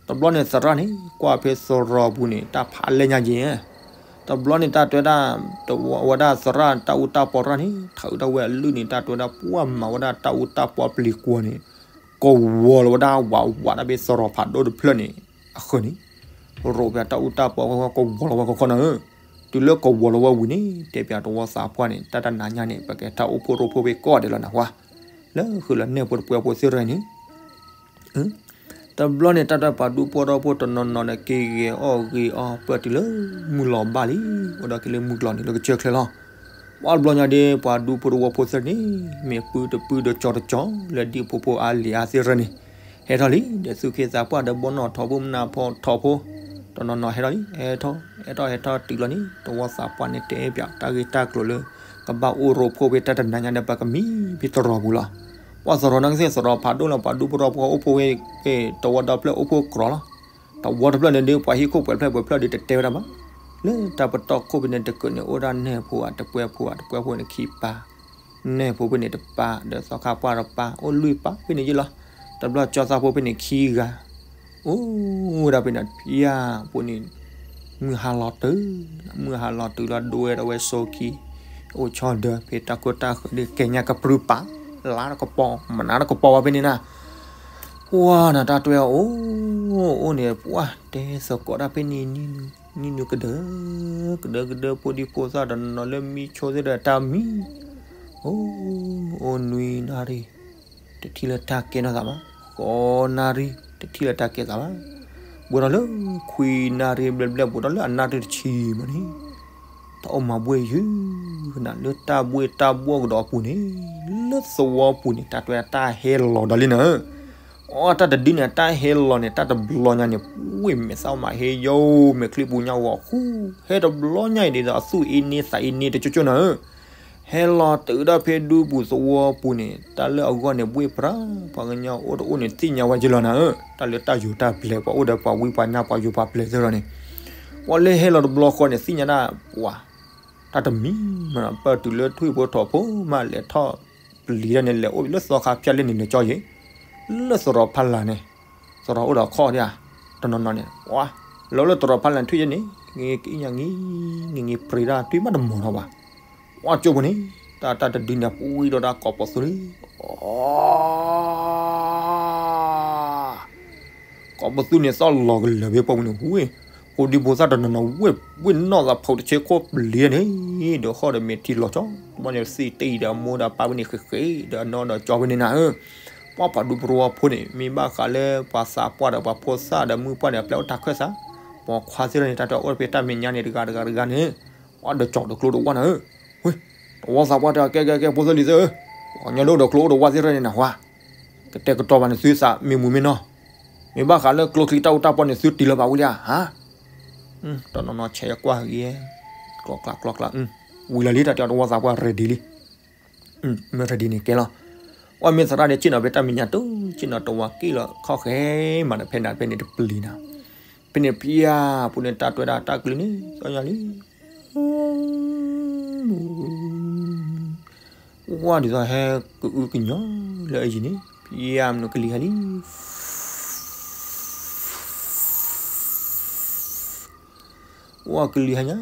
တဘျီန့ၣ်သရၣ်န့ၣ် ကွၢ်ဖဲသရိာ်ပူၤန့ၣ် တၢ်ဖးလဲၢ်ညါက့ၤ, တဘျီန့ၣ်တၢ်တဲဝဲဒၣ် တဝီဝဲဒၣ်သရၣ်တၢ်အူတၢ်ပီရၣ်န့ၣ် ထးအုးတၢ်ဝဲအလုၢ်န့ၣ် တၢ်တဲဝဲဒၣ်ပှၢ်မၤဝဲဒၣ်တၢ်အူတၢ်ပီပျံၤကွီၤန့ၣ် ကဝီၤလီၤဝဲဒၣ်ဝးဝးဒၣ်ဖဲသရိာ်ဖးဒိၣ်တဖျၢၣ်န့ၣ် အဃၢၤန့ၣ် ရိးဖဲတၢ်အူတၢ်ပီကဝီၤလီၤဝဲကခီနၤဧၢ, တုၤလၢကဝီၤလီၤဝဲဝံၤန့ၣ် တဲပၠးတဝီသးပှၢ်န့ၣ် တၢ်တနၤညါန့ၣ် ပကဲထီၣ်အိၣ်ဖှိၣ်ရိဖှိၣ်ဖဲကိးဂၤဒဲးလီၤနၢ်ဟူဧါ, လၢဃုာ်လီၤနဲၣ်ဖိတပှဲၤဖိသ့ၣ်ရၢၣ်န့ၣ် တဘျီန့ၣ် တၢ်တၢ်ပှၤဒူဖိထီဖိတနီၤနီၤန့ၣ် က့ၤဂဲၤအီၣ်ဂ့ၤအီၣ်ပၢၢ်တုၤလၢမုၢ်လီၤဘၣ်လံ, အိၣ်ဒီးက့ၤလၢမုၢ်ကျီၢ်န့ၣ် လၢကစၢၢ်ချၢလီၤ. ပှၤတဘျီညါဒ် ပှၤဒူဖိတဝီဖိသ့ၣ်န့ၣ် မ့ၢ်ပုၢ်တပုၢ်ဒီးကၠီတကၠီ လၢဒံၣ်ဖိဖိအါလံၤအါသ့ၣ်ရၢၣ်န့ၣ် ဟဲထီၣ်လံ, ဒီးသူၣ်က့သးပှၢ်ဒီးဘီနီၣ်ထီဖိ မနၢ်ဖီထီဖိ တနီၤနီၤဟဲထီၣ်လံ, ဟဲထီၣ် ဟဲထီၣ်ဟဲထီၣ်တုၤလီၤန့ၣ် တဝီသးပှၢ်န့ၣ်တဲပၠးတၢ်ဂ့ၢ်တၢ်ကျိၤလၢ ကဘၣ်အိၣ်ရိဖှိၣ်ဖဲတၢ်တနၤညါဒီး ပကမံဖဲသရိာ်ပူၤလီၤ. ပှၤသရိာ်နာ်က့သ့ၣ်သရိာ်ဖးဒိၣ်လီၤ, ပှၤဒူဖိထီဖိအိၣ်ဖှိၣ်ဝဲ တဝီဒီဖျၢၣ်အိၣ်ဖှိၣ်ကြီလီၤ. တဝီတဖျၢၣ်န့ၣ်ဒ် ပှၤဟံၣ်ခိၣ်ပှဲၤဖျၢၣ်ပှဲၤဖျၢၣ်ဒ်တတဲဝဲဒၣ်ဘၣ်. လၢတၢ်ပတီၢ်ခိၣ်ဖဲန့ၣ်တကၢၢ်န့ၣ် အိၣ်ဒၣ်နဲၣ်ဖိဧါ တပှဲၤဖိဧါ, တပှဲၤဖိန့ၣ်ခံပၢ်, နဲၣ်ဖိဖဲန့ၣ်တပၢ် ဒီးသီခါပှၢ်တပၢ်, အိၣ်လွံၢ်ပၢ်ဖဲန့ၣ်ယ့ၢ်လီၤ. တဘျီကၠီသးဖိဖဲန့ၣ်ခံဂၤ, အိၣ်ဝဲဒၣ်ဖဲန့ၣ် ဖံယၢ်ဖိန့ၣ် မုၢ်ဟါလီၤတုၤ, မုၢ်ဟါလီၤတုၤလီၤ ဒိဝဲဒၣ်ဝဲစိခံ, အိၣ်ဆီဒၢဖဲတၢ်ခိၣ်တၢ်ဃၢၤဒ်ကဲညါကပြုပာ်, လါတကပီၤ မနၤတကပီၤဝဲဖဲန့ၣ်နၤ, ပှၢ်နၤတၢ်တွဲအိၣ်, အိၣ်န့ၣ် ပှၢ်တဲသကိးတၢ်ဖဲန့ၣ် နံၤနုၤကဒၢ, ကဒၢကဒၢဖိဒံဖိသၣ်တနီၤနီၤလၢမံဆိသ့ၣ်ဒီးတၢ်မံ, အိၣ်, အိၣ်နွံနၣ်ရံၣ်, တထံၣ်လၢတၢ်ကဲထီၣ်သးဘၣ်, ဃိးနၣ်ရံၣ် တထံၣ်လၢတၢ်ကဲသးဘၣ်, ဘူးထီၣ်လၢခွံနၣ်ရံၣ်ဘျဲၣ်ဘျဲၣ် ဘူးထီၣ်လၢအနၣ်ရံၣ်တဆံမးန့ၣ် တၢ်အိၣ်မၤဘှ့ၣ်ယုၢ်ကနၤ လၢတၢ်ဘှ့ၣ်တၢ်ဘှီၣ်ကဒီးအပူၤန့ၣ်, လၢသဝီပူၤန့ၣ် တၢ်တွဲတၢ်ဟဲလီၤဒီးလံနၤဧၢ, အတၢ်တဒုန့ၣ် တၢ်ဟဲလီၤန့ၣ် တၢ်တဘျီညါန့ၣ် ပှ့ၤမဲာ်သၣ်မးဟဲယိာ် မဲာ်ချံပူၤညါဂီၤဃူ, ဟဲတဘျီညါအံၤဒ်သိးအသူၣ်အ့န့သးအ့န့တကၠိကၠိနၤဧၢ, ဟဲလီၤတုၤဒီးဖဲဒူပူၤသဝီပူၤန့ၣ် တၢ်လၢအဂီၢ်န့ၣ်ဘှ့ၣ်ပြး, ပှၤကညီအိၣ်တအိၣ်န့ၣ်သ့ၣ်ညါဝဲက့လီၤနၤဧၢ, တၢ်လၢတၢ်ယိၤတၢ်ပျဲၤ ပှၤအိၣ်ဒီးပှၤဝံပှၤနါပှၤယိၤပှၤပျဲၤသ့ၣ်ဒီးန့ၣ်, ပှၤလၢဟဲလီၤတဘျီဃီန့ၣ် သ့ၣ်ညါဒၣ်ပှၤ တၢ်တမံၤမး ပၢၢ်တုၤလၢထွံၣ်ဖိထိးဖိမး လဲၤထီၣ်ပလံၤဒၣ်န့ၣ် လဲၤအိၣ်လၢသီခါဖၠၣ်လၢန့ၣ် လဲၤကၠီယ့ၣ်, လၢသရိာ်ဖးလၢ်န့ၣ်, သရိာ်အိၣ်ဒီးခီၣ်ဒၣ်ဧါ, တနီၤနီၤန့ၣ် ပှၤ လီၤလၢသရိာ်ဖးလၢ်ထွံၣ်ယ့ၣ်န့ၣ်, က့ညါငံၤ, ငံၤငံၤပြံၤတၢ်ထွံၣ်မးတမီၤထီၣ်ဘၣ်, ပှၤကၠိဖိန့ၣ်, တၢ်တၢ်တဒုန့ၣ် ပှ့ၤဒီးတၢ်ကိးပသူန့ၣ် ကိးပသူန့ၣ် သီၣ်လီၤကလၢာ်ဖဲပှၢ်ပူၤန့ၣ် ဝ့ၢ်, ဖိဒံဖိသၣ်တနီၤနီၤ ဝ့ၢ်ဝ့ၢ်နီၣ်သးဖီးတဆဲးခိၣ်ပလံၤန့ၣ်, ဒီးဃီၣ်ဒီးမဲာ်ထံလီၤဆီ, ဘၣ်န့ၣ်သ့ၣ်တ့ၢ်ဒီးအမိၢ်ဒီးပၢ်ဝဲန့ၣ်ဃဲးဃဲး ဒီးအနီၢ်ဒီးကၠီဝဲန့ၣ်နၤဧၢ, ပှၤပှၤဒူပရိဝီဖိန့ၣ် မ့ၢ်ဘၣ်ဃးလၢပှၤသးပှၢ်ဒီးပှၤဖိသၣ်ဒီးမုၢ်ပှၢ်န့ၣ် အပျဲၢ်အိၣ်တၢ်ခၢၣ်စး, ပှၤခွါသ့ၣ်တဖၣ်န့ၣ် တၢ်တအိၣ်ဖဲတၢ်မဲာ်ညါန့ၣ် တဂၤတဂၤတဂၤန့ၣ်, ပှၤဒီးကၠီၤဒီးကျိတဝၢ်နၤဧၢ, ဝ့ၢ်, တဝီသးပှၢ်တဲ ကဲကဲကဲ ဖိသၣ်လံၤသ့ၣ်ဧၢ, ပှၤကညီလၢအိၣ်ဒီးကျိအိၣ်ဒီးဝၣ်သ့ၣ်တဖၣ်န့ၣ်နၤ ဝါ ကတဲာ်ကတီၤဘၣ်န့ၣ်သုသးမ့ၢ်မုာ်မ့ၢ်နီၢ်, မ့ၢ်ဘၣ်ဃးလၢကျိချံတၢ်အူတၢ်ပီၢ်န့ၣ် သုတ့ၢ်လၢၤဘၣ်ဝံၤလံဧါ, ဟါ, တနီၤနီၤဆဲးကွၢ်ဂ့ၤ, ကျီကျါကျီကျါ, ဝံၤလီၤလံ တၢ်တဲအီၤတဝီသးပှၢ် ready လံ, မ့ၢ် ready န့ၣ်ကဲလီၤ, ဝဲမ့ၢ်သရၣ်ဒီး ဆ့ၣ်နီၤဖဲတၢ်မဲာ်ညါတိၢ် ဆ့ၣ်နီၤတဝီက့ၣ်လီၤခီၣ်ဃဲမးဒီး ဖဲန့ၣ်ဖဲန့ၣ်တပျံၤနၤ, ဖဲန့ၣ်ဖံယၢ်ဖိန့ၣ် တၢ်တွဲဒၣ်တၢ်ကလုၢ်န့ၣ် သီၣ်ညါလံ ဝါဒ်သိးဟဲကအုကညီလၢအယံၤန့ၣ် ဖံယၢ်မနုၤကလံၤဟဲလံ, ဝါကလံၤဟဲညါ,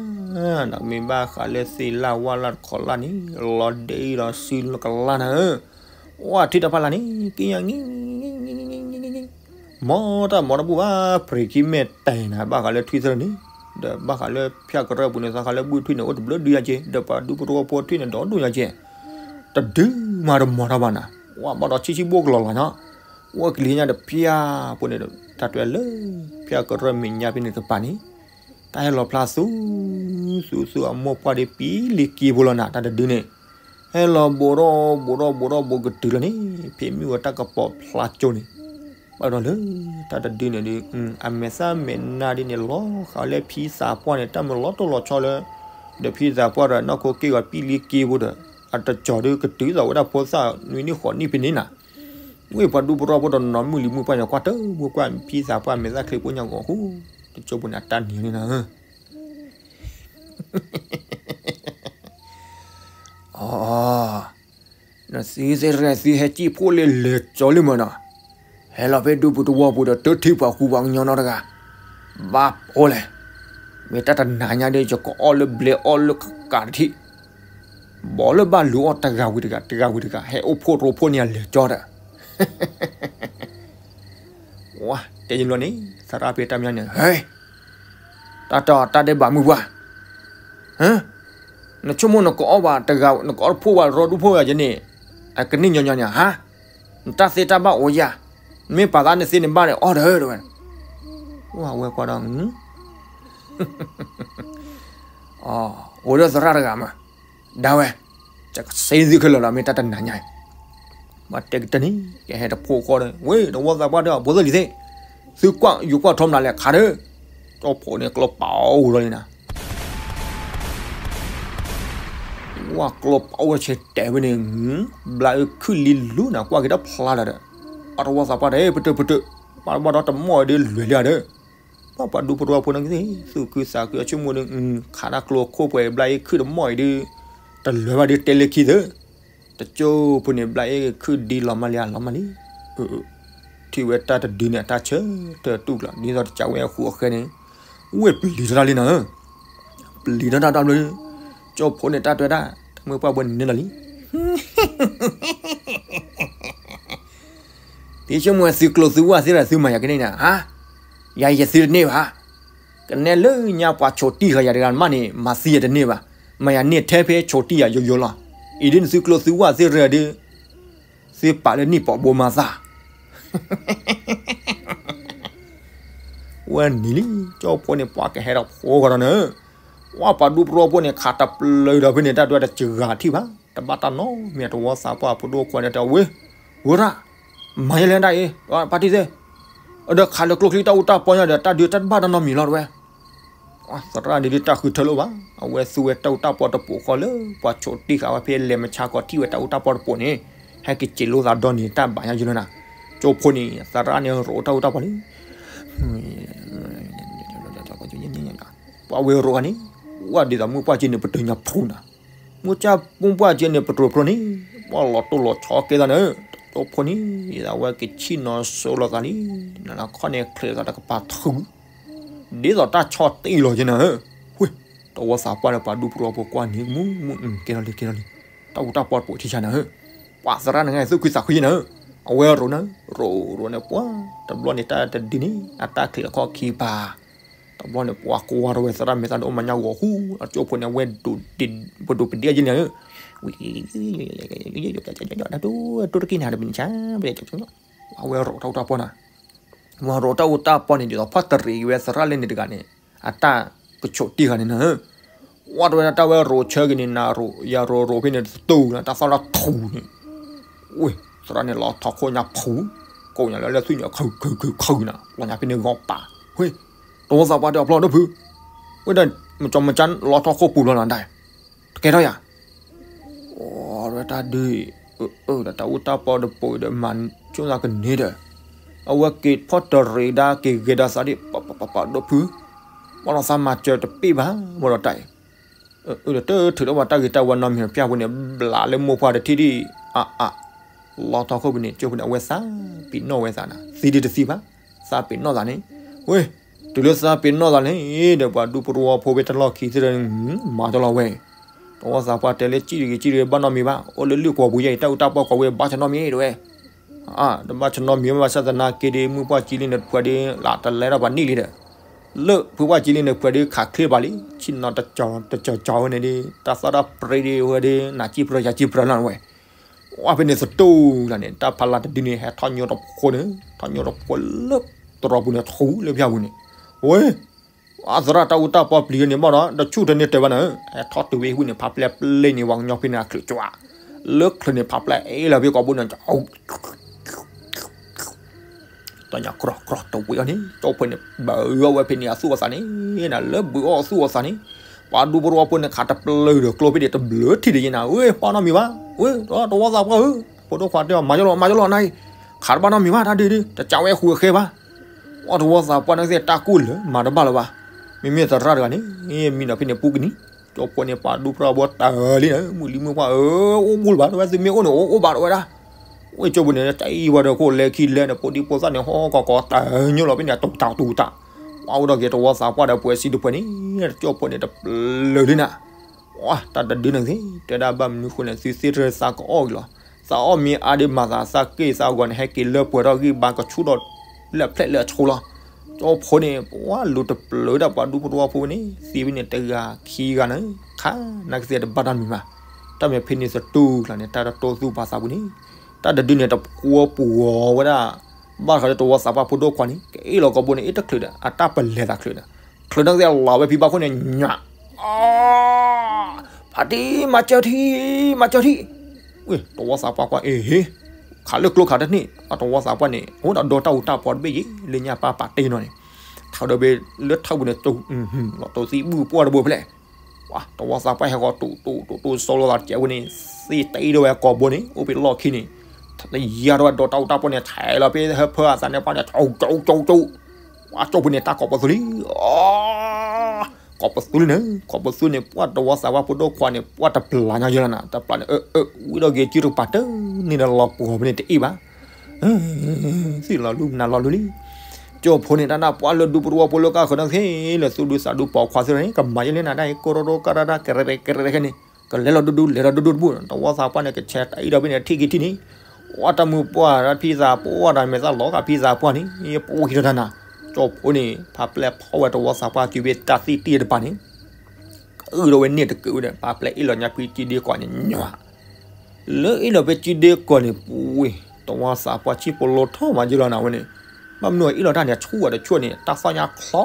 ဒီးမ့ၢ်ဘၣ်ဃးလၢသ့ၣ်လၣ်ဝၣ်လၣ်တခီလၣ်န့ၣ် လီၤဒ့ဒီးစုလီၤကလၣ်နၤဧၢ, ဝါထွံၣ်တဖၣ်လၢ်န့ၣ် က့ညါ မီတၢ်မီတၢ်ဘူၣ်ဘၣ် ပြံၤခံမဲာ်တဲာ်နၤ ဘၣ်ဃးလၢထွံၣ်သၢန့ၣ်, ဒီးဘၣ်ဃးလၢဖၠၣ်ကရၢၢ်ပူၤန့ၣ် သီခါလၢဘုၣ်ထွံၣ်န့ၣ် အိၣ်တဘျုးဒုယါက့, ဒီးပှၤဒူပရိဝီဖိထွံၣ်န့ၣ် ဒီဒိၣ်ယါက့, တဒုမၤတမီၤထီၣ်ဘၣ်နၤ, ဝါဘၣ်ဒီးဆံးဆံးဘိကလီၤလီၤညါ, ဝဲကလံၤညါဒီးဖၠၣ်ဖိန့ၣ် တၢ်တွဲလၢ ဖၠၣ်ကရၢၢ်မဲာ်ညါဖဲန့ၣ်တကပၤန့ၣ်, တၢ်ဟဲလီၤဖျါသူ, သူသူအမိၢ်ပှၢ်ဒီးပံၤလံက့ဖိလီၤနၤ တၢ်တဒုန့ၣ်, ဟဲလီၤဘိးထီၣ်ဘိးထီၣ်ဘိးထီၣ်ဘိးကတုၤလီၤန့ၣ် ဖဲမ့ၢ်ဝဲတၢ်ကပီၤဖျါကၠိန့ၣ်, ဘၣ်ဒီးလၢ တၢ်တဒုန့ၣ်ဒီး အမဲာ်သၣ်မဲာ်နါဒ်န့ၣ် လီၤဃာ်လၢဖံသးပှၢ်န့ၣ် တၢ်မၤလီၤတိၢ်လီၤဆီလၢ ဒီးဖံသးပှၢ်ဒီးနီၢ်ခိက့ၢ်ဂီၤပံၤလံက့ဖိဒီး အတကၠီၤဒီးကတုၤသိးဝဲဒၣ်ဖိသၣ်နွံနံၣ်ဃိးနံၣ်ဖဲန့ၣ်နၤ, ဝဲပှၤဒူပရိဝီဖိတနီၤမုၢ်လံၤမုၢ်ပှၢ်န့ၣ် ကွၢ်တၢ်မုၢ်ကွၢ်ဖံသးပှၢ်မဲာ်သၣ်ချ့ဖိညါဂီၤဃူ, တကၠိဖိန့ၣ်အတၢ်နံၤန့ၣ်နၤဧၢ အ, နသုသ့ၣ်တဖၣ်သုဟဲကံၣ်ဖိလၢလဲၤကၠီလံမၢ်နီၤ, ဟဲလီၤဖဲဒူပူၤတဝီပူၤဒီး တထံၣ်ပှၤဃူပှၤကညီနီတဂၤ, ဘၣ်အိၣ်လဲၣ်, မ့ၢ်တၢ်တနၤညါဒီး ယကအီၣ်လၢဘျဲအီၣ်လၢကးတထံၣ်, ဘၣ်လၢဘၣ်လူၤအီၣ်တဂၤဝံၤတဂၤ တဂၤဝံၤတဂၤ ဟဲအိၣ်ဖှိၣ်ရိဖှိၣ်န့ၢ်အလဲၤကၠီဒီး ဝါ တဲယလီၤန့ၣ် သရၣ်ဖဲတၢ်မဲာ်ညါန့ၣ် ဟဲ, တၢ်တၢ်တၢ်ဒဲးဘးမုၢ်ပှၢ်, နဆိကမိၣ်နကအီၣ်ဘၣ်တဂၤ နကအီၣ်တဖှိၣ်ဘၣ်ရီဒူဖိဘၣ်ယဲန့ၣ်, အကနံၣ်ညီညီန့ၣ် ဟါ, နတၢ်သ့တၢ်ဘၣ်အိၣ်ယၤ, နမ့ၢ်ပာ်သးနသ့နဘၣ်န့ၣ် အီၣ်ဒီး တဲဝဲ, ဝါဝဲကွၢ်ဒီး အိၣ်ဒီးသရၣ်တဂၤမး, ဒၣ်ဝဲ, ကစ့သုခဲလၢာ်လီၤ မ့ၢ်တၢ်တနၤညါအံၤ, ဘၣ်တဲကတၢၢ်န့ၣ် ကဟဲတဖိဃီဒီး ဝဲ တဝီသးပှၢ်ဒီး ဖိသၣ်လံၤသ့ၣ်, သုကွၢ်ယိၤကွၢ်ထီမနုၤလဲၣ်ခါဒီး, ကၠီဖိန့ၣ်ကျိပာ်အိၣ်လီၤန့ၣ်နၤ, ဝဲကျိပာ်အိၣ်ဆဲးတဲာ်ဝဲန့ၣ်, ဘျါအုခုၣ်လံလူနၤ ကွၢ်က့ၤတၢ်ဖျါလၢၤဒီး, အတဝီသးပှၢ်ဒီး ပတုာ်ပတုာ်, ဘၣ်ဘၣ်ဒီးတမီၢ်ဝဲဒီးလွဲၤလံဒီး, ပ ပှၤဒူပရိဝီဖိန့ၣ် သူၣ်ခုသးခုအဆိကမိၣ်ဒီး ခးတၢ်ကျိခိၣ်ပှဲၤဘျါအ့ၣ်ခုၣ်တမီၢ်အံၤဒီး တလၢၤဘၣ်ဒီးတဲလၢခံသၢ တကၠိဖိန့ၣ် ဘျါအ့ၣ်ခုၣ်ဒံလီၤမၢ်လံဧါ လီၤမၢ်လံ. ထံၣ်ဝဲတၢ်တဒုန့ၣ် အတၢ်ဆၢထၢၣ်တူၢ်ကျါ ဒ်သိးတကးဝဲအဃိအဃဲန့ၣ် ဝ့ၢ်ပျံၤထီၣ်တၢ်လံနၤဧၢ, ပျံၤထီၣ်တၢ်တဘျီ ကၠိဖိန့ၣ်တၢ်တွဲတၢ် တၢ်မုၢ်ပှၢ်ဘိန့ၣ်န့ၢ်လီၤလံ သုဆိကမိၣ်သုကျိသုဝၣ်သ့ၣ်ဒီးသုမၤယၤကန့ၢ်နၤ, ယၤယသ့တန့ၢ်ဘၣ်. ကနဲလၢညါပှၤဆိးတံၢ်ဃာ်ယၤတဂၤမးန့ၣ် မၤသံယၤတန့ၢ်ဘၣ်. မၤယၤန့ၢ်ထဲဖဲဆိးတံၢ်ယၤယိယိလီၤ. အံၤဒ်န့ၣ်သုကျိသုဝၣ်သ့ၣ်ရၢဒီး သုပာ်လၢနံၣ်ပိာ်ဘိမၤသး ဝဲနံၤလံ ကၠိဖိန့ၣ် ပှၤကဟဲဒီးဖိဂီၤဒီးန့ၣ်, ဝဲပှၤဒူပရိဝီဖိန့ၣ် ခးတပျၢၤဒီးဖဲန့ၣ် တၢ်ဒွဲတစှၤထံၣ်ဘၣ်, တဘၣ်တၢ်နီတမံၤ တဝီသးပှၢ်ဖိဒိၣ်ခွါန့ၣ်တဲဝဲ, ဝဲရၣ်, မၤယဲလဲၣ်ဒၣ်အံၤ ပၣ်တံၢ်သ့ၣ်, ဒီးခးလၢကျိချံတၢ်အူတၢ်ပီညါဒီး တၢ်ဒုးတၢ်တဘၣ်တၢ်နီတမံၤလီၤတဝဲ သရၣ်န့ၣ်ဒုးတၢ်ဃုထၢလိာ်ဘၣ်, အဝဲသူဝဲတၢ်အူတၢ်ပီတပိာ်ဃီလၢ ပှၤဆိးတံၢ်ဃာ်ဝဲဖဲလဲၤမဆါကီးထံၣ်ဝဲတၢ်အူတၢ်ပီတပိာ်န့ၣ်, ဟဲက့ၤစံးလိာ်သးဒီးန့ၣ် တၢ်ဘၣ်ညါယိလီၤနၤ, ကၠိဖိန့ၣ် သရၣ်န့ၣ်ရိးတၢ်အူတၢ်ပီလံ ပှၤဝဲရိးဂၤန့ၣ်, ဝဲဒ်သိးမုၢ်ပှၢ်က့န့ၣ်ပတုာ်ညါဖျိနၤ, မုၢ်ကၠၢ်မုၢ်ပှၢ်က့န့ၣ် ပတြိၤဖျိန့ၣ်, ပှၤလီၤတိၢ်လီၤဆီကဲသးန့ၣ်, ကၠိဖိန့ၣ်, အဝဲက့ၤဆံၣ်နီၤစိလိာ်သးလံ, နခီၣ်န့ၣ်ချ့းသးတကပၤထုး, ဒ်သိးတၢ်ဆီၣ်တံၢ်လီၤက့နၤဧၢ, ဝ့ၢ်, တဝီသးပှၢ်ဒီးပှၤဒူပရိဝီဖိကွၢ်န့ၣ် မုၢ်မုၢ်အကဲထီၣ်လံကဲထီၣ်လံ, တၢ်အူတၢ်ပီတပိာ်ထံဆါနၤဧၢ, ပှၤသရၣ်န့ၣ်ဂ့ၤသူၣ်ခုသးခုယဲနၤဧၢ, အဝဲရိးနၤ, ရိးရိးန့ၣ်ပှၤ, တဘျီန့ၣ်တၢ်တဒုန့ၣ် အတၢ်ချံးလီၤခီၣ်ခံပၤ တဘျီန့ၣ် ပှၤကွၢ်ထီၣ်ဝဲသရၣ်မဲာ်သၣ်န့ၣ် အိၣ်မၤညါဂီၤဟူ, အကၠိဖိန့ၣ် အဝဲ, ပဒိၣ်ပဒ့အယဲန့ၣ်ဧၢ, ဝံၤ, တၢ်တိၢ်တက့ၢ်နၤတမံၤဆါ, အဝဲရိးတၢ်အူတၢ်ပီနၤ, ဝဲရိးတၢ်အူတၢ်ပီန့ၣ် ဒ်သိးဖီၣ်တရံးက့ၤဝဲသရၣ်လၢန့ၣ်တဂၤန့ၣ်, အတၢ်ကဆိးတံၢ်ဃာ်န့ၣ်နၤဧၢ, ဝဲတဝဲဒၣ်တၢ်ဝဲရိးဆၢက့ၤန့ၣ် နၤရိးယၤရိးရိးဖဲန့ၣ်တတူၢ်နၤ တၢ်သီၣ်တၢ်ထူန့ၣ်, ဝ့ၢ်, သရၣ်န့ၣ်လီၤထီၣ်ခိၣ်ညါဖူ, ကိးညါလၢလၢသူၣ်ညါခုခုခုနၤ, လီၤညါဖဲန့ၣ်ဂီၤပၤ, ဝ့ၢ်, တဝီသးပှၢ်တဲအဖျီဒိၣ်ဖု, ဝ့ၢ်ဒီး, မကၠီမကၠီလီၤထီၣ်ခိၣ်ပူၤလီၤနၤဒၣ်, တကဲထီၣ်ယၤ အိ, တၢ်ဒုး, အၢ, ဒီးတၢ်အူတၢ်ပီတပိာ်ဒီး မၤဆိၣ်သးကန့ၢ်ဒီး, အဝဲက့ၤဖီၣ်တရံးဒါက့ၤဂဲၤဒီးသးဒ်, ပပပပဒိၣ်ဖု, ဘၣ်ဒီးသးမၤစၢၤတပ့ၢ်ဘၣ်, ဘၣ်ဒီးတၢ်အံၤ, အၢ, ဒီးတထုးထီၣ်ဘၣ်တၢ်ဂ့ၤတၢ်ဝါနီတမံၤဖၠၣ်ပူၤန့ၣ် ဘျးလၢမိၢ်ပှၢ်တထံၣ်ဒံး, အါအါ, လီၤထီၣ်ခိၣ်ပူၤန့ၣ် ကၠိဖိန့ၣ် အဝဲသးပ့ၤနီၣ်ဝဲသးနၤ, သံဒုးတသံဘၣ်, သးပ့ၤနီၣ်သးန့ၣ်, ဝ့ၢ်, တုၤလၢသးပ့ၤနီၣ်သးန့ၣ်, ဒီးပှၤဒူပရိဝီဖိဖဲတလီၢ်ခံသ့ၣ်ဒီး, မၤတလီၤဝဲ တဝီသးပှၢ်တဲလၢ ကံၣ်တဂ့ၤကံၣ်တဂ့ၤဘၣ်နီတမံၤဘၣ်, အိၣ်လၢလံာ်ကွီၤပူၤယဲအံၤ တၢ်အူတၢ်ပီကွီၤဝဲဘၣ်ဆၢနီတမံၤတဝဲ, အါ, တဘၣ်ဆၢနီတမံၤဘၣ်ဆၢသနာ်က့ဒီး မုၢ်ပှၢ်ကံလံန့ၣ်တဖုဒီး လၢတလဲထီၣ်ပှၤနံၣ်လံဒီး, လၢဖုပှၢ်ကံလံန့ၣ်တဖုဒီး ခးချ့ပှၤလံ, ဆ့ၣ်နီၤတကၠီၤတကၠီၤဝဲန့ၣ်ဒီး တၢ်သီၣ်တၢ်ပြ့ဒီးဝဲဒီး နၤကံၣ်ပြၢယၤကံၣ်ပြၢလီၤဝဲ ဝဲဖဲန့ၣ်သတူၢ်လီၤန့ၣ် တၢ်ဖးလၢ်တဒုန့ၣ် ဟဲထီၣ်ညိတဖိန့ၣ်, ထီၣ်ညိတဖိလၢတရီပူၤန့ၣ် ထူလၢဖၠၣ်ပူၤန့ၣ်, ဝဲ, အသရၣ်တၢ်အူတၢ်ပီပျံၤန့ၣ်ဘၣ်ဒီး တဆူၣ်တန့ၢ်တဲဘၣ်နၤဧၢ, ဟဲထီၣ်တုၤဝဲဟံၣ်ပူၤန့ၣ် ဖးပျဲၢ်ပျ့ၤန့ၣ် ပှၤကညီဖဲန့ၣ်အချုးကွၢ်, လၢချုးန့ၣ် ဖးပျဲၢ်အ့ၣ်လီၤဖဲကိာ်ဘိန့ၣ် တၢ်ညါကြီကြီတဝံၤအီၤန့ၣ် ကၠိဖိန့ၣ် ဘုးအီၣ်ဝဲဖဲန့ၣ်အသူၣ်အသးန့ၣ်, နၤလၢဘုးအီၣ်အသူၣ်အသးန့ၣ်, ပှၤဒူဖိတဝီဖိန့ၣ် ခးတပျၢၤဒီးကျိဖဲန့ၣ် တဘျုးထံၣ်ဒံးယဲနၤ, ဝ့ၢ် ပှၤနီတမံၤဘၣ်, ဝ့ၢ် တဝီသးပှၢ်ဧၢ, ဖိဒိၣ်ခွါတဲအီၤ မၤယလီၤ မၤယလီၤနၤအံၤ, ခးတဘၣ်နီတမံၤဘၣ် တၢ်ဒုးဒုး တကးဝဲဃုာ်အဃဲဘၣ်, အီၣ်တဝီသးပှၢ်န့ၣ်သ့ၣ်တၢ်ကူၣ်လၢာ် မၤတဘၣ်လၢၤဘၣ်, မ့မ့ၢ်သရၣ်တဂၤန့ၣ် မံဒီးဖဲန့ၣ်ပူကနံၤ, ကၠိဖိန့ၣ် ပှၤဒူဖိတဝီဖိတၢၢ်လံနၤ, မုၢ်လံမုၢ်ပှၢ်ဧၢ, အိၣ်ဘူးလၢၤဘၣ် တဝဲသုမ့ၢ်အိၣ်န့ၣ် အိၣ်အိၣ်ဘၣ်တဝဲဒၣ် ဝ့ၢ်ကၠိပူၤန့ၣ် တၢ်အံၤဝဲဒီးခိၣ်လဲခံလဲန့ၣ် ဖိဒံဖိသၣ်န့ၣ် ဟီၣ်ကီးကီးတၢ်ညိလီၤဖဲန့ၣ် အတူၢ်တၢ်တူၢ်တၢ်, ပှၤအိၣ်ဒီးက့ၤတဝီသးပှၢ်ဒီးပှဲၤစံတပှဲၤန့ၣ်, ကၠိဖိန့ၣ်တပျုာ်လံနၤ, တၢ်တဒုန့ၣ်သ့ၣ် တဲဒၣ်ဘၣ်မနုၤဃိန့ၣ် သုသ့ၣ်တရၢသးကအီၣ်ဂ့ၤလီၤ, သးအီၣ်မ့ၢ်အါဒံးမၤသးသးက့ၢ်သးဂီၤန့ၣ် ဟဲက့ၤလၢပှဲၤထီၣ်ဂံၢ်ဘါကဆူၣ်ဒီး လၢဖျဲၣ်လၢအဆိလီၤ, ကၠိဖိန့ၣ် ပှၤလူၤတပျုာ်ဒၣ်ပှၤဒူဖိတဝီဖိန့ၣ် သံဝဲန့ၣ်တဂၤခံဂၤန့ၣ်, ခါနကသ့ၣ်တဘၣ်တၢ်မံၤမး, တၢ်မ့ၢ်ဖဲန့ၣ်သတူၢ်ကျါန့ၣ် တၢ်တတိၢ်သူၣ်ပာ်သးပူၤန့ၣ်, တၢ်တဒုန့ၣ်တပှီပှီဝဲဒၣ်, ဘၣ်ဃးလၢတဝီသးပှၢ်ဖိဒိၣ်ခွါန့ၣ် ကအ့ၣ်လီၤကိာ်ဘိန့ၣ် အ့ၣ်တချုးဒီး အတၢ်ပလဲၤသးချုးဒီး, ချုးန့ၣ်ကသ့ၣ်လီၤဝဲဖံဘၣ်ခိၣ်န့ၣ် ညၣ် ဖါတံၢ် မၤစၢၤထံ, မၤစၢၤထံ, ဝ့ၢ် တဝီသးပှၢ်ကွၢ် အ့ဟ့, ခးလၢကျိခးတန့ၢ်, အတဝီသးပှၢ်န့ၣ် အိၣ်ဒီးဒီတၢ်အူတၢ်ပီတဘ့ၣ်ယဲ လၢညါပၢ်ပာ်တ့ၢ်နီၤန့ၣ်, ထီၣ်ဒီးဘ့ၣ်လၢထၢၣ်ပူၤန့ၣ် လီၤတိၢ်သံဘုၣ်ပှၢ်တဘိဖဲလဲၣ်, တဝီသးပှၢ်ဟဲဃီၤတူၢ်တူၢ်တူၢ်တူၢ် စီၤလီၤသးတကဲးဝဲန့ၣ်, သ့ၣ်တအ့ၣ်ဒီးဝဲကိာ်ဘိန့ၣ် အိၣ်ဖဲလီၢ်ခံန့ၣ်, တယါဒီးဝဲဒီတၢ်အူတၢ်ပီန့ၣ် ထဲးလီၤဖဲဟၢဖၢအသးန့ၣ်ပှၢ်န့ၣ် ကၠူကၠူကၠူကၠူ, ပှၤကၠီၣ်ဖိန့ၣ် တၢ်ကိးပသူလံ, အ ကိးပသူလံန့ၣ်, ကိးပသူန့ၣ် ပှၤတဝီသးပှၢ်ဖိဒိၣ်ခွါန့ၣ် ပှၤတပျၢ်ညါယဲလီၤနၤ, တပျၢ်န့ၣ် အ အ ဝံၤဒီးဂ့ၤစုတပၤတၢ်န့ၣ်ဒီးလီၤပှီၤဖဲန့ၣ်တအ့ၣ်ဘၣ်, သ့ၣ်လီၤလူနၤလီၤလူလံ. ကၠီၣ်ဖိန့ၣ် တၢ်နၢ်ပှၢ်လၢဒူပရိဝီဖိလၢကၢ်ဃၢၤနီၣ်သ့ၣ် လၢသူၣ်ဒူသးဒူပိာ်ခွါသ့ၣ်န့ၣ် ကမၤယဲလၢနၤတၢ်အံၤ ကိရိရိကရၢ ကရဲကရဲခဲန့ၣ် ကလဲၤလီၤဒူဒူ လဲၤလီၤဒူဒူတဘူၣ်, တဝီသးပှၢ်န့ၣ် ကဆဲးတၢ်အံၤဒီးဖဲန့ၣ် ထံၣ်က့ၤထံၣ်န့ၣ်, ပှၤတၢ်မုၢ်ပှၢ်တၢ်ဖံသးပှၢ်တၢ်မဲာ်သၣ်လီၤဃာ်ဖံသးပှၢ်န့ၣ် ပှၤဟံးထီၣ်တၢ်နၤ, ကၠီၣ်ဖိန့ၣ် ဖးပျဲၢ်ဖီၣ်ဝဲတဝီသးပှၢ်စုဖဲတၢ်သံၣ်တံၢ်တပၤန့ၣ် ကအုၣ်ဒီးဝဲန့ၣ်တကုးဝဲဒီး ဖးပျဲၢ်အ့ၣ်လီၤညါဖဲစုဒ့ကီၢ်န့ၣ်ညီ, လၢအ့ၣ်လီၤဖဲစုဒ့ကီၢ်န့ၣ် ပှၤတဝီသးပှၢ်ဆံၣ်ပလိထီၣ်မးယဲလီၤနၤဝဲန့ၣ်, ဘၣ်မနုၤအ့ၣ်လီၤတၢ်န့ၣ် ဆူၣ်ဝဲတဆူၣ်န့ၣ် တၢ်သီၣ်ညါချီ,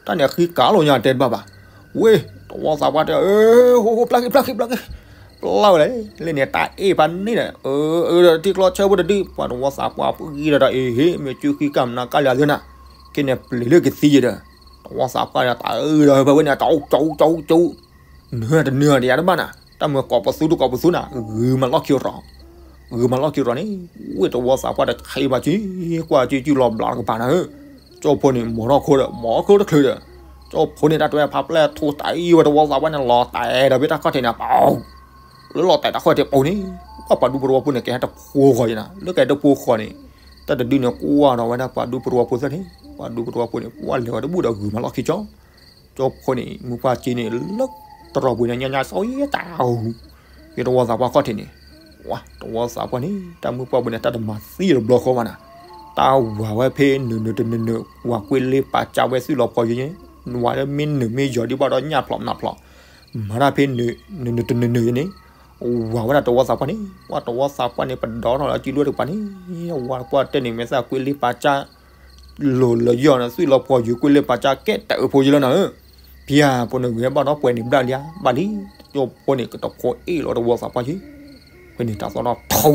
တၢ်န့ၣ်အဃံကၤလီၤညါတဲတဘၣ်ဘၣ်, ဝ့ၢ် တဝီသးပှၢ်တဲ အၢ ဟိဟိ ပျၢ်က့ၤ ပျၢ်က့ၤ ပျၢ်က့ၤ, ပျၢ်ဝဲလဲၣ်, လၢန့ၣ်တၢ်အ့ၣ်ဖးန့ၣ်ဒီး အၢ အၢ ဒီးထံကျီဆၢဖိတဒု ပှၤတဝီသးပှၢ်ပှံၤဒီးတၢ်အ့ၣ်ဟ့ၣ် မ့ၢ်စုဃံကၤမနုၤကၢ်လၢအသ့နၤ, ခဲန့ၣ်ပျံၤလၢကသံယဲဒီး တဝီသးပှၢ်ဒီးတၢ်အၢဒီးဖဲဝဲန့ၣ် တအူ တအူ တအူ တအူ နၢတနၢဒီးယၤတဘၣ်နၤ, တၢ်မုၢ်ကိးပသူတကိးပသူနၤ ဂုၤမၤလီၢ်ခံရီၤ, ဂုၤမၤလီၢ်ခံရီၤန့ၣ်, ဝ့ၢ်တဝီသးပှၢ်ဒီးဆံးဘၣ်စု, ကွၢ်စုစုလီၤဘျးတကပၤနၤဧၢ, ကၠီၣ်ဖိန့ၣ် မိာ်ထီၣ်ခိဒီး မိာ်ခိတချုးဒီး, ကၠီၣ်ဖိန့ၣ် တၢ်တဝဲဖးပျဲၢ်ထိတၢ်အံၤဝဲတဝီသးပှၢ်န့ၣ် လီၤတဲာ်ဒီးဖဲတၢ်ခီၣ်ထံးန့ၣ် ပူၤ လၢလီၤတဲာ်တၢ်ခီၣ်ထံးပူၤန့ၣ်, ပှၤပှၤဒူပရိဝီဖိန့ၣ် ကဟဲတဖိဃီၤယဲနၤ, လၢကဟဲတဖိဃီၤန့ၣ်, တၢ်တဒုန့ၣ် ကွၢ်ဒီးဝဲဒၣ်ပှၤဒူပရိဝီဖိသ့ၣ်န့ၣ်, ပှၤဒူပရိဝီဖိန့ၣ် ပှၤလဲၤဝဲတဘူၣ်ဒီးဂုၤမၤလီၢ်ခံကၠီ ကၠီၣ်ဖိန့ၣ် မုၢ်ပှၢ်က့န့ၣ် လၢတရီပူၤန့ၣ် ညါညါစီၤယဲတၢ်ဟူ, ယတဝီသးပှၢ်ခီၣ်ထံးန့ၣ်, ဝါ တဝီသးပှၢ်န့ၣ် တၢ်မုၢ်ပှၢ်ပူၤန့ၣ် တၢ်တမၤသံတဘျီဃီဘၣ်နၤ, တၢ်ဝၤဝဲဖဲနုာ်နုာ်တနုာ်နုာ် ဝၤကွ့လ့ပာ်ကၠါဝဲသွံၣ်လီၤပှီၤယဲ, ဝၤလၢမ့ၢ်နုာ်မ့ၢ်ယီၤဒံးဘၣ်ဒီးညၣ်ဖျိးနၢ်ဖျိး, မၤတၢ်ဖဲနုာ်နုာ်တနုာ်နုာ်ယဲန့ၣ်, ဝၤဝဲဒၣ်တဝီသးပှၢ်န့ၣ်, ပှၤတဝီသးပှၢ်န့ၣ် ပဒီထီၣ်လၢစုလိၣ်တကပၤန့ၣ်, ဝၤကွၢ်တဲန့ၣ် မဲာ်သၣ်ကွ့လ့ပာ်ကၠါ လိၤလၢယီၤန့ၣ် သွံၣ်လီၤပှီၤယုၤကွ့လ့ပာ်ကၠါကဲတၢ်အၢဖိယဲလီၤနၤဧၢ, ဖံဧၢ ဖိန့ၣ်ဂ့ၤဘၣ်ဒီးပှဲၤန့ၣ်ဘျၣ်လံဧါ ဘၣ်လံ, ကၠီၣ်ဖိန့ၣ် ကတဖိအ့ၣ်လီၤတဝီသးပှၢ်ယဲ, ဖဲန့ၣ်တၢ်သီၣ်ထီၣ်ထူ,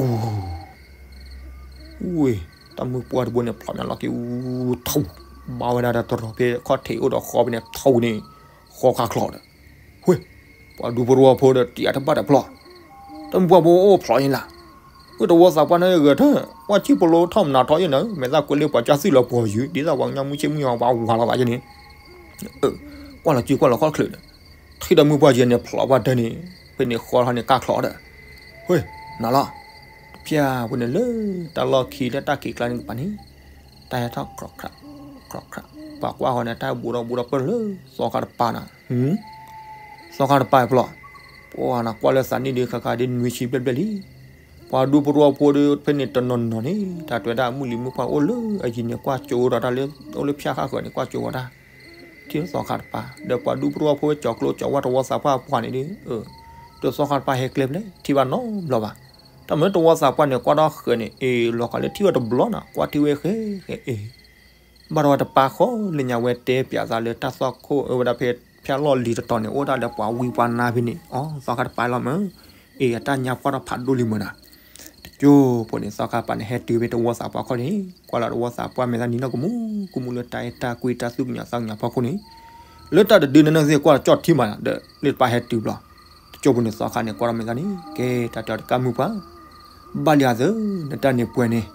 ဝ့ၢ် တၢ်မုၢ်ပှၢ်တဘိန့ၣ် ဖျိးညါလီၢ်ခံအူထူ, ဘၣ်ဝဲဒၣ်ဒီးတရီဖဲခီၣ်ထံးအိၣ်ဒီးဃီဖဲန့ၣ်ထူန့ၣ်, ဃီခါချီဒီး, ဝ့ၢ် ပှၤဒူပရိဝီဖိဒီးတံၤအတဘၣ်ဒီးဖျိး, တၢ်မုၢ်ပှၢ်ဖိအိၣ်ဖျိးယဲလီၤ, ဝ့ၢ်တဝီသးပှၢ်န့ၣ်ဂဲၤထၢၣ်, ပှၤဆံၣ်ပလိထီၣ်မနၤထီယဲနၤ, မဲာ်သၣ်ကွ့လ့ပာ်ကၠါသွံၣ်လီၤပှီၤယုၤ ဒ်သိးပှၤကညီမုၢ်ဆ့ၣ်မုၢ်ဂီၤပှၤဝၤလီၤဘၣ်ယဲန့ၣ်, ကွၢ်လီၤစုကွၢ်လီၤခီၣ်ချၢးဒီး, ထံၣ်ဒီးမုၢ်ပှၢ်ယဲန့ၣ် ဖျိးပှၢ်တၢၢ်န့ၣ်, ဖဲန့ၣ်ဃီထီၣ်န့ၣ်ကၢ်ချီဒီး, ဝ့ၢ် နၤလီၤ, ဖံဧၢ ဖိန့ၣ်လၢတၢ်လီၢ်ခံလၢတၢ်ခံးကျါန့ၣ်တကပၤန့ၣ်, တၢ်ဟဲထီၣ်ခြီးခြး, ခြီးခြး, ပှၤကွၢ်ဃီန့ၣ် တၢ်ဟဲဘူးဒီးဘူးဒီးပၢၢ်လၢသီခါတပၤနၤ, သီခါတပၤဖျိး, ပှၤနၤကွၢ်လၢသးနံၣ်ဒုးခါခါဒ်နွံဆံဘျဲၣ်ဘျဲၣ်လံ, ပှၤဒူပရိဝီဖိဒီးဖဲန့ၣ်တနီၤနီၤန့ၣ် တၢ်တွဲဒၣ်မုၢ်လံၤမုၢ်ပှၢ်အိၣ်လၢအယံၤန့ၣ် ကွၢ်ကၠိဒီးတၢ်လၢ အိၣ်လၢဖၠၣ်ဃၣ်ဃၢၤန့ၣ် ကွၢ်ကၠိဝဲဒၣ် ထံၣ်လၢသီခါတပၤ, ဒီးပှၤဒူပရိဝီဖိဝဲကၠီၤကျိကၠီၤဝါတဝီသးပှၢ်အပှၤန့ၣ်ဒီး, ဒီးသီခါတပၤဟဲကျဲဖဲလဲၣ် ထံၣ်ဘၣ်နီတဘျီဘၣ်. တၢ်မ့ၢ်တဝီသးပှၢ်န့ၣ် ကွၢ်ဒီးဃဲၤန့ၣ် အ့ၣ်လီၤဃာ်လၢထံၣ်ဝဲတဘျီနီၤ ကွၢ်ထံၣ်ဝဲဃဲၤဃဲၤအ့ၣ်, ဘၣ်ဒီးဝဲတပၢ်ဃီလၢညါဝဲတဲပၠးသးလၢတၢ်သွၣ်ခိၣ်အဝဲဒၣ်ဖဲဖၠၣ်လီၢ်လံၤတတီၤန့ၣ် အိၣ်ဒၣ်လၢပှၤဝံပှၤနါဖဲန့ၣ်, အီ သီခါတပၤလီၤမၢ်, အ့ၣ် အတၢ်ညါပှၢ်ထီၣ်ဖးဒိၣ်လံမၢ်နၤ တကၠိဖိန့ၣ် သီခါတပၤန့ၣ် ဟဲတုၤဖဲတဝီသးပှၢ်ခီၣ်န့ၣ်, ကွၢ်လီၤတဝီသးပှၢ်မဲာ်သၣ်နံၤနီၢ်ကမူၣ် ကမူၣ်လၢတၢ်အဲၣ်တၢ်ကွံတၢ်သူၣ်ကညီၤသးကညီၤဖီခိၣ်န့ၣ်, လၢတၢ်တဒုန့ၣ်နသ့ၣ်ကွၢ်ကၠီၣ်ထံမးဒီး လၢတပၢ်ဟဲတုၤဘျီ, တကၠိဖိန့ၣ်သီခါန့ၣ် ကွၢ်ထီၣ်မဲာ်သၣ်န့ၣ် ကဲတၢ်တဲအီၤတကးမုၢ်ပှၢ်, ဘၣ်လံအသၢ, နတၢ်န့ၣ်ပှဲၤန့ၣ်,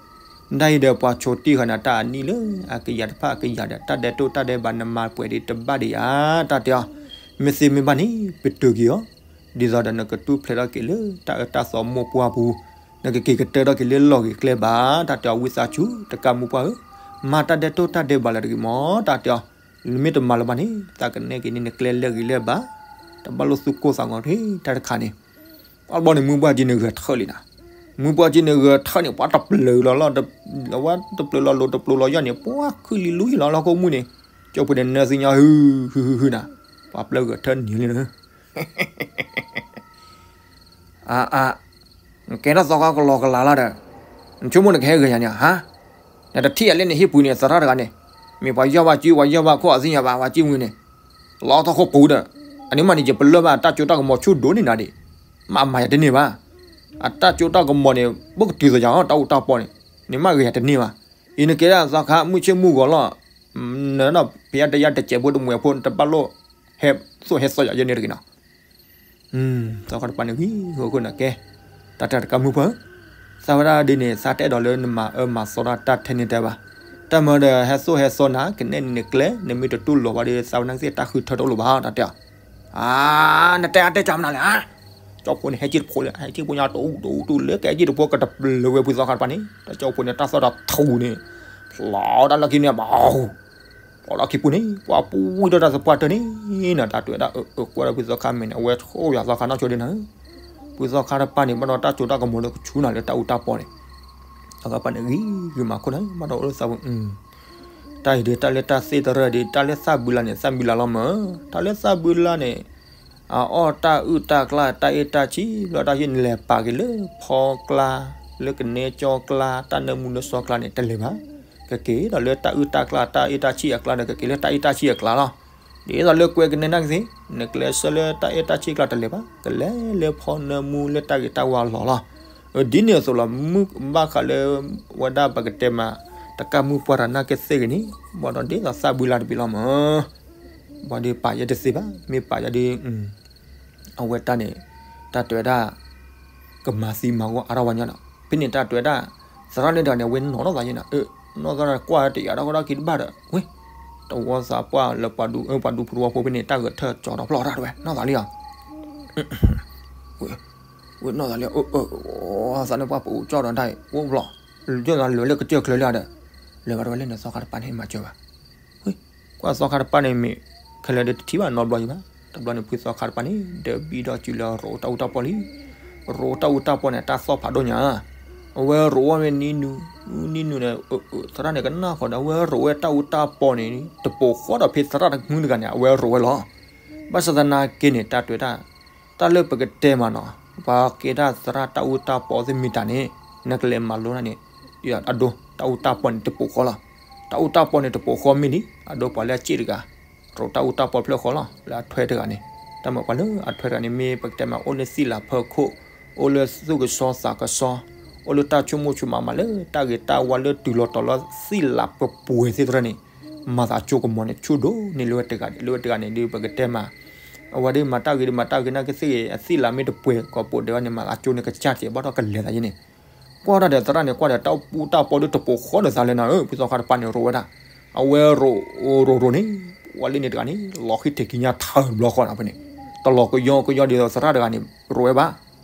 နတၢ်အံၤဒီးပှၤဆိးတံၢ်ဃာ်နၤတၢ်အနံၣ်လၢအကယၤတဖၣ်အကယၤဒီး တၢ်ဒဲးတိၢ်တၢ်ဒဲးဘးနမၤပှဲၤဒံးတဘၣ်ဒံးဧါ, တၢ်တဲအီၤ, မ့ၢ်သ့မ့ၢ်ဘၣ်န့ၣ် ပတုာ်က့ၤအီၤ, ဒ်သိးဒီးနကတူၢ်ဖျဲးထီၣ်က့ၤလၢတၢ်အၢတၢ်သီမိၢ်ပှၢ်ပူၤ, နကက့ၤကတၢၢ်ထီၣ်က့ၤလၢလီၢ်ဂ့ၤကျဲဘၣ်, တၢ်တဲအီၤဝံသးစူၤ တကးမုၢ်ပှၢ်ဧၢ, မၤတၢ်ဒဲးတိၢ်တၢ်ဒဲးဘးလၢတဂ့ၤမၢ်, တၢ်တဲအီၤ, နမ့ၢ်တမၤလၢၤဘၣ်န့ၣ် သးကနဲၣ်က့ၤန့ၢ်နကျဲလၢဂ့ၤလၢဘၣ်, တဘၣ်လိာ်သူၣ်ကိၢ်သးဂီၤတၢ်တခါန့ၣ်, အဘျီန့ၣ် မုၢ်ပှၢ်က့န့ၣ်ဂဲၤထၢၣ်လံနၤ, မုၢ်ပှၢ်က့န့ၣ်ဂဲၤထၢၣ်န့ၣ် ပှၤတပျၢၤလီၤလီၤ, ဝဲတပျၢၤလီၤလိၤတပျၢၤလီၤယီၢ်န့ၣ် ပှၤခုၣ်လံလူယံၤလီၤလီၤခိၣ်မူၣ်န့ၣ်, ကၠိဖိန့ၣ်နၢသ့ၣ်ညါဟုဟုဟုဟုနၤ, ပှၤပျၢၤဂဲၤထၢၣ်န့ၣ်လံနၤ အါအါ, နကဲထီၣ်သီခါကလီကလီလီၤဒီး, နဆိကမိၣ်နကဟဲဂဲၤယၤန့ၣ်ဧါ, နတထံၣ်ယၤလၢနဟံၣ်ပူၤန့ၣ် သရၣ်တဂၤန့ၣ်, မ့ၢ်ပှၤယီၢ်ဘၣ်စု ပှၤယီၢ်ဘၣ်ခိၣ်အသ့ၣ်ညါဘၣ် ပှၤကၠံမုၢ်န့ၣ်, လီၤထီၣ်ခိၣ်ပူၤဒီး, အန့ၣ်မးန့ၣ် ယပလၢၢ်ဘၣ်အတၢ်ကၠိတၢ်ကမီၤဆူၣ်ဒိၣ်န့ၢ်နၤဒံး, မ့ၢ်မၤယၤတန့ၢ်ဘၣ်, အတၢ်ကၠိတၢ်ကမီၤန့ၣ် ဘၣ်ကတုၤသးယၤအီၤ တၢ်အူတၢ်ပီန့ၣ်, န့ၣ်မးဂ့ၤယၤတန့ၢ်ဘၣ်, အံၤနကဲဒၣ်သီခါမုၢ်ဆ့ၣ်မုၢ်ဂီၤလီၤ, နနီၢ်ဖဲယတယါတစဲးဖိတမှဲးဖိ နတဘၣ်လိာ် ဟဲသိၣ်ဟဲသီယၤယဲန့ၣ်တဂ့ၤနီၤ သီခါတပၤန့ၣ် ဝံၤဂီၤခိၣ်န့ၣ်ကဲ, တၢ်တၢ်တကးမုၢ်ပှၢ်ဧၢ, သးဝဲဒၣ်ဒ်န့ၣ် သးတအဲၣ်ဒိးလၢနမၤအၢမၤသီတၢ်တၢ်ထဲန့ၣ်တဲဘၣ်, တၢ်မၤဒီးဟဲသိၣ်ဟဲသီနၤ ကနဲၣ်နကျဲ နမ့ၢ်တတူၢ်လိာ်ဘၣ်ဒီး သးဝဲနာ်က့သ့ၣ်တၢ်ဃုထၢတအိၣ်လၢၤဘၣ် တၢ်တဲအီၤ. အါ, နတဲအါတဲကၢ်မနုၤလဲၣ်ဧါ. ကၠီဖိန့ၣ် ဟဲက့ၤတဖိလၢ ဟဲက့ၤဖိညါတအူတအူတူၢ်လၢကဟဲက့ၤတဖိကတပျၢၤဝဲဖုသီခါတပၤန့ၣ် တၢ်ကၠီဖိန့ၣ် တၢ်သီၣ်ဒီးထူန့ၣ် ဖျိးတၢ်လီၢ်ခံန့ၣ် ဘၣ် ဖျိးလီၢ်ခံပူၤန့ၣ် ပှၤပူၤဝံၤဒီးတၢ်သပှၢ်တၢၢ်န့ၣ်နၤ တၢ်တဲဝဲဒၣ် အၢ အၢ ကွၢ်ဒီးဖုသီခါမဲာ်န့ၣ် အဝဲဆိၣ်ယွၤသီခါနီၢ်ဆိဒ်နၤဧၢ. ဖုသီခါတပၤန့ၣ် ဘၣ်ဒီးတၢ်စိတၢ်ကမီၤလၢကဆူနၤလၢတၢ်အူတၢ်ပီန့ၣ် သီခါတပၤန့ၣ် ဂံၤဂံၤမၤခိၣ်နၤ ဘၣ်ဒီးအိၣ်လၢသးပူၤ တၢ်အံၤဒ်တၢ်လၢတၢ်သ့ၣ်တရၢၣ်ဒ် တၢ်လၢသၣ်ဘုလါန့ၣ် သၣ်ဘုလါလီၤမၢ်. တၢ်လၢသၣ်ဘုလါန့ၣ် အအီၣ်တၢ်အုၣ်တၢ်ကျါ တၢ်အ့ၣ်တၢ်ဆံၣ် ဘျီတၢ်ဟံၣ်နလဲၤပာ်က့ၤလၢဖီကျါ လၢကနဲကၠီကျါ တၢ်နၢမူနၢဆှီကျါန့ၣ် တလဲၤဘၣ်. ကက့ၤဒီးလၢတၢ်အုၣ်တၢ်ကျါ တၢ်အ့ၣ်တၢ်ဆံၣ်အကျါဒီး ကက့ၤလၢတၢ်အ့ၣ်တၢ်ဆံၣ်အကျါလီၤ. ဒ်သိးလၢကွဲကနဲနာ်က့သ့ၣ် နကျဲးစၢးလၢတၢ်အ့ၣ်တၢ်ဆံၣ်အကျါတလဲၤဘၣ် ကလဲၤလၢဖီနၢမူလၢတၢ်ဂ့ၤတၢ်ဝါလီၢ်လီၤ. ဒ်န့ၣ်အသိးလီၤ မုၢ်ဘၣ်ဃးလၢ ဝဲဒၣ်ပကတဲမး တကၢ်မုၢ်ပှၢ်တၢ်နာ်က့သ့ၣ်ဂ့ၤန့ၣ် ဘၣ်ဒီးဒ်သိးသၣ်ဘုလါတဘ့ၣ်လီၤမၢ်. ဘၣ်ဒီးပာ်ယဲတသ့ဘၣ် မ့ၢ်ပာ်ယဲဒ် အဝဲတၢ်န့ၣ် တၢ်တဲဝဲဒၣ် ကမၤသံမၤဂီၤအါထီၣ်ဝဲညီဒီး ဖဲန့ၣ်တၢ်တဲဝဲဒၣ် သရၣ်န့ၣ်တဂၤန့ၣ် အဝဲနီၢ်ထီၣ်သးယဲနၤ အၢ နီၢ်သရၣ်ကွၢ်တယာ်ထီၣ်ကီၢ်ထီၣ်ခံတဘၣ်ဒီး ဝဲ တဝီသးပှၢ်လၢပှၤဒူ ပှၤဒူဖိတဝီဖိဖဲန့ၣ် တၢ်ဂဲၤထၢၣ်ကၠီထီၣ်ဖျီၣ်ထီၣ်တဝဲ နီၢ်သးလံဧါ ဝဲ ဝဲနီၢ်သးလံ အၢ အၢ သးန့ၣ်ပှၢ်ပအိၣ်ကၠီဒီးတၢ်အိၣ်ဖျီၣ် ကၠီသးလၢာ်လၢကစၢၢ်ချၢလံဧါဒီး လဲၤဘၣ်တဝဲလၢန့ၣ်သီခါတပၤန့ၣ် မၤစၢၤဘၣ် ကွၢ်သီခါတပၤန့ၣ်မ့ၢ် ခဲလၢာ်ဒီးတထံၣ်ဘၣ်နီတဘျီအံၤဘၣ် တဘျီန့ၣ် ဖုသီခါတပၤန့ၣ် ဒၢးဘံဒီးစုလၢရိးတၢ်အူတၢ်ပီလံ ရိးတၢ်အူတၢ်ပီန့ၣ် တၢ်သီၣ်ဖးဒိၣ်ညါ အဝဲရိးဝဲန့ၣ်နံၤနုၤ နံၤနုၤန့ၣ် သရၣ်န့ၣ်ကနၣ်ဃီဒီး အဝဲရိးဝဲတၢ်အူတၢ်ပီန့ၣ် တပိာ်ဃီဒီးဖဲသရၣ်တမုၢ်တဂၤန့ၣ် အဝဲရိးဝဲလီၤ. ဘၣ်ဆၣ်သနာ်က့န့ၣ် တၢ်တဲဝဲဒၣ် တၢ်လၢပကတဲမးနီၤ ပှၤကဲဒၣ်သရၣ်တၢ်အူတၢ်ပီသ့ၣ်မ့ၢ်တၢ်န့ၣ် နကလဲၤမၤလိန့ၣ် အဒိ တၢ်အူတၢ်ပီန့ၣ်တပိာ်ဃီလီၤ. တၢ်အူတၢ်ပီန့ၣ်တပိာ်ဃီမ့ၢ်လံ အဒိပှၤလၢအစ့ၣ်တဂၤ ရိးတၢ်အူတၢ်ပီဖျၢၣ်ဃီလီၤ လၢအထွဲတဂၤန့ၣ် တၢ်မၤပှၤလၢအထွဲတဂၤန့ၣ် မ့ၢ်ပကတဲမး အိၣ်လၢသံၣ်လးဖၢခိၣ် အိၣ်လၢသူၣ်ကစီသးကစီ အိၣ်လၢတၢ်ဆိကမိၣ်ဆိကမးမးလၢတၢ်ဂ့ၤတၢ်ဝါလၢတုၤလီၤတီၤလၢသံၣ်လးပပှဲၤသ့ၣ်တဖၣ်န့ၣ် မၤသးကၠိကမီၤန့ၣ် ဆူၣ်ဒိၣ်န့ၢ်လၢဝဲတဂၤန့ၣ် လၢဝဲတဂၤန့ၣ်ဒီး ပကတဲမး အဝဲဒၣ်မၤတၢ်ဂ့ၤဒီးမၤတၢ်ဂ့ၤနာ်က့သ့ၣ်ဂ့ၤ အသံၣ်လးမ့ၢ်တပှဲၤကီးပိာ်ဒဲးဘၣ်န့ၣ် မၤသးကၠိန့ၣ်ကစၢ်ကဲးဘၣ်ထီၣ်ကလဲၤသးယဲန့ၣ် ကွၢ်တၢ်ဒီးသရၣ်န့ၣ် ကွၢ်ဒီးတၢ်အူတၢ်ပီဒီးတပိာ်ဃီဒီးသးလဲၣ်နၤဧၢ ဖုသီခါတပၤန့ၣ်ရိးဝဲဒၣ် အဝဲရိးရိးရိးန့ၣ် ပှၤလၢန့ၣ်တဂၤန့ၣ် လီၤဃံထံးကံညါထၢဘျီဃီနၤဖဲန့ၣ် တလီၤကယီကယီဒ်သိးသရၣ်တဂၤန့ၣ် ရိးဝဲဘၣ်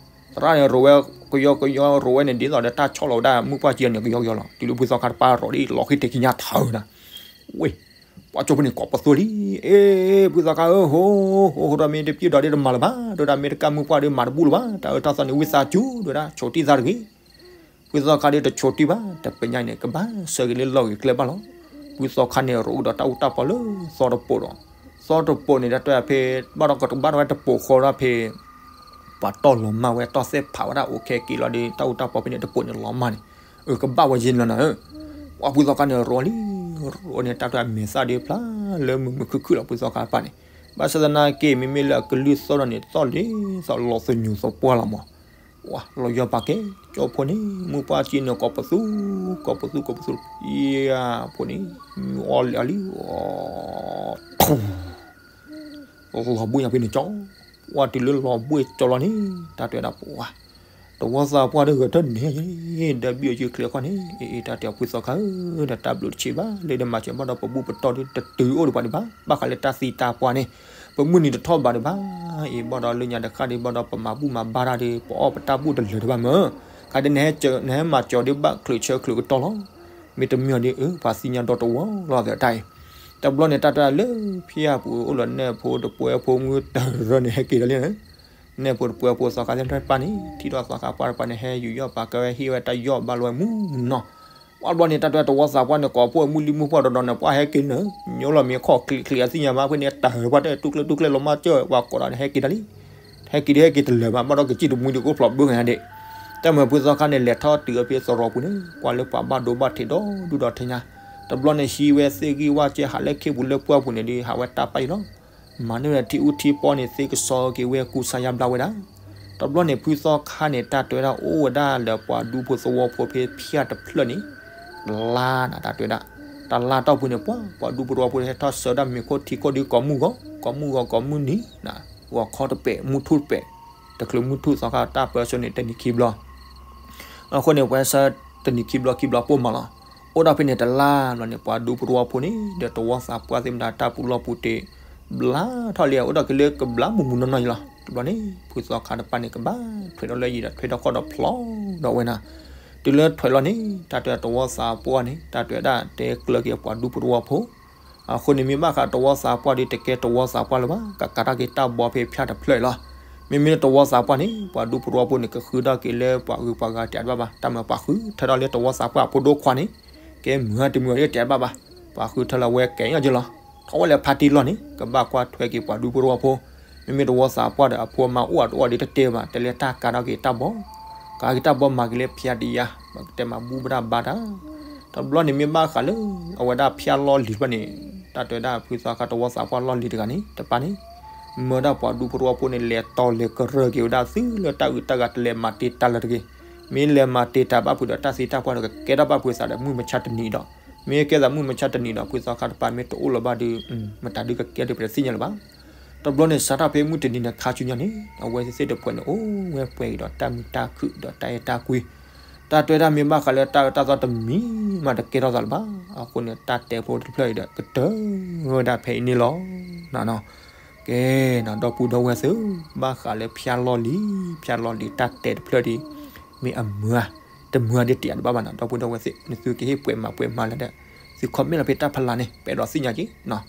သရၣ်န့ၣ်ရိးဝဲ ကယီကယီရိးဝဲန့ၣ် ဒ်သိးဒီးတၢ်ဆီၣ်လီၤဝဲဒၣ်မုၢ်ပှၢ်ကံန့ၣ် ကယီကယီလီၤ တုၤလၢဖုသီခါတပၤရိးဒ်လီၤဃံထံးကံညါထၢနၤ ဝ့ၢ် ပှၤကၠိဖိန့ၣ်ကိးပသူလံ အ့ ဖုသီခါဧၢ ဟိ ဟိ ဟိဒီးမ့ၢ်တပျုၢ်ဒီးဒ်တမၤလၢၤဘၣ် ဒီးဒၣ်မ့ၢ်တကၢ်မုၢ်ပှၢ်ဒီးမၤတဘူၣ်လၢၤဘၣ် တၢ်အၢတၢ်သီန့ၣ်ဝံသးစူၤ ဒီးဒၣ်ဆိးတံၢ်သးတဂ့ၤ ဖုသီခါဒီးတဆိးတံၢ်ဘၣ် တပညါန့ၣ် ကဘၣ်ဆှၢက့ၤလၢလီၢ်ဂ့ၤကျဲဘၣ်လီၤ. ဖုသီခါန့ၣ်ရိးဒီးတၢ်အူတၢ်ပီလၢသီတပိာ်ဒီး သီတပိာ်န့ၣ် တၢ်တဲဖဲ ဘၣ်ဒီးကဘၣ်ဒီးဝဲတပိာ်ဃီဒီးဖဲ ပှၤတီၢ်လီၤမၢ်ဝဲတီၢ်သ့ၣ်ဖးဝဲဒၣ်အိၣ်ခဲက့ၤလီၤဒီး တၢ်အူတၢ်ပီဖဲန့ၣ်တပိာ်န့ၣ်လီၤမၢ်န့ၣ် အကဘၣ်ဝဲယဲၢ်လီၤနၤဧၢ ပှၤဖုသီခါန့ၣ်ရိးလံ ရိးန့ၣ် တၢ်တဲမဲာ်သၣ်ဒီးဖျါလၢမုာ်မုာ်ခုၣ်ခုၣ်လီၤ ဖုသီခါတပၤန့ၣ် ဘၣ်ဆၣ်သနာ်က့ မ့မ့ၢ်လၢအကလုၢ်သီၣ်ဒီးန့ၣ် သီၣ်လံ သီၣ်လီၤသညူးသပှၢ်လီၤမး ဝါ လီၤယီၢ်ပာ်ကဲ ကၠီဖိန့ၣ် မုၢ်ပှၢ်ကံန့ၣ် ကိးပသူ ကိးပသူ ကိးပသူ ယၤဖိန့ၣ် မံအီၣ်လံအီလံ လီၤဘှံးညါဖဲန့ၣ်ကၠီ ဝါတုၤလၢလီၤဘှံးကၠီလီၤန့ၣ် တၢ်တဲဝဲဒၣ်ပှၤ တဝီသးပှၢ်ဒီးဂဲၤထၢၣ်န့ၣ် ဒီးဘံၣ်အီၤစုချ့အခီၣ်န့ၣ် အ့ အ့ တၢ်တဲအီၤဖုသီခါဧၢ ဒီးတၢ်ဘျုးတဆံးဘၣ် လၢဒီးမၤစၢၤဘၣ်ဒီးပဘူၣ်ပတီၢ်ဒီးတတုၤအိၣ်ဒံးပှၤဒံးဘၣ် ဘၣ်ဃးလၢတၢ်သံတၢ်ပှၢ်န့ၣ် ပမုၢ်နံၤတထီၣ်ဘးဒံးဘၣ် အ့ ဘၣ်ဒီးလၢညါတဃၣ်ဒီး ဘၣ်ဒီးပမၤဘူၣ်မၤဘါတၢ်ဒီး ပအီၣ်ပတၢ်ဘူၣ်တလၢာ်ဒံးဘၣ်မၢ် ခါဒီး နဟဲမၤစၢၤဒီးဘၣ်ချုးဆၢချုးကတီၢ်လီၤ မ့တမ့ၢ်အီၤဒီး အၢ ပှၤသံညါဒီတဝီလီၤသးတၢ်အံၤ တဘျီန့ၣ် တၢ်တဲလၢဖၠၣ်ပူၤအိၣ်လီၤနဲၣ်ဖိတပှဲၤဖိမုၢ်တရၢန့ၣ် ဟဲက့ၤဒီးလံ နဲၣ်ဖိတပှဲၤဖိသီခါသ့ၣ်တဖၣ်န့ၣ် ထံၣ်ဒီးသီခါပှၢ်တပၤန့ၣ် ဟဲယူးယီၣ်ပာ်ကဲဝဲဟ့ၣ်ဝဲတၢ်ယီၣ်ဘၣ်လီၤဝဲမုၢ်နီၢ် ပှၤတဘျီန့ၣ် တၢ်တဲတဝီသးပှၢ်န့ၣ် ကိးဖှိၣ်မုၢ်လံမုၢ်ပှၢ်ဒီးဒီးန့ၣ် ပှၤဟဲက့ၤလံ ညိလီၤမ့ၢ်ခီၣ်ချံးချံးအသ့ၣ်ညါဘၣ် ဖဲန့ၣ်တၢ်ဟၢပှၢ်တဲ တူၢ်ကျဲတူၢ်ကျဲလီၤမၢ်စၢၤ ပှၤကိးဒီးန့ၣ် ဟဲက့ၤတၢ်လံ ဟဲက့ၤဒီးဟဲက့ၤတလၢာ်ဘၣ် ဘၣ်ဒီးကစံၣ်တမှံဒီးကအိၣ်ဖျိးဘၢကညါဒ့ၣ် တၢ်မၤဖုသီခါန့ၣ် လဲၤထီၣ်တုၤအဖဲသရိာ်ပူၤန့ၣ် ကွၢ်လၢပှၤဘၣ်ဒိဘၣ်ထံးဒီဒူၣ်ဒီထၢညါ တဘျီန့ၣ် ဟံးဝဲသ့ၣ်ဂံၢ်ဝၣ်ကဲဟးလၢခ့ပူၤလၢပှၢ်ပူၤန့ၣ်ဒီး ဟးဝဲတၢ်ပာ်အံၤလီၤ မၤန့ၢ်ဝဲထံအူထံပီန့ၣ် သ့ကစီက့ၤဝဲကူစါယါဘျါဝဲဒၣ် တဘျီန့ၣ် ဖုသီခါန့ၣ် တၢ်တဲဝဲဒၣ်အိၣ်ဝဲဒၣ်လၢပှၤဒူဖိသဝီဖိဖဲဖၠၣ်တဖျၢၣ်န့ၣ် တလါနၤ တၢ်တဲဝဲဒၣ် တလါတီၢ်ပူၤန့ၣ် ပှၤ ပှၤဒူဖိသဝီဖိဟဲထီၣ်ဆှၢဒၣ်မ့ၤခိၣ်ထံခိၣ်ဒီးကိးမုၢ်ဂီၤ ကိးမုၢ်ဂီၤကိးမုၢ်နံၤ ဂီၤခီတပဲာ် မုၢ်ထူၣ်တပဲာ် တချုးမုၢ်ထူၣ်သီခါတၢ်ပၢဆှၢန့ၣ် တနံၤခံဘျီ အဃိန့ၣ် ပှၤဆှၢတနံၤခံဘျီခံဘျီပိၢ်မးလီၤ အိၣ်ဒီးဖဲန့ၣ်တလါဘျီန့ၣ် ပှၤဒူသဝီဖိန့ၣ် ဒီးသဝီသးပှၢ်သ့ၣ်မတၤတၢ်ပူၤလီၢ်ပူၤတ့ၢ် ဘျါထီၣ်လံ အိၣ်ဒီးက့ၤလၢကဘျါမုၢ်မုၢ်နီၢ်နီၢ်ယံၤလီၤ. တဘျီန့ၣ် ဖုသီခါတဖၣ်န့ၣ် ကဘၣ်ထွဲးဒီးလၢယံၤဒီးထွဲးထီၣ်ခီၣ်ဒီးဖျီဒီးဝဲနၤ, တုၤလၢထွဲးလီၤန့ၣ် တၢ်တဲသဝီသးပှၢ်န့ၣ် တၢ်တဲဝဲဒၣ်တဲကျၢၤက့ၤပှၤဒူသဝီဖိ အဃိန့ၣ်မ့ၢ်ဘၣ်ဃးသဝီသးပှၢ်ဒီးတကဲသဝီသးပှၢ်လၢၤဘၣ် ကကးထီၣ်က့ၤတၢ်ဘီဖဲဖၠၣ်တဖျၢၣ်အံၤလီၤ. မ့မ့ၢ်လၢသဝီသးပှၢ်န့ၣ် ပှၤဒူသဝီဖိန့ၣ် ကဃုထီၣ်က့ၤလၢပှၤဂုၤပှၤဂၤတအဲၣ်ဘၣ်ဘၣ် တၢ်မၤပှၤဃုထၢထီၣ်လၢသဝီသးပှၢ်အဖိဒိၣ်ခွါန့ၣ် ကဲမုာ်တမုာ်ဒ်တအဲၣ်ဘၣ်ဘၣ် ပှၤဃုထၢလၢအဝဲကဲအီၤက့ၤလီၤ. ထီၣ်ဝဲလၢဖါတံၢ်လီၢ်န့ၣ် ကဘၣ်ကွၢ်ထွဲက့ၤပှၤဒူသဝီဖိ မ့မ့ၢ်သဝီသးပှၢ်ဒီးအဖိအမါအိၣ်အတအိၣ်ဒ်တတဲဘၣ် တဲလၢတၢ်ကးထီၣ်က့ၤတၢ်ဘီ ကးက့ၤတၢ်ဘီမၤက့ၤလၢဖၠၣ်တယါ ပကတဲမၤဘူၣ်ဘၣ်တၢ်ဘါတၢ် တဘျီန့ၣ်မ့ၢ်ဘၣ်ဃးလၢ အဝဲဒၣ်ဖၠၣ်လီၢ်လံၤတဖၣ်န့ၣ် တၢ်တဲဝဲဒၣ်ဖုသီခါသဝီသးပှၢ်လီၢ်လံၤတဂၤန့ၣ် တပၢ်န့ၣ် မၢဒၣ်ပှၤဒူသဝီဖိန့ၣ် လဲၤတီလဲၤကရၢက့ၤဝဲဒၣ်သုလၢတၢ်အုးတၢ်ဂၤတလဲၤမၤတ့ၢ်တၢ်လၢၤတဂ့ၤ. မ့ၢ်လဲၤမၤတ့ၢ်တၢ်ဘၣ်ဖုးဒီးတၢ်သံတၢ်ပှၢ်ဒီးကကဲထီၣ်ဘၣ်ဖုးသးဒီး မုၢ်မဆါတနံၤဒီး မ့ၢ်ကဲသးမုၢ်မဆါတနံၤဒီး ဖုသီခါတပၢ်မ့ၢ်တအိၣ်လၢၤဘၣ်ဒီး မတၤဒုးကကဲဒုးပတသ့ၣ်ညါလၢၤဘၣ်. တဘျီန့ၣ် စးထီၣ်ဖဲမုၢ်တနံၤန့ၣ်ခါဆူညါန့ၣ် အဝဲသ့ၣ်တဖၣ်န့ၣ် အိၣ်ဝဲပှဲၤက့ၤဒီးတၢ်မုာ်တၢ်ခုၣ်ဒီးတၢ်အဲၣ်တၢ်ကွံ တၢ်တဲဝဲဒၣ်မ့ၢ်ဘၣ်ဃးလၢတၢ်အၢတၢ်သီတမံၤမးတကဲထီၣ်သးလၢၤဘၣ်. အဃိန့ၣ် တၢ်တဲဖိတဖျၢၣ်အံၤဒီး ကတၢၢ်ဝဲဒၣ်ဖဲအံၤန့ၣ်လီၤ. ကဲနီၤ ဒီပုၢ်ဒီဝဲၢ်သ့ၣ်ဧၢ, ဘၣ်ဃးလၢဖၠၣ်လီၢ်လံၤ, ဖၠၣ်လီၢ်လံၤ တၢ်တဲတဖျၢၣ်ဒ် မ့ၢ်အမုာ်ဧါ တမုာ်ဧါဒ်တယာ်တဘၣ်ဘၣ်နီၤ ဒီပုၢ်ဒီဝဲၢ်သ့ၣ်, နသုကဟ့ၣ်ပှဲၤမၤပှဲၤမၤလၢၤဒီး သု comment လီၤဖဲတၢ်ဖးလၢ်န့ၣ် ပအဲၣ်ဒိးသ့ၣ်ညါက့ၤနီၤ.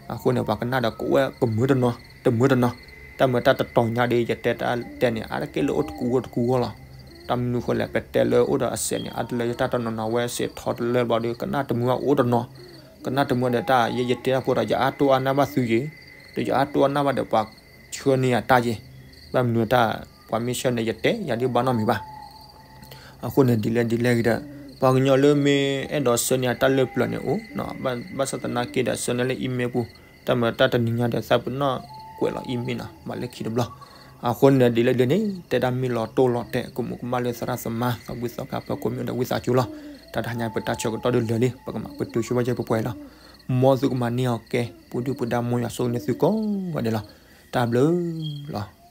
အဃိန့ၣ် ပှၤကနၣ်ဒီးကအိၣ်ဝဲကမုာ်တနီၤ တမုာ်တနီၤ, တၢ်မုာ်တၢ်တတီၤညါဒီး ယတဲတၢ်တဲန့ၣ် အါတက့ၢ်လၢအိၣ်တကူဂီၢ်တကူဂီၢ်လီၤ. တၢ်မနုၤဃိလဲၣ် ပတဲလၢအိၣ်ဒီးအစဲးန့ၣ် အါတလၢယတၢ်တနီၤနီၤဝဲစဲးထီတလၢဘျီဒီး ကနၣ်တမုာ်ဘၣ်အိၣ်တနီၤ, ကနၣ်တမုာ်ဒီးတၢ်ယဲယတဲတၢ်ဖိဒီး ယအါတိၢ်အါနၢ်ဘၣ်သုယ့ၤ, ဒီးယအါတိၢ်အါနၢ်ဘၣ်ဒီးပှၤဆှၢန့ၢ်ယၤတၢ်ယ့ၤ, ဘၣ်မနုၤတၢ် ပှၤမ့ၢ်ဆှၢန့ၣ်ယတဲ ယၤဒ်ဘၣ်နီတမံၤဘၣ်. အဃိန့ၣ် ဒ်လဲၣ်ဒ်လဲၣ်ဂ့ၤဒီး ပှၤကညီလၢမ့ၢ်အဲၣ်ဒိးဆှၢန့ၢ်ယၤတၢ်လၢပျၢၤန့ၣ်အိၣ်, ဘၣ်ဆၣ်သနာ်က့ဒီး ဆှၢန့ၢ်လၢ email ပူၤ, တၢ်မုာ်တၢ်တနံၤညါဒီး သးပ့ၤနီၣ်ကွဲးလီၤ email နီၤ မၤလၢခံတဘျီ. အဃိန့ၣ် ဒ်လဲၣ်ဒ်န့ၣ် တဲဒၣ်မ့ၢ်လီၤတိၢ်လီၤတဲာ် ကမူးကမၣ်လၢသရၣ်သမါ သးဝံသးကါ ဖၢခိၣ်မ့ၢ်အိၣ်ဒီးဝံသးစူၤလီၤ. တၢ်တဟါညါပတၢ်ဆၢကတီၢ်ဒုးလၢာ်လံ ပကမၤပတုာ်ဆိဘၣ်ယဲၢ်ပှဲၤပှဲၤလီၤ. မ်သုကမၤန့ၢ်အီၤကဲ ပူၤဒုၣ်ပူၤဒါ မ်ယွၤဆိၣ်ဂ့ၤန့ၢ်သုကိးဂၤဒဲးလီၤ. တၢ်ဘျုးလီၤ.